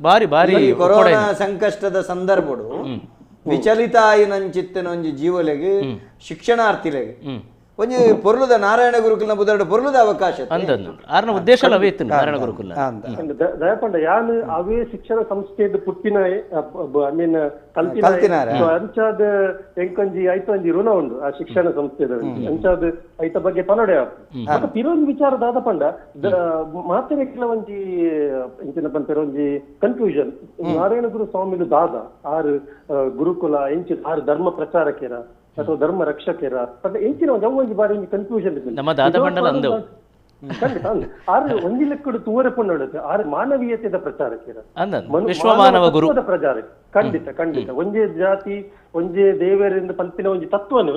ಬಾರಿ ಬಾರಿ ಕೊರೋನಾ ಸಂಕಷ್ಟದ ಸಂದರ್ಭಡು ವಿಚಲಿತ ಆಯಿನಂಚಿತ್ತಿನ ಒಂಜಿ ಜೀವಲೆಗೆ ಶಿಕ್ಷಣಾರ್ಥಿಲೆಗೆ ಒಂಜಿ ಪೊರ್ಲುದ ನಾರಾಯಣ ಗುರುಕುಲನ ಬುದರ್ಡ್ ಪೊರ್ಲುದ ಅವಕಾಶ ಉದ್ದೇಶ ನಾರಾಯಣ ಗುರುಕುಲ ದಯಪಂಡ ಯಾನ್ ಅವೇ ಶಿಕ್ಷಣ ಸಂಸ್ಥೆದ ಪುಟ್ಟಿನ I mean ಕಲ್ತಿನ ಅಂಚಾದ ಎಂಕೊಂಜಿ ಐತೊಂಜಿ ಋಣ ಉಂಡು ಆ ಶಿಕ್ಷಣ ಸಂಸ್ಥೆದ ಅಂಚಾದ ಐತ ಬಗ್ಗೆ ಪನೊಡೆ ಪಿರೊಂಜಿ ವಿಚಾರ ದಾದ ಪಂಡ ಮಾತೆರೆಕ್ಲ ಒಂಜಿ ಎಂಚಿನ ಪನ್ಪೆರ್ ಒಂಜಿ ಕನ್ಫ್ಯೂಷನ್. ನಾರಾಯಣ ಗುರು ಸ್ವಾಮಿಲು ದಾದ ಆರು ಗುರುಕುಲ ಎಂಚಿ ಆರು ಧರ್ಮ ಪ್ರಚಾರಕರ ಅಥವಾ ಧರ್ಮ ರಕ್ಷಕರ ಎಂಚಿನ ಒಂಜಿ ಅವು ಒಂಜಿ ಬಾರಿ ಒಂಜಿ ಕನ್ಫ್ಯೂಷನ್ ನಮ್ಮ ದಾದ ಪಂಡಲ ಅಂದವು ಖಂಡಿತ ಆರು ಒಂಜಿ ಲೆಕ್ಕಡು ತೂವರೆ ಪೊಣ್ಣು ಆರು ಮಾನವೀಯತೆದ ಪ್ರಚಾರಕರ ವಿಶ್ವಮಾನವ ಗುರು ಪ್ರಚಾರ ಖಂಡಿತ ಖಂಡಿತ ಒಂಜೇ ಜಾತಿ ಒಂಜೇ ದೇವರಿಂದ ಪಲ್ಪಿನ ಒಂಜಿ ತತ್ವನು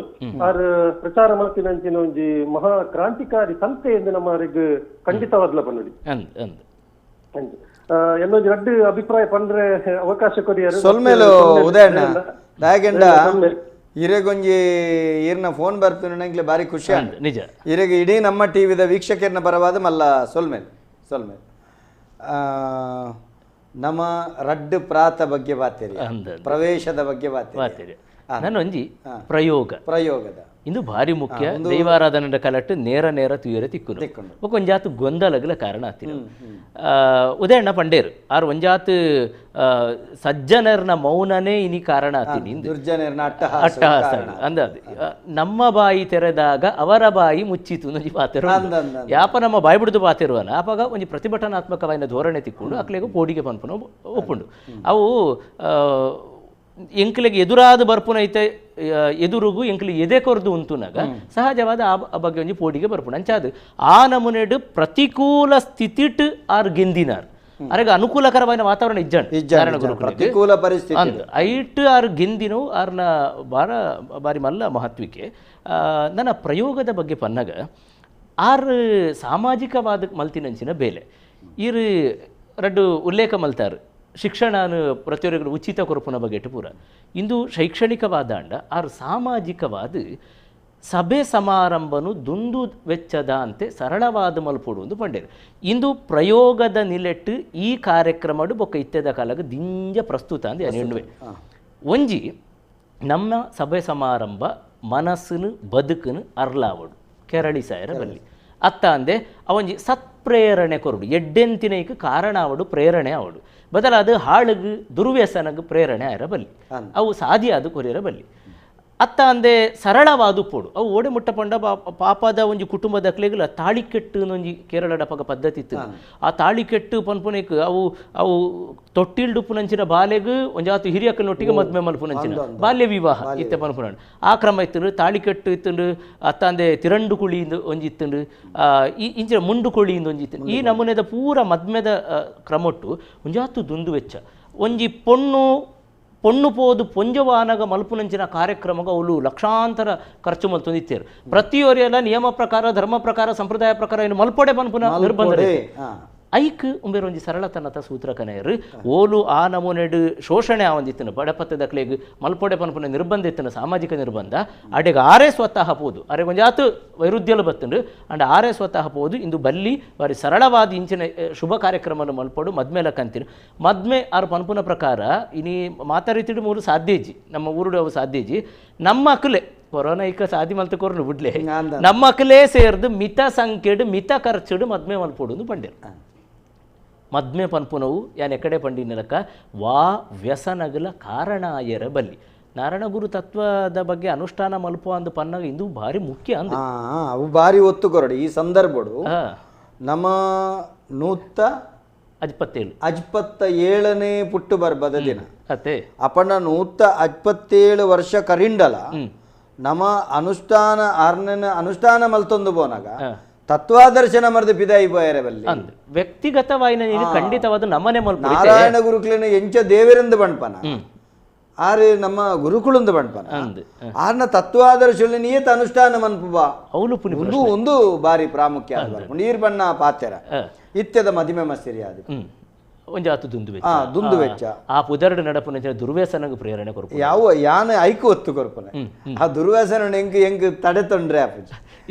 ಆರು ಪ್ರಚಾರ ಮಲ್ಪಿನಂಚಿನ ಒಂಜಿ ಮಹಾ ಕ್ರಾಂತಿಕಾರಿ ಸಂಸ್ಥೆ ಎಂದು ನಮ್ಮ ಖಂಡಿತವಾದ್ಲ ಪನ್ನುಡಿ ಎಲ್ಲೊಂಜಿ ರಡ್ಡು ಅಭಿಪ್ರಾಯ ಪಂಡ್ರೆ ಅವಕಾಶ ಕೊರಿಯರು ಸೊಲ್ಮೇಲು ಉದಯಣ್ಣ ದಾಯಗಂಡ ಇರೆಗೊಂಜಿ ಈರ್ನ ಫೋನ್ ಬರ್ತೀನಿ ನಂಗೆ ಭಾರಿ ಖುಷಿ ನಿಜ. ಇರೆಗೆ ಇಡೀ ನಮ್ಮ ಟಿವಿದ ವೀಕ್ಷಕರನ್ನ ಪರವಾದ ಮಲ್ಲ ಸೊಲ್ಮೇಲೆ ಸೊಲ್ಮೇಲೆ ನಮ್ಮ ರಡ್ಡು ಪ್ರಾತ ಬಗ್ಗೆ ಬಾತೇರಿ, ಪ್ರವೇಶದ ಬಗ್ಗೆ ಬಾತೇರಿ. ನಾನೊಂಜಿ ಪ್ರಯೋಗ ಪ್ರಯೋಗದ ಇಂದು ಭಾರಿ ಮುಖ್ಯ ದೈವಾರಾಧನೆ ಕಲಟ್ಟು ನೇರ ನೇರ ತುಯರೆ ತಿಕ್ಕುನು ಬೊಕ ಒಂಜಾತು ಗೊಂದಲಗಲ ಕಾರಣ ಆತಿನ ಉದಯಣ್ಣ ಪಂಡೇರು ಆರ್ ಒಂಜಾತು ಸಜ್ಜನರ್ನ ಮೌನನೇ ಇನಿ ಕಾರಣ ಆತಿನಿ ಅಟ್ಟಹಾಸ ಅಂದ ನಮ್ಮ ಬಾಯಿ ತೆರೆದಾಗ ಅವರ ಬಾಯಿ ಮುಚ್ಚಿತು ಒಂಜಿ ಪಾತೆರು ಯಾಪ ನಮ್ಮ ಬಾಯಿ ಬಿಡುದು ಪಾತಿರುವನ ಆಪಾಗ ಒಂಜಿ ಪ್ರತಿಭಟನಾತ್ಮಕವಾದ ಧೋರಣೆ ತಿಕ್ಕೊಂಡು ಅಕ್ಲೆಗು ಪೋಡಿಗೆ ಪನ್ಪುನ ಒಪ್ಪುಂಡು ಅವು ಎಂಕ್ಲೆಗೆ ಎದುರಾದ ಬರ್ಪುನೈತೆ ಎದುರುಗು ಎಂಕ್ಲೆ ಎದೆ ಕೊರ್ದು ಉಂತುನಾಗ ಸಹಜವಾದ ಆ ಬಗ್ಗೆ ಒಂಜಿ ಪೋಡಿಗೆ ಬರ್ಪುಣ ಅಂಚಾದು ಆ ನಮೂನೆಡು ಪ್ರತಿಕೂಲ ಸ್ಥಿತಿಟ್ ಆರ್ ಗೆಂದಿನಾರ್ ಅರೆಗ ಅನುಕೂಲಕರವಾದ ವಾತಾವರಣ ಇಜ್ಜಂಡ್ ಪ್ರತಿಕೂಲ ಪರಿಸ್ಥಿತಿ ಅಂದ್ ಐಟ್ ಆರ್ ಗೆಂದಿನವು ಆರ್ನ ಬಾರ ಬಾರಿ ಮಲ್ಲ ಮಹತ್ವಿಕೆ ನನ್ನ ಪ್ರಯೋಗದ ಬಗ್ಗೆ ಪನ್ನಗ ಆರ್ ಸಾಮಾಜಿಕವಾದ ಮಲ್ತಿನಂಚಿನ ಬೇಲೆ ಈರು ರಡ್ಡು ಉಲ್ಲೇಖ ಮಲ್ತಾರು ಶಿಕ್ಷಣ ಪ್ರತಿಯೊಬ್ಬರಿಗೂ ಉಚಿತ ಕೊರಪುನ ಬಗ್ಗೆ ಪೂರ ಇಂದು ಶೈಕ್ಷಣಿಕವಾದ ಅಂಡ ಆರು ಸಾಮಾಜಿಕವಾದ ಸಭೆ ಸಮಾರಂಭನು ದುಂದು ವೆಚ್ಚದ ಅಂತೆ ಸರಳವಾದ ಮಲ್ಪೊಡು ಒಂದು ಪಂಡೇರು ಇಂದು ಪ್ರಯೋಗದ ನಿಲೆಟ್ಟು ಈ ಕಾರ್ಯಕ್ರಮಡು ಬೊಕ್ಕ ಇತ್ತೆದ ಕಾಲಕ್ಕೆ ದಿಂಜ ಪ್ರಸ್ತುತ ಅಂದೆ ಎನ್ನುವೆ ಒಂಜಿ ನಮ್ಮ ಸಭೆ ಸಮಾರಂಭ ಮನಸ್ಸನ್ನು ಬದುಕನ್ನು ಅರ್ಲಾವಡು ಕೆರಳಿ ಸಾಯರ ಬಲ್ಲಿ ಅತ್ತ ಅಂದೆ ಅವಂಜಿ ಸತ್ಪ್ರೇರಣೆ ಕೊರಡು ಎಡ್ಡೆಂತಿನೈಕ್ ಕಾರಣ ಅವಡು ಪ್ರೇರಣೆ ಅವಡು ಬದಲಾದ ಹಾಳುಗು ದುರ್ವ್ಯಸನಗು ಪ್ರೇರಣೆ ಆಯಿರಬಲ್ಲಿ ಅವು ಸಾಧ್ಯ ಅದು ಕೊರಿಯರಬಲ್ಲಿ ಅತ್ತ ಅಂದೆ ಸರಳವಾದ ಪೋಡು ಅವು ಓಡೆ ಮುಟ್ಟ ಪಂಡ ಪಾಪದ ಒಂಜಿ ಕುಟುಂಬದ ಅಕ್ಲೆಗುಲ ತಾಳಿಕೆಟ್ಟು ಒಂಜಿ ಕೇರಳದ ಪಗ ಪದ್ಧತಿ ಇತ್ತು ಆ ತಾಳಿಕೆಟ್ಟು ಪನ್ಪುನೇಕ್ ಅವು ಅವು ತೊಟ್ಟಿಲ್ಡುಪ್ಪುನಂಚಿನ ಬಾಲೆಗ್ ಒಂಜಾತು ಹಿರಿಯಕ್ಕನೊಟ್ಟಿಗೆ ಮದ್ಮೆ ಮಲ್ಪುನಂಚಿನ ಬಾಲ್ಯ ವಿವಾಹ ಇತ್ತೆ ಪನ್ಪುನ ಆ ಕ್ರಮ ಇತ್ತು ತಾಳಿಕೆಟ್ಟು ಇತ್ತುಂಡು ಅತ್ತ ಅಂದೆ ತಿರಂಡು ಕುಳಿ ಒಂಜಿ ಇತ್ತುಂಡು ಈ ಇಂಚಿನ ಮುಂಡು ಕುಳಿ ಒಂಜಿ ಇತ್ತು ಈ ನಮೂನೆದ ಪೂರ ಮದ್ಮೆದ ಕ್ರಮೊಟ್ಟು ಒಂಜಾತು ದುಂದು ವೆಚ್ಚ ಒಂಜಿ ಪೊಣ್ಣು ಪೊಣ್ಣು ಪೋದು ಪೊಂಜವಾನಗ ಮಲ್ಪುನಂಚಿನ ಕಾರ್ಯಕ್ರಮಗ ಅವಳು ಲಕ್ಷಾಂತರ ಖರ್ಚು ಮಲ್ತೊಂದಿತ್ತೇರು ಪ್ರತಿಯೊರಿಯೆಲ್ಲ ನಿಯಮ ಪ್ರಕಾರ ಧರ್ಮ ಪ್ರಕಾರ ಸಂಪ್ರದಾಯ ಪ್ರಕಾರ ಏನು ಮಲ್ಪೊಡೆ ಪನ್ಪುನ ನಿರ್ಬಂಧ ಐಕ್ ಉಂಬೇರು ಒಂಜಿ ಸರಳತನತ ಸೂತ್ರ ಕನೆಯರು ಓಲು ಆ ನಮೂನೆಡು ಶೋಷಣೆ ಆವಂದಿತ್ತನು ಬಡಪತ್ತದಕ್ಲೆಗ್ ಮಲ್ಪೊಡೆ ಪನ್ಪುನ ನಿರ್ಬಂಧ ಇತ್ತನು ಸಾಮಾಜಿಕ ನಿರ್ಬಂಧ ಅಡೆಗೆ ಆರೇ ಸ್ವತಃ ಪೋದು ಅರೆ ಒಂಜಾತು ವೈರುಧ್ಯಲು ಬತ್ತುಂಡು ಅಂಡ್ ಆರೇ ಸ್ವತಃ ಪೋದು ಇಂದು ಬಲ್ಲಿ ಬಾರಿ ಸರಳವಾದ ಇಂಚಿನ ಶುಭ ಕಾರ್ಯಕ್ರಮನು ಮಲ್ಪೊಡು ಮದ್ಮೇಲ ಕಂತಿರು ಮದ್ಮೆ ಆರು ಪನ್ಪುನ ಪ್ರಕಾರ ಇನಿ ಮಾತಾರೀತಿಡು ಮೂರು ಸಾಧ್ಯ ಇಜ್ಜಿ ನಮ್ಮ ಊರುಡು ಅವು ಸಾಧ್ಯ ಇಜ್ಜಿ ನಮ್ಮ ಅಕುಲೆ ಕೊರೋನಾ ಇಕ್ಕ ಸಾದಿ ಮಲ್ತ ಕೊರನು ಬುಡ್ಲೆ ನಮ್ಮ ಅಕುಲೇ ಸೇರ್ದು ಮಿತ ಸಂಖ್ಯೆಡು ಮಿತ ಖರ್ಚುಡು ಮದ್ಮೆ ಮಲ್ಪೊಡು ಪಂಡೇರು ಮದ್ಮೆ ಪನ್ಪುನವು ಯಾನ್ ಎಕಡೆ ಪಂಡಿನಲಕ ವಾ ವ್ಯಸನಗಲ ಕಾರಣಾಯರ ಬಲ್ಲಿ ನಾರಾಯಣಗುರು ತತ್ವದ ಬಗ್ಗೆ ಅನುಷ್ಠಾನ ಮಲ್ಪು ಅಂದು ಪನ್ನಾಗ ಇಂದು ಭಾರಿ ಮುಖ್ಯ ಅಂದು ಅವು ಭಾರಿ ಒತ್ತು ಕೊರಡು ಈ ಸಂದರ್ಭಡು ನಮ್ಮ 157 ಪುಟ್ಟು ಬರ್ಬದ ದಿನ ಅತ್ತೆ ಅಪಣ್ಣ 157 ವರ್ಷ ಕರಿಂಡಲ ನಮ್ಮ ಅನುಷ್ಠಾನ ಆರ್ನ ಅನುಷ್ಠಾನ ಮಲ್ತೊಂದು ಬೋನಾಗ ತತ್ವಾದರ್ಶನ ಮರದ ಪಿದಾಯಿ ಬೋಯರೆ ಬಲ್ಲಿ ಅಂದ್ ವ್ಯಕ್ತಿಗತವಾಯಿನ ನೀನು ಖಂಡಿತವಾದ ನಮ್ಮನೆ ಮಲ್ಪ ನಾರಾಯಣ ಗುರುಕುಲಿನ ಎಂಚ ದೇವರೆಂದು ಬಂಡ್ಪನ ಆರೆ ನಮ್ಮ ಗುರುಕುಲಂದು ಬಂಡ್ಪನ ಆರ್ನ ತತ್ವಾದರ್ಶನ ನಿಯತ ಅನುಷ್ಠಾನ ಮನ್ಪುಬ ಅವಳು ಒಂದು ಒಂದು ಬಾರಿ ಪ್ರಾಮುಖ್ಯ ನೀರ್ ಬಣ್ಣ ಪಾತ್ಯರ ಇತ್ಯದ ಮದಿಮೆ ಮಸಿರಿ ಅದು ಒಂಜಾತು ದುಂದು ವೆಚ್ಚ ದುಂದು ವೆಚ್ಚ ಆ ಪುದರಡು ನಡಪುನ ದುರ್ವ್ಯಸನಗ ಪ್ರೇರಣೆ ಕೊರಪು ಯಾವ ಯಾನ ಐಕು ಒತ್ತು ಕೊರಪುನೆ ಆ ದುರ್ವ್ಯಸನ ಎಂಕ್ ಎಂಕ್ ತಡೆ ತೊಂದ್ರೆ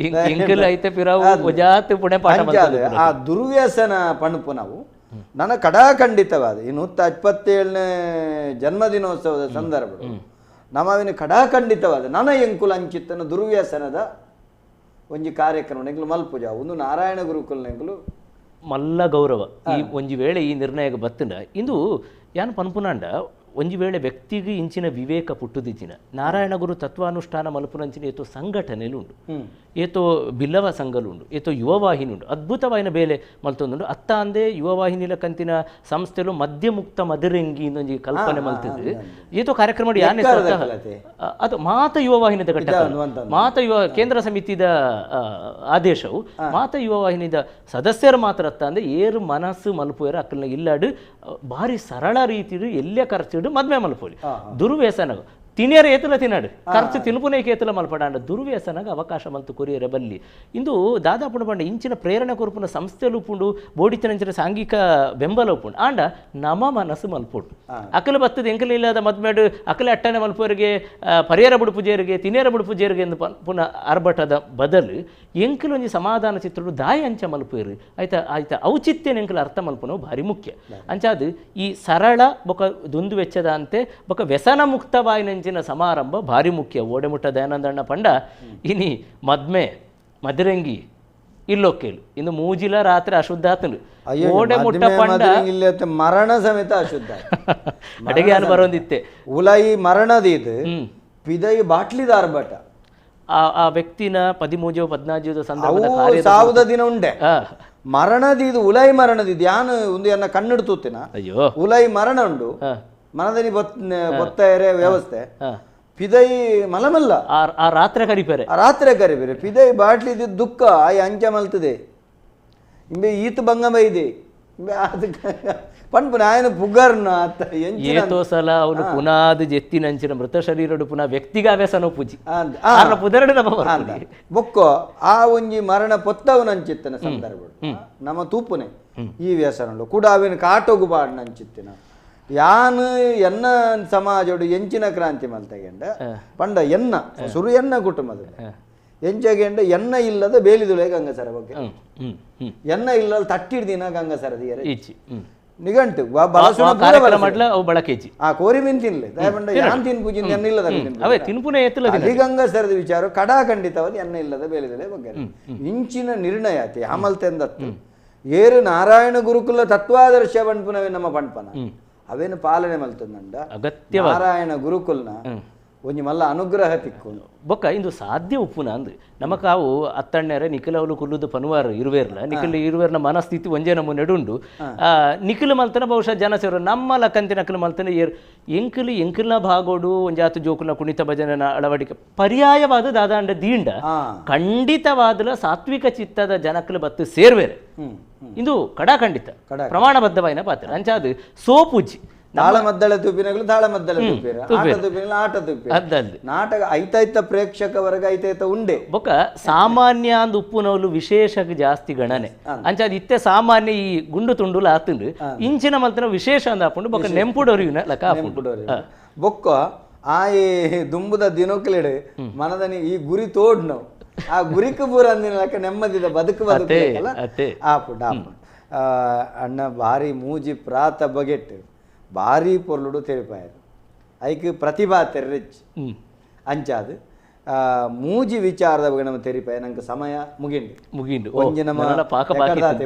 ಐತೆ ಪಿರಾವು ಒಂಜಾತು ಪುಣೆ ಪಾಠ ಆ ದುರ್ವ್ಯಸನ ಪಣಪು ನಾವು ನನ್ನ ಕಡಾಖಂಡಿತವಾದ ಈ 127ನೇ ಜನ್ಮದಿನೋತ್ಸವದ ಸಂದರ್ಭ ನಮ್ಮವಿನ ಕಡಾಖಂಡಿತವಾದ ನನ್ನ ಎಂಕುಲ ಅಂಚಿತ್ತನ ದುರ್ವ್ಯಸನದ ಒಂಜಿ ಕಾರ್ಯಕ್ರಮ ಎಂಕುಲು ಮಲ್ಪುಜ ಒಂದು ನಾರಾಯಣ ಗುರುಕುಲ ಎಂಕುಲು ಮಲ್ಲ ಗೌರವ ಈ ಒಂಜಿ ವೇಳೆ ಈ ನಿರ್ಣಯಕ್ಕೆ ಬತ್ತಂಡ ಇಂದು ಯಾನ್ ಪನ್ಪುನಾಂಡ ಒಂಜಿ ವೇಳೆ ವ್ಯಕ್ತಿಗೆ ಇಂಚಿನ ವಿವೇಕ ಪುಟ್ಟುದಿಜ್ಜಿನ ನಾರಾಯಣ ಗುರು ತತ್ವಾನುಷ್ಠಾನ ಮಲ್ಪುನಂಚಿನ ಏತೋ ಸಂಘಟನೆಲು ಉಂಡು ಏತೋ ಬಿಲ್ಲವ ಸಂಘಲು ಉಂಡು ಏತೋ ಯುವವಾಹಿನಿ ಉಂಡು ಅದ್ಭುತವಾಯಿನ ಬೇಲೆ ಮಲ್ತೊಂದುಂಡು ಅತ್ತ ಅಂದೆ ಯುವವಾಹಿನಿಲ ಕಂತಿನ ಸಂಸ್ಥೆಲು ಮದ್ಯಮುಕ್ತ ಮದರಂಗಿ ಇನ್ನೊಂಜಿ ಕಲ್ಪನೆ ಮಲ್ತದ್ದು ಏತೋ ಕಾರ್ಯಕ್ರಮ ಯಾನೇ ಅದು ಮಾತ ಯುವವಾಹಿನಿದ ಘಟಕ ಮಾತ ಯುವ ಕೇಂದ್ರ ಸಮಿತಿದ ಆದೇಶವು ಮಾತ ಯುವವಾಹಿನಿದ ಸದಸ್ಯರು ಮಾತ್ರ ಅತ್ತ ಅಂದೆ ಏರು ಮನಸ್ಸು ಮಲ್ಪುವೇರು ಅಕ್ಕಲ್ನ ಇಲ್ಲಾಡು ಭಾರಿ ಸರಳ ರೀತಿಡು ಎಲ್ಲೇ ಖರ್ಚು ಮದ್ಮೆ ಮಲ್ಪೋಲಿ ದುರ್ವ್ಯಸನ ತಿನಿಯರ ಏತಲ ತಿನ್ನಾಡು ಖರ್ಚು ತಿನ್ಪುನೇಕೆ ಏತಲ ಮಲ್ಪಡಾಂಡ ದುರ್ವ್ಯಸನಗ ಅವಕಾಶ ಮಲ್ತು ಕೊರಿಯರ ಬಲ್ಲಿ ಇಂದು ದಾದಾ ಪುಂಡು ಇಂಚಿನ ಪ್ರೇರಣೆ ಕೊರಪುನ ಸಂಸ್ಥೆಲು ಪುಂಡು ಬೋಡಿತನಂಚಿನ ಸಾಂಘಿಕ ಬೆಂಬಲ ಉಪ್ಪುಂಡು ಆಂಡ ನಮ ಮನಸ್ಸು ಮಲ್ಪೊಡು ಅಕಲು ಬತ್ತದ ಎಂಕಲ ಇಲ್ಲದ ಮದ್ಮೇಡು ಅಕಲೆ ಅಟ್ಟನೆ ಮಲ್ಪುವರಿಗೆ ಪರಿಯರ ಬುಡುಪು ಜೇರಿಗೆ ತಿನಿಯರ ಬುಡುಪು ಜೇರಿಗೆ ಎಂದು ಪುನಃ ಆರ್ಭಟದ ಬದಲು ಎಂಕಲೊಂಜಿ ಸಮಾಧಾನ ಚಿತ್ರಡು ದಾಯ ಅಂಚ ಮಲ್ಪುವರು ಆಯ್ತಾ ಆಯ್ತಾ ಔಚಿತ್ಯನ ಎಂಕಲ ಅರ್ಥ ಮಲ್ಪುನವು ಭಾರಿ ಮುಖ್ಯ ಅಂಚಾದು ಈ ಸರಳ ಬೊಕ ದುಂದು ವೆಚ್ಚದ ಅಂತೆ ಬೊಕ ವ್ಯಸನ ಮುಕ್ತವಾಯಿನಂಚಿನ ಇಂಚಿನಂಚಿನ ಸಮಾರಂಭ ಭಾರಿ ಮುಖ್ಯ. ಓಡೆಮುಟ್ಟ ದಯಾನಂದಣ್ಣ ಪಂಡ ಇನಿ ಮದ್ಮೆ ಮದರಂಗಿ ಇಲ್ಲೊಕ್ಕೇಲು ಇಂದು ಮೂಜಿಲ ರಾತ್ರಿ ಅಶುದ್ಧ ಆತನು. ಓಡೆ ಮುಟ್ಟ ಪಂಡ ಮರಣ ಸಮೇತ ಅಶುದ್ಧ ಅಡಿಗೆ ಅನ್ ಬರೋಂದಿತ್ತೆ ಉಲೈ ಮರಣದಿದು ಪಿದೈ ಬಾಟ್ಲಿದಾರ್ ಬಟ ಆ ಆ ವ್ಯಕ್ತಿನ 13 14 ಸಂದರ್ಭದ ಸಾವುದ ದಿನ ಉಂಡೆ ಮರಣದಿದು ಉಲೈ ಮರಣದಿದು ಯಾನು ಒಂದು ಎನ್ನ ಕಣ್ಣಿಡು ತೂತಿನ ಅಯ್ಯೋ ಉಲೈ ಮರಣ ಉಂಡು ಮನದನಿ ಬೊತ್ತ ವ್ಯವಸ್ಥೆ ಪಿದೈ ಮಲಮಲ್ಲ ಆ ರಾತ್ರಿ ಕರಿಪೇರೆ ರಾತ್ರಿ ಕರಿಪೇರೆ ಪಿದೈ ಬಾಟ್ಲಿ ಇದ್ದ ದುಃಖ ಆಯ್ ಅಂಚ ಮಲ್ತದೆ ಇಂಬೆ ಈತ ಬಂಗ ಬೈದೆ ಪನ್ಪುನ ಆಯನ ಪುಗರ್ನ ಏತೋ ಸಲ ಅವನು ಪುನಾದ ಜೆತ್ತಿನಂಚಿನ ಮೃತ ಶರೀರಡು ಪುನಃ ವ್ಯಕ್ತಿಗ ವ್ಯಸನ ಪೂಜಿ ಪುದರಡು ಬೊಕ್ಕೋ ಆ ಒಂಜಿ ಮರಣ ಪೊತ್ತವನಂಚಿತ್ತನ ಸಂದರ್ಭ ನಮ್ಮ ತೂಪುನೆ ಈ ವ್ಯಸನ ಕೂಡ ಅವಿನ ಕಾಟೋಗು ಬಾಡ್ನಂಚಿತ್ತಿನ ಯಾನು ಎನ್ನ ಸಮಾಜೋಡು ಎಂಚಿನ ಕ್ರಾಂತಿ ಮಲ್ತಗೆಂಡ ಪಂಡ ಎನ್ನ ಸುರು ಎನ್ನ ಕುಟುಂಬದ ಎಂಚಗೆಂಡ ಎನ್ನ ಇಲ್ಲದ ಬೇಲಿದುಳೆ ಗಂಗಸರ ಬಗ್ಗೆ ಎನ್ನ ಇಲ್ಲದ ತಟ್ಟಿಡ್ದಿನ ಗಂಗಸರದ ನಿಘಂಟು ಆ ಕೋರಿ ಮೀನ್ ತಿನ್ಲಿ ಯಾನ್ ತಿನ್ ಪೂಜಿನ ಎನ್ನ ಇಲ್ಲದ ಗಂಗಸರದ ವಿಚಾರ ಕಡಾ ಖಂಡಿತವಾದ ಎನ್ನ ಇಲ್ಲದ ಬೇಲಿದುಳೆ ಬಗ್ಗೆ ಇಂಚಿನ ನಿರ್ಣಯ ಆತಿ ಆಮಲ್ತೆಂದತ್ತು ಏರು ನಾರಾಯಣ ಗುರುಕುಲ ತತ್ವಾದರ್ಶ ಪಣ್ಪುನವೇ ನಮ್ಮ ಪಣ್ಪನ ಅವೇನು ಪಾಲನೆ ಮಲ್ತಂದಂಡ ಅಗತ್ಯ ನಾರಾಯಣ ಗುರುಕುಲ್ನ ಒಂಜಿ ಮಲ್ಲ ಅನುಗ್ರಹ ತಿಕ್ಕು ಬೊಕ್ಕ ಇಂದು ಸಾಧ್ಯ ಉಪ್ಪುನ ಅಂದು ನಮ್ಮ ಕಾವು ಅತ್ತಣ್ಣೆರೆ ನಿಖಿಲವಲು ಕುಲ್ಲುದು ಪನುವಾರು ಇರುವೇರ್ಲ ನಿಖಿಲ್ ಇರುವೇರ್ನ ಮನಸ್ಥಿತಿ ಒಂಜೇ ನಮ್ಮ ನೆಡುಂಡು ನಿಖಿಲ್ ಮಲ್ತನ ಬಹುಶಃ ಜನ ಸೇರು ನಮ್ಮ ಲಕ್ಕಂತಿ ನಕಲು ಮಲ್ತನ ಏರ್ ಎಂಕಲು ಎಂಕಲ್ನ ಭಾಗೋಡು ಒಂಜಾತು ಜೋಕುಲ ಕುಣಿತ ಭಜನ ಅಳವಡಿಕೆ ಪರ್ಯಾಯವಾದ ದಾದಾಂಡ ದೀಂಡ ಖಂಡಿತವಾದಲ ಸಾತ್ವಿಕ ಚಿತ್ತದ ಜನಕಲು ಬತ್ತು ಸೇರ್ವೇರೆ ಇಂದು ಕಡಾಖಂಡಿತ ಪ್ರಮಾಣಬದ್ಧವಾಯಿನ ಪಾತ್ರ ಅಂಚಾದು ಸೋಪುಜಿ ತಾಳಮದ್ದಳೆ ತುಪ್ಪಿನಗಳು ತಾಳಮದ್ದಳೆ ತುಪ್ಪಿರ ಆಟ ತುಪ್ಪಿನ ಆಟ ತುಪ್ಪಿ ನಾಟಕ ಐತೈತ ಪ್ರೇಕ್ಷಕವರೆಗ ಐತೈತ ಉಂಡೆ ಬೊಕ್ಕ ಸಾಮಾನ್ಯ ಅಂದ್ ಉಪ್ಪುನವಲು ವಿಶೇಷ ಜಾಸ್ತಿ ಗಣನೆ ಅಂಚಾದ ಇತ್ತೆ ಸಾಮಾನ್ಯ ಈ ಗುಂಡು ತುಂಡುಲ ಆತುಂಡು ಇಂಚಿನ ಮಲ್ತನ ವಿಶೇಷ ಅಂದ ಹಾಕೊಂಡು ಬೊಕ್ಕ ನೆಂಪುಡೋರಿನ ಲಕ್ಕ ನೆಂಪುಡೋರಿ ಬೊಕ್ಕ ಆ ದುಂಬುದ ದಿನೋಕ್ಲೆಡು ಮನದನಿ ಈ ಗುರಿ ತೋಡ್ ನಾವು ಆ ಗುರಿಕು ಪೂರ ಅಂದಿನ ಲಕ್ಕ ನೆಮ್ಮದಿದ ಬದುಕು ಬದುಕು ಆಪುಂಡು ಆಪುಂಡು ಅಣ್ಣ ಭಾರಿ ಮೂಜಿ ಪ್ರಾತ ಬಗೆಟ್ ಭಾರಿ ಪೊರ್ಲುಡು ತೆರಿಪಾಯರು ಐಕ್ ಪ್ರತಿಭಾ ತೆರ್ರಿಚ್ ಅಂಚಾದು ಮೂಜಿ ವಿಚಾರದ ಬಗ್ಗೆ ನಮ್ಮ ತೆರಿಪಾಯ ನಂಗೆ ಸಮಯ ಮುಗಿಂಡು ಮುಗಿಂಡು ಒಂಜಿ ನಮ್ಮ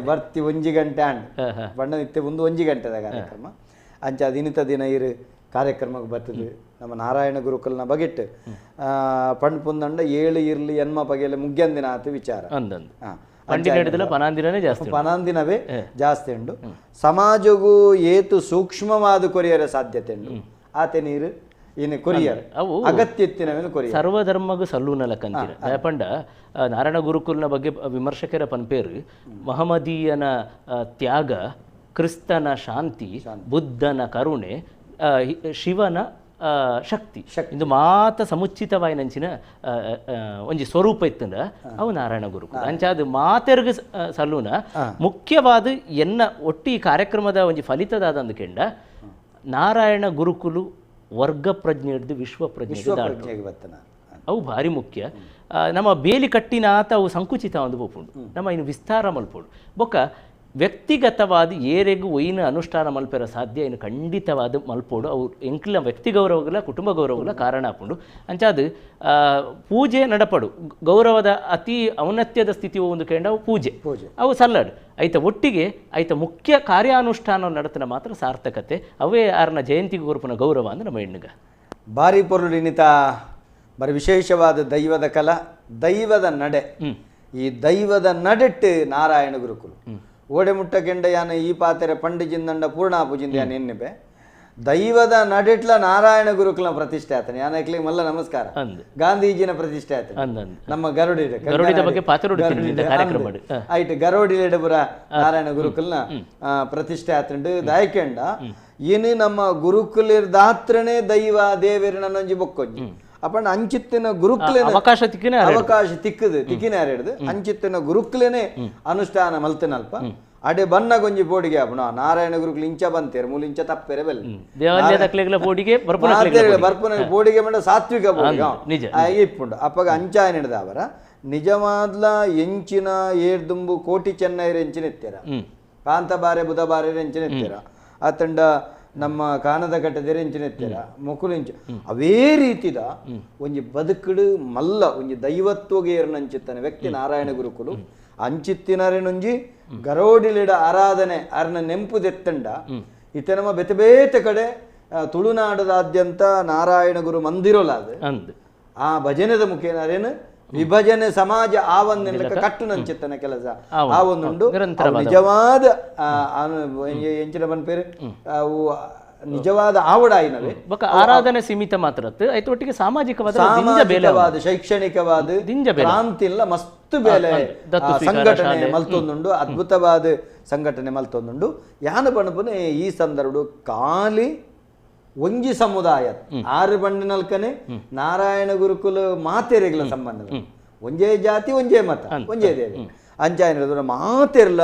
ಬರ್ತಿ ಒಂಜಿ ಗಂಟೆ ಅಂಡ್ ಬಣ್ಣ ಇತ್ತೆ ಒಂದು ಒಂಜಿ ಗಂಟೆದ ಕಾರ್ಯಕ್ರಮ ಅಂಚಾದ ಇನ್ನಿತ ದಿನ ಇರು ಕಾರ್ಯಕ್ರಮಕ್ಕೆ ಬರ್ತದೆ ನಮ್ಮ ನಾರಾಯಣ ಗುರುಕುಲ್ನ ಬಗೆಟ್ ಪಂಡ್ ಪುಂದಂಡ 7 ಇರ್ಲಿ ಎನ್ಮ ಪಗೆಲೆ ಮುಗ್ಯಂದಿನ ಆತ ವಿಚಾರ ಪನಾಂದಿನವೇ ಜಾಸ್ತಿ ಉಂಡು ಸಮಾಜಗೂ ಏತು ಸೂಕ್ಷ್ಮವಾದ ಕೊರಿಯರ ಸಾಧ್ಯತೆ ಉಂಡು ಆತೆ ನೀರು ಇನ್ನು ಕೊರಿಯರ್ ಅಗತ್ಯ ಇತ್ತಿನವೇನು ಕೊರಿಯರ್ ಸರ್ವಧರ್ಮಗೂ ಸಲ್ಲೂನಲ ಕಂತಿರ ದಯಪಂಡ ನಾರಾಯಣ ಗುರುಕುಲ್ನ ಬಗ್ಗೆ ವಿಮರ್ಶಕರ ಪನ್ಪೇರು ಮಹಮದೀಯನ ತ್ಯಾಗ, ಕ್ರಿಸ್ತನ ಶಾಂತಿ, ಬುದ್ಧನ ಕರುಣೆ, ಶಿವನ ಶಕ್ತಿ ಇಂದು ಮಾತ ಸಮುಚಿತವಾಯಿನಂಚಿನ ಒಂಜಿ ಸ್ವರೂಪ ಇತ್ತಂಡ ಅವು ನಾರಾಯಣ ಗುರುಕುಲ. ಅಂಚಾದ ಮಾತೆರ್ಗ ಸಲ್ಲೂನ ಮುಖ್ಯವಾದ ಎನ್ನ ಒಟ್ಟಿ ಕಾರ್ಯಕ್ರಮದ ಒಂಜಿ ಫಲಿತದಾದಂದು ಕೆಂಡ ನಾರಾಯಣ ಗುರುಕುಲು ವರ್ಗ ಪ್ರಜ್ಞೆ ಹಿಡಿದು ವಿಶ್ವ ಪ್ರಜ್ಞೆ ಅವು ಭಾರಿ ಮುಖ್ಯ. ನಮ್ಮ ಬೇಲಿ ಕಟ್ಟಿನ ಆತ ಅವು ಸಂಕುಚಿತ ಒಂದು ಪೋಪುಂಡು ನಮ್ಮ ಇನ್ನು ವಿಸ್ತಾರ ಮಲ್ಪೋಡು ಬೊಕ್ಕ ವ್ಯಕ್ತಿಗತವಾದ ಏರೆಗು ಒಯ್ಯಿನ ಅನುಷ್ಠಾನ ಮಲ್ಪೆರ ಸಾಧ್ಯ ಇನ್ನು ಖಂಡಿತವಾದ ಮಲ್ಪೋಡು ಅವು ಎಂಕ್ಲ ವ್ಯಕ್ತಿ ಗೌರವಗಳ ಕುಟುಂಬ ಗೌರವಗಳ ಕಾರಣ ಆಪುಂಡು. ಅಂಚಾದ ಪೂಜೆ ನಡಪಡು ಗೌರವದ ಅತಿ ಔನ್ನತ್ಯದ ಸ್ಥಿತಿ ಒಂದು ಕೇಂದ್ರ ಅವು ಪೂಜೆ ಅವು ಸಲ್ಲಡು ಐತ ಒಟ್ಟಿಗೆ ಐತ ಮುಖ್ಯ ಕಾರ್ಯಾನುಷ್ಠಾನ ನಡತನ ಮಾತ್ರ ಸಾರ್ಥಕತೆ ಅವೇ ಆರ್ನ ಜಯಂತಿಗೆ ಕೊರ್ಪುನ ಗೌರವ ಅಂದ್ರೆ ನಮ್ಮ ಹೆಣ್ಣುಗ ಭಾರಿ ಪೊರುಳು ಇನ್ನಿತ ಬರಿ ವಿಶೇಷವಾದ ದೈವದ ಕಲಾ ದೈವದ ನಡೆ ಈ ದೈವದ ನಡೆಟ್ಟು ನಾರಾಯಣ ಗುರುಕುಲು ಓಡೆ ಮುಟ್ಟ ಕೆಂಡ ಯಾನ ಈ ಪಾತ್ರೆ ಪಂಡಿಜಿಂದಂಡ ಪೂರ್ಣಾಪುಜಿಂದ ಯಾನ ಎನ್ನಿಬೆ ದೈವದ ನಡೆಟ್ಲ ನಾರಾಯಣ ಗುರುಕುಲ ಪ್ರತಿಷ್ಠೆ ಆತನ ಯಾನಕ್ಲಿ ಮಲ್ಲ ನಮಸ್ಕಾರ ಗಾಂಧೀಜಿನ ಪ್ರತಿಷ್ಠೆ ಆತನ ನಮ್ಮ ಗರುಡಿ ಬಗ್ಗೆ ಆಯ್ತು ಗರುಡಿಲೆಡಪುರ ನಾರಾಯಣ ಗುರುಕುಲ್ನ ಪ್ರತಿಷ್ಠೆ ಆತಂಡು ದಾಯಕೆಂಡ ಏನು ನಮ್ಮ ಗುರುಕುಲಿರ್ದಾತ್ರನೇ ದೈವ ದೇವೇರು ನನ್ನೊಂಜಿ ಬೊಕ್ಕೊಂಜಿ ಅಪ್ಪಣ್ಣ ಅಂಚಿತ್ತಿನ ಗುರುಕುಲೇನ ಅವಕಾಶ ತಿಕ್ಕದು ತಿಕ್ಕಿನ ಹಿಡಿದು ಅಂಚಿತ್ತಿನ ಗುರುಕುಲೇನೆ ಅನುಷ್ಠಾನ ಮಲ್ತನಲ್ಪ ಅಡೆ ಬನ್ನ ಗೊಂಜಿ ಬೋಡಿಗೆ ಅಪ್ಪಣ ನಾರಾಯಣ ಗುರುಕುಲು ಇಂಚ ಬಂತೇರು ಮೂಲ ಇಂಚ ತಪ್ಪೇರೆ ಬೆಲ್ಲ ಬೋಡಿಗೆ ಬರ್ಪುನ ಬೋಡಿಗೆ ಮಂಡ ಸಾತ್ವಿಕ ಬೋಡಿಗೆ ಇಪ್ಪುಂಡು ಅಪ್ಪಗ ಅಂಚಾಯ ಹಿಡಿದ ಅವರ ನಿಜವಾದ್ಲ ಎಂಚಿನ ಏರ್ದುಂಬು ಕೋಟಿ ಚೆನ್ನೈರ ಎಂಚಿನ ಎತ್ತೀರ ಕಾಂತ ಬಾರೆ ಬುಧ ಬಾರೆ ಎಂಚಿನ ಎತ್ತೀರ ಆತಂಡ ನಮ್ಮ ಕಾನದ ಕಟ್ಟೆದೆರೆ ಇಂಚಿನ ಎತ್ತೆರ ಮೊಕುಲು ಇಂಚ ಅವೇ ರೀತಿದ ಒಂಜಿ ಬದುಕುಡು ಮಲ್ಲ ಒಂಜಿ ದೈವತ್ವಗೆ ಏರ್ನಂಚಿತ್ತನ ವ್ಯಕ್ತಿ ನಾರಾಯಣ ಗುರುಕುಲು ಅಂಚಿತ್ತಿನರೆನೊಂಜಿ ಗರೋಡಿಲಿಡ ಆರಾಧನೆ ಅರ್ನ ನೆಂಪು ದೆತ್ತಂಡ ಇತ್ತೆ ನಮ್ಮ ಬೇತೆ ಬೇತೆ ಕಡೆ ತುಳುನಾಡದಾದ್ಯಂತ ನಾರಾಯಣ ಗುರು ಮಂದಿರಲಾದ ಆ ಭಜನೆದ ಮುಖೇನ ಅರೇನು ವಿಭಜನೆ ಸಮಾಜ ಆ ಒಂದೆಲ್ಲ ಕಟ್ಟುನಂಚಿತ್ತನ ಕೆಲಸ ಆ ಒಂದುಂಡು ನಿಜವಾದ ಎಂಚಿನ ಪನ್ಪೇರು ಅವು ನಿಜವಾದ ಆವಡಾಯಿನವೇ ಆರಾಧನೆ ಸೀಮಿತ ಮಾತ್ರ ಒಟ್ಟಿಗೆ ಸಾಮಾಜಿಕವಾದ ಸಾಮಾಜಿಕವಾದ ಶೈಕ್ಷಣಿಕವಾದ ಕ್ರಾಂತಿ ಇಲ್ಲ ಮಸ್ತ್ ಬೇಲೆ ಸಂಘಟನೆ ಮಲ್ತೊಂದುಂಡು, ಅದ್ಭುತವಾದ ಸಂಘಟನೆ ಮಲ್ತೊಂದುಂಡು. ಯಾನ ಪಣಪುನೆ ಈ ಸಂದರ್ಭ ಖಾಲಿ ಒಂಜಿ ಸಮುದಾಯ ಆರು ಬಂಡಿನಲ್ಕನೆ ನಾರಾಯಣ ಗುರುಕುಲ ಮಾತೆರೆಗಳ ಸಂಬಂಧ, ಒಂಜೇ ಜಾತಿ ಒಂಜೇ ಮತ ಒಂಜೇ ದೇವಿ ಅಂಚಾಯಿನ ಮಾತೆರ್ಲ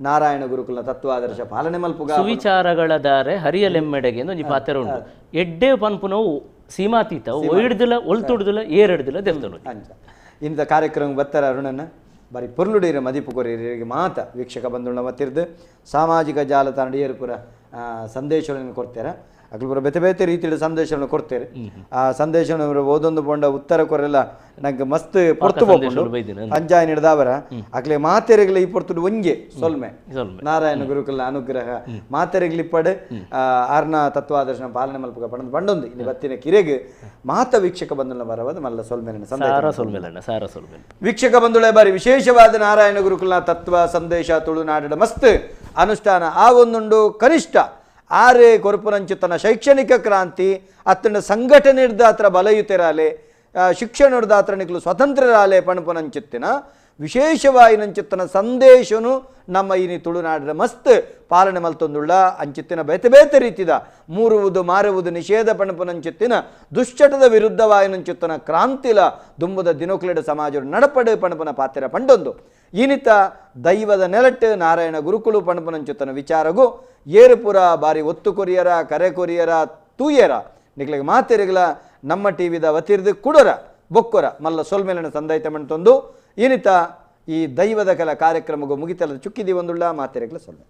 ನಾರಾಯಣ ಗುರುಕುಲ ತತ್ವಾದರ್ಶ ಪಾಲನೆ ಮಲ್ಪುಗ ಸುವಿಚಾರಗಳ ದಾರೆ ಹರಿಯಲೆಮ್ಮೆಡೆಗೆ ಒಂಜಿ ಪಾತ್ರ ಉಂಟು. ಎಡ್ಡೆ ಪನ್ಪುನವು ಸೀಮಾತೀತ ಒಯ್ಡ್ದಿಲ್ಲ ಒಲ್ತುಡ್ದಿಲ್ಲ ಏರೆಡ್ದಿಲ್ಲ ದೇವಸ್ಥಾನ ಅಂಚ ಇಂಥ ಕಾರ್ಯಕ್ರಮ ಬತ್ತರ ಅರುಣನ ಬಾರಿ ಪೊರ್ಲುಡೀರ ಮದಿಪು ಕೊರಿಯರಿಗೆ ಮಾತ ವೀಕ್ಷಕ ಬಂಧುಗಳ ಮತ್ತಿರ್ದು ಸಾಮಾಜಿಕ ಜಾಲತಾಣ ಏರುಪುರ ಸಂದೇಶಗಳನ್ನು ಕೊಡ್ತಾರ ಅಕ್ಲು ಪೂರ ಬೇತೆ ಬೇತೆ ರೀತಿಯ ಸಂದೇಶವನ್ನು ಕೊಡ್ತೇವೆ. ಆ ಸಂದೇಶವನ್ನು ಓದೊಂದು ಪೊಂಡ ಉತ್ತರ ಕೊರೆಲ್ಲ ನಂಗೆ ಮಸ್ತ್ ಪೊರ್ತು ಪೋಪುಂಡು ಅಂಚಾಯ ಹಿಡ್ದಾವರ ಅಕ್ಲೆ ಮಾತೆರೆಗ್ಲ ಈ ಪೊರ್ತುಡು ಒಂಜೆ ಸೊಲ್ಮೆ ನಾರಾಯಣ ಗುರುಕುಲ ಅನುಗ್ರಹ ಮಾತೆರೆಗ್ಲಿಪ್ಪಡು ಆರ್ನ ತತ್ವಾದರ್ಶನ ಪಾಲನೆ ಮಲ್ಪುಗ ಪಂಡ ಪಂಡೊಂದು ಇನ್ನು ಬತ್ತಿನ ಕಿರೆಗ್ ಮಾತ ವೀಕ್ಷಕ ಬಂಧುಲ ಬರವಾದ ಮಲ್ಲ ಸೊಲ್ಮೆ ಸಾರ ಸೊಲ್ಮೆ ವೀಕ್ಷಕ ಬಂಧುಳೆ ಬಾರಿ ವಿಶೇಷವಾದ ನಾರಾಯಣ ಗುರುಕುಲ ತತ್ವ ಸಂದೇಶ ತುಳುನಾಡಿನ ಮಸ್ತ್ ಅನುಷ್ಠಾನ ಆ ಒಂದುಂಡು. ಕನಿಷ್ಠ ಆರೆ ಕೊರಪುನಂಚಿತನ ಶೈಕ್ಷಣಿಕ ಕ್ರಾಂತಿ ಅತ್ತನ ಸಂಘಟನೆ ಹಿಡ್ದಾತ್ರ ಬಲಯುತೆರಾಲೆ ಶಿಕ್ಷಣ ಹಿಡ್ದಾತ್ರ ನಿಕ್ಲು ಸ್ವತಂತ್ರರಾಲೆ ಪಣಪುನಂಚಿತ್ತಿನ ವಿಶೇಷವಾಯಿನಂಚಿತ್ತನ ಸಂದೇಶನು ನಮ್ಮ ಈ ತುಳುನಾಡಿನ ಮಸ್ತ್ ಪಾಲನೆ ಮಲ್ತೊಂದುಳ್ಳ ಅಂಚಿತ್ತಿನ ಬೇತೆ ಬೇತೆ ರೀತಿದ ಮೂರುವುದು ಮಾರುವುದು ನಿಷೇಧ ಪಣಪುನಂಚಿತ್ತಿನ ದುಶ್ಚಟದ ವಿರುದ್ಧವಾಯಿನಂಚಿತ್ತನ ಕ್ರಾಂತಿಲ ದುಂಬುದ ದಿನೋಕ್ಲೆಡ ಸಮಾಜ ನಡಪಡೆ ಪಣಪನ ಪಾತ್ರ ಪಂಡೊಂದು ಈನಿತ ದೈವದ ನೆಲಟ್ಟು ನಾರಾಯಣ ಗುರುಕುಲು ಪಣಪುನಂಚಿತ್ತನ ವಿಚಾರಗು ಏರುಪುರ ಬಾರಿ ಒತ್ತು ಕೊರಿಯರ ಕರೆ ಕೊರಿಯರ ತೂಯರ ನಿಕ್ಲೆಗ್ ಮಾತೆರೆಗ್ಲ ನಮ್ಮ ಟಿವಿದ ವತಿರ್ದು ಕುಡೊರ ಬೊಕ್ಕೊರ ಮಲ್ಲ ಸೊಲ್ಮೇಲಿನ ಸಂದೈತ ಮಂಟೊಂದು ಈನಿತ ಈ ದೈವದ ಕೆಲ ಕಾರ್ಯಕ್ರಮಗೂ ಮುಗಿತಲದ ಚುಕ್ಕಿದಿ ಒಂದುಳ್ಳ ಮಾತೆರೆಗ್ಲ ಸೊಲ್ಮೆ.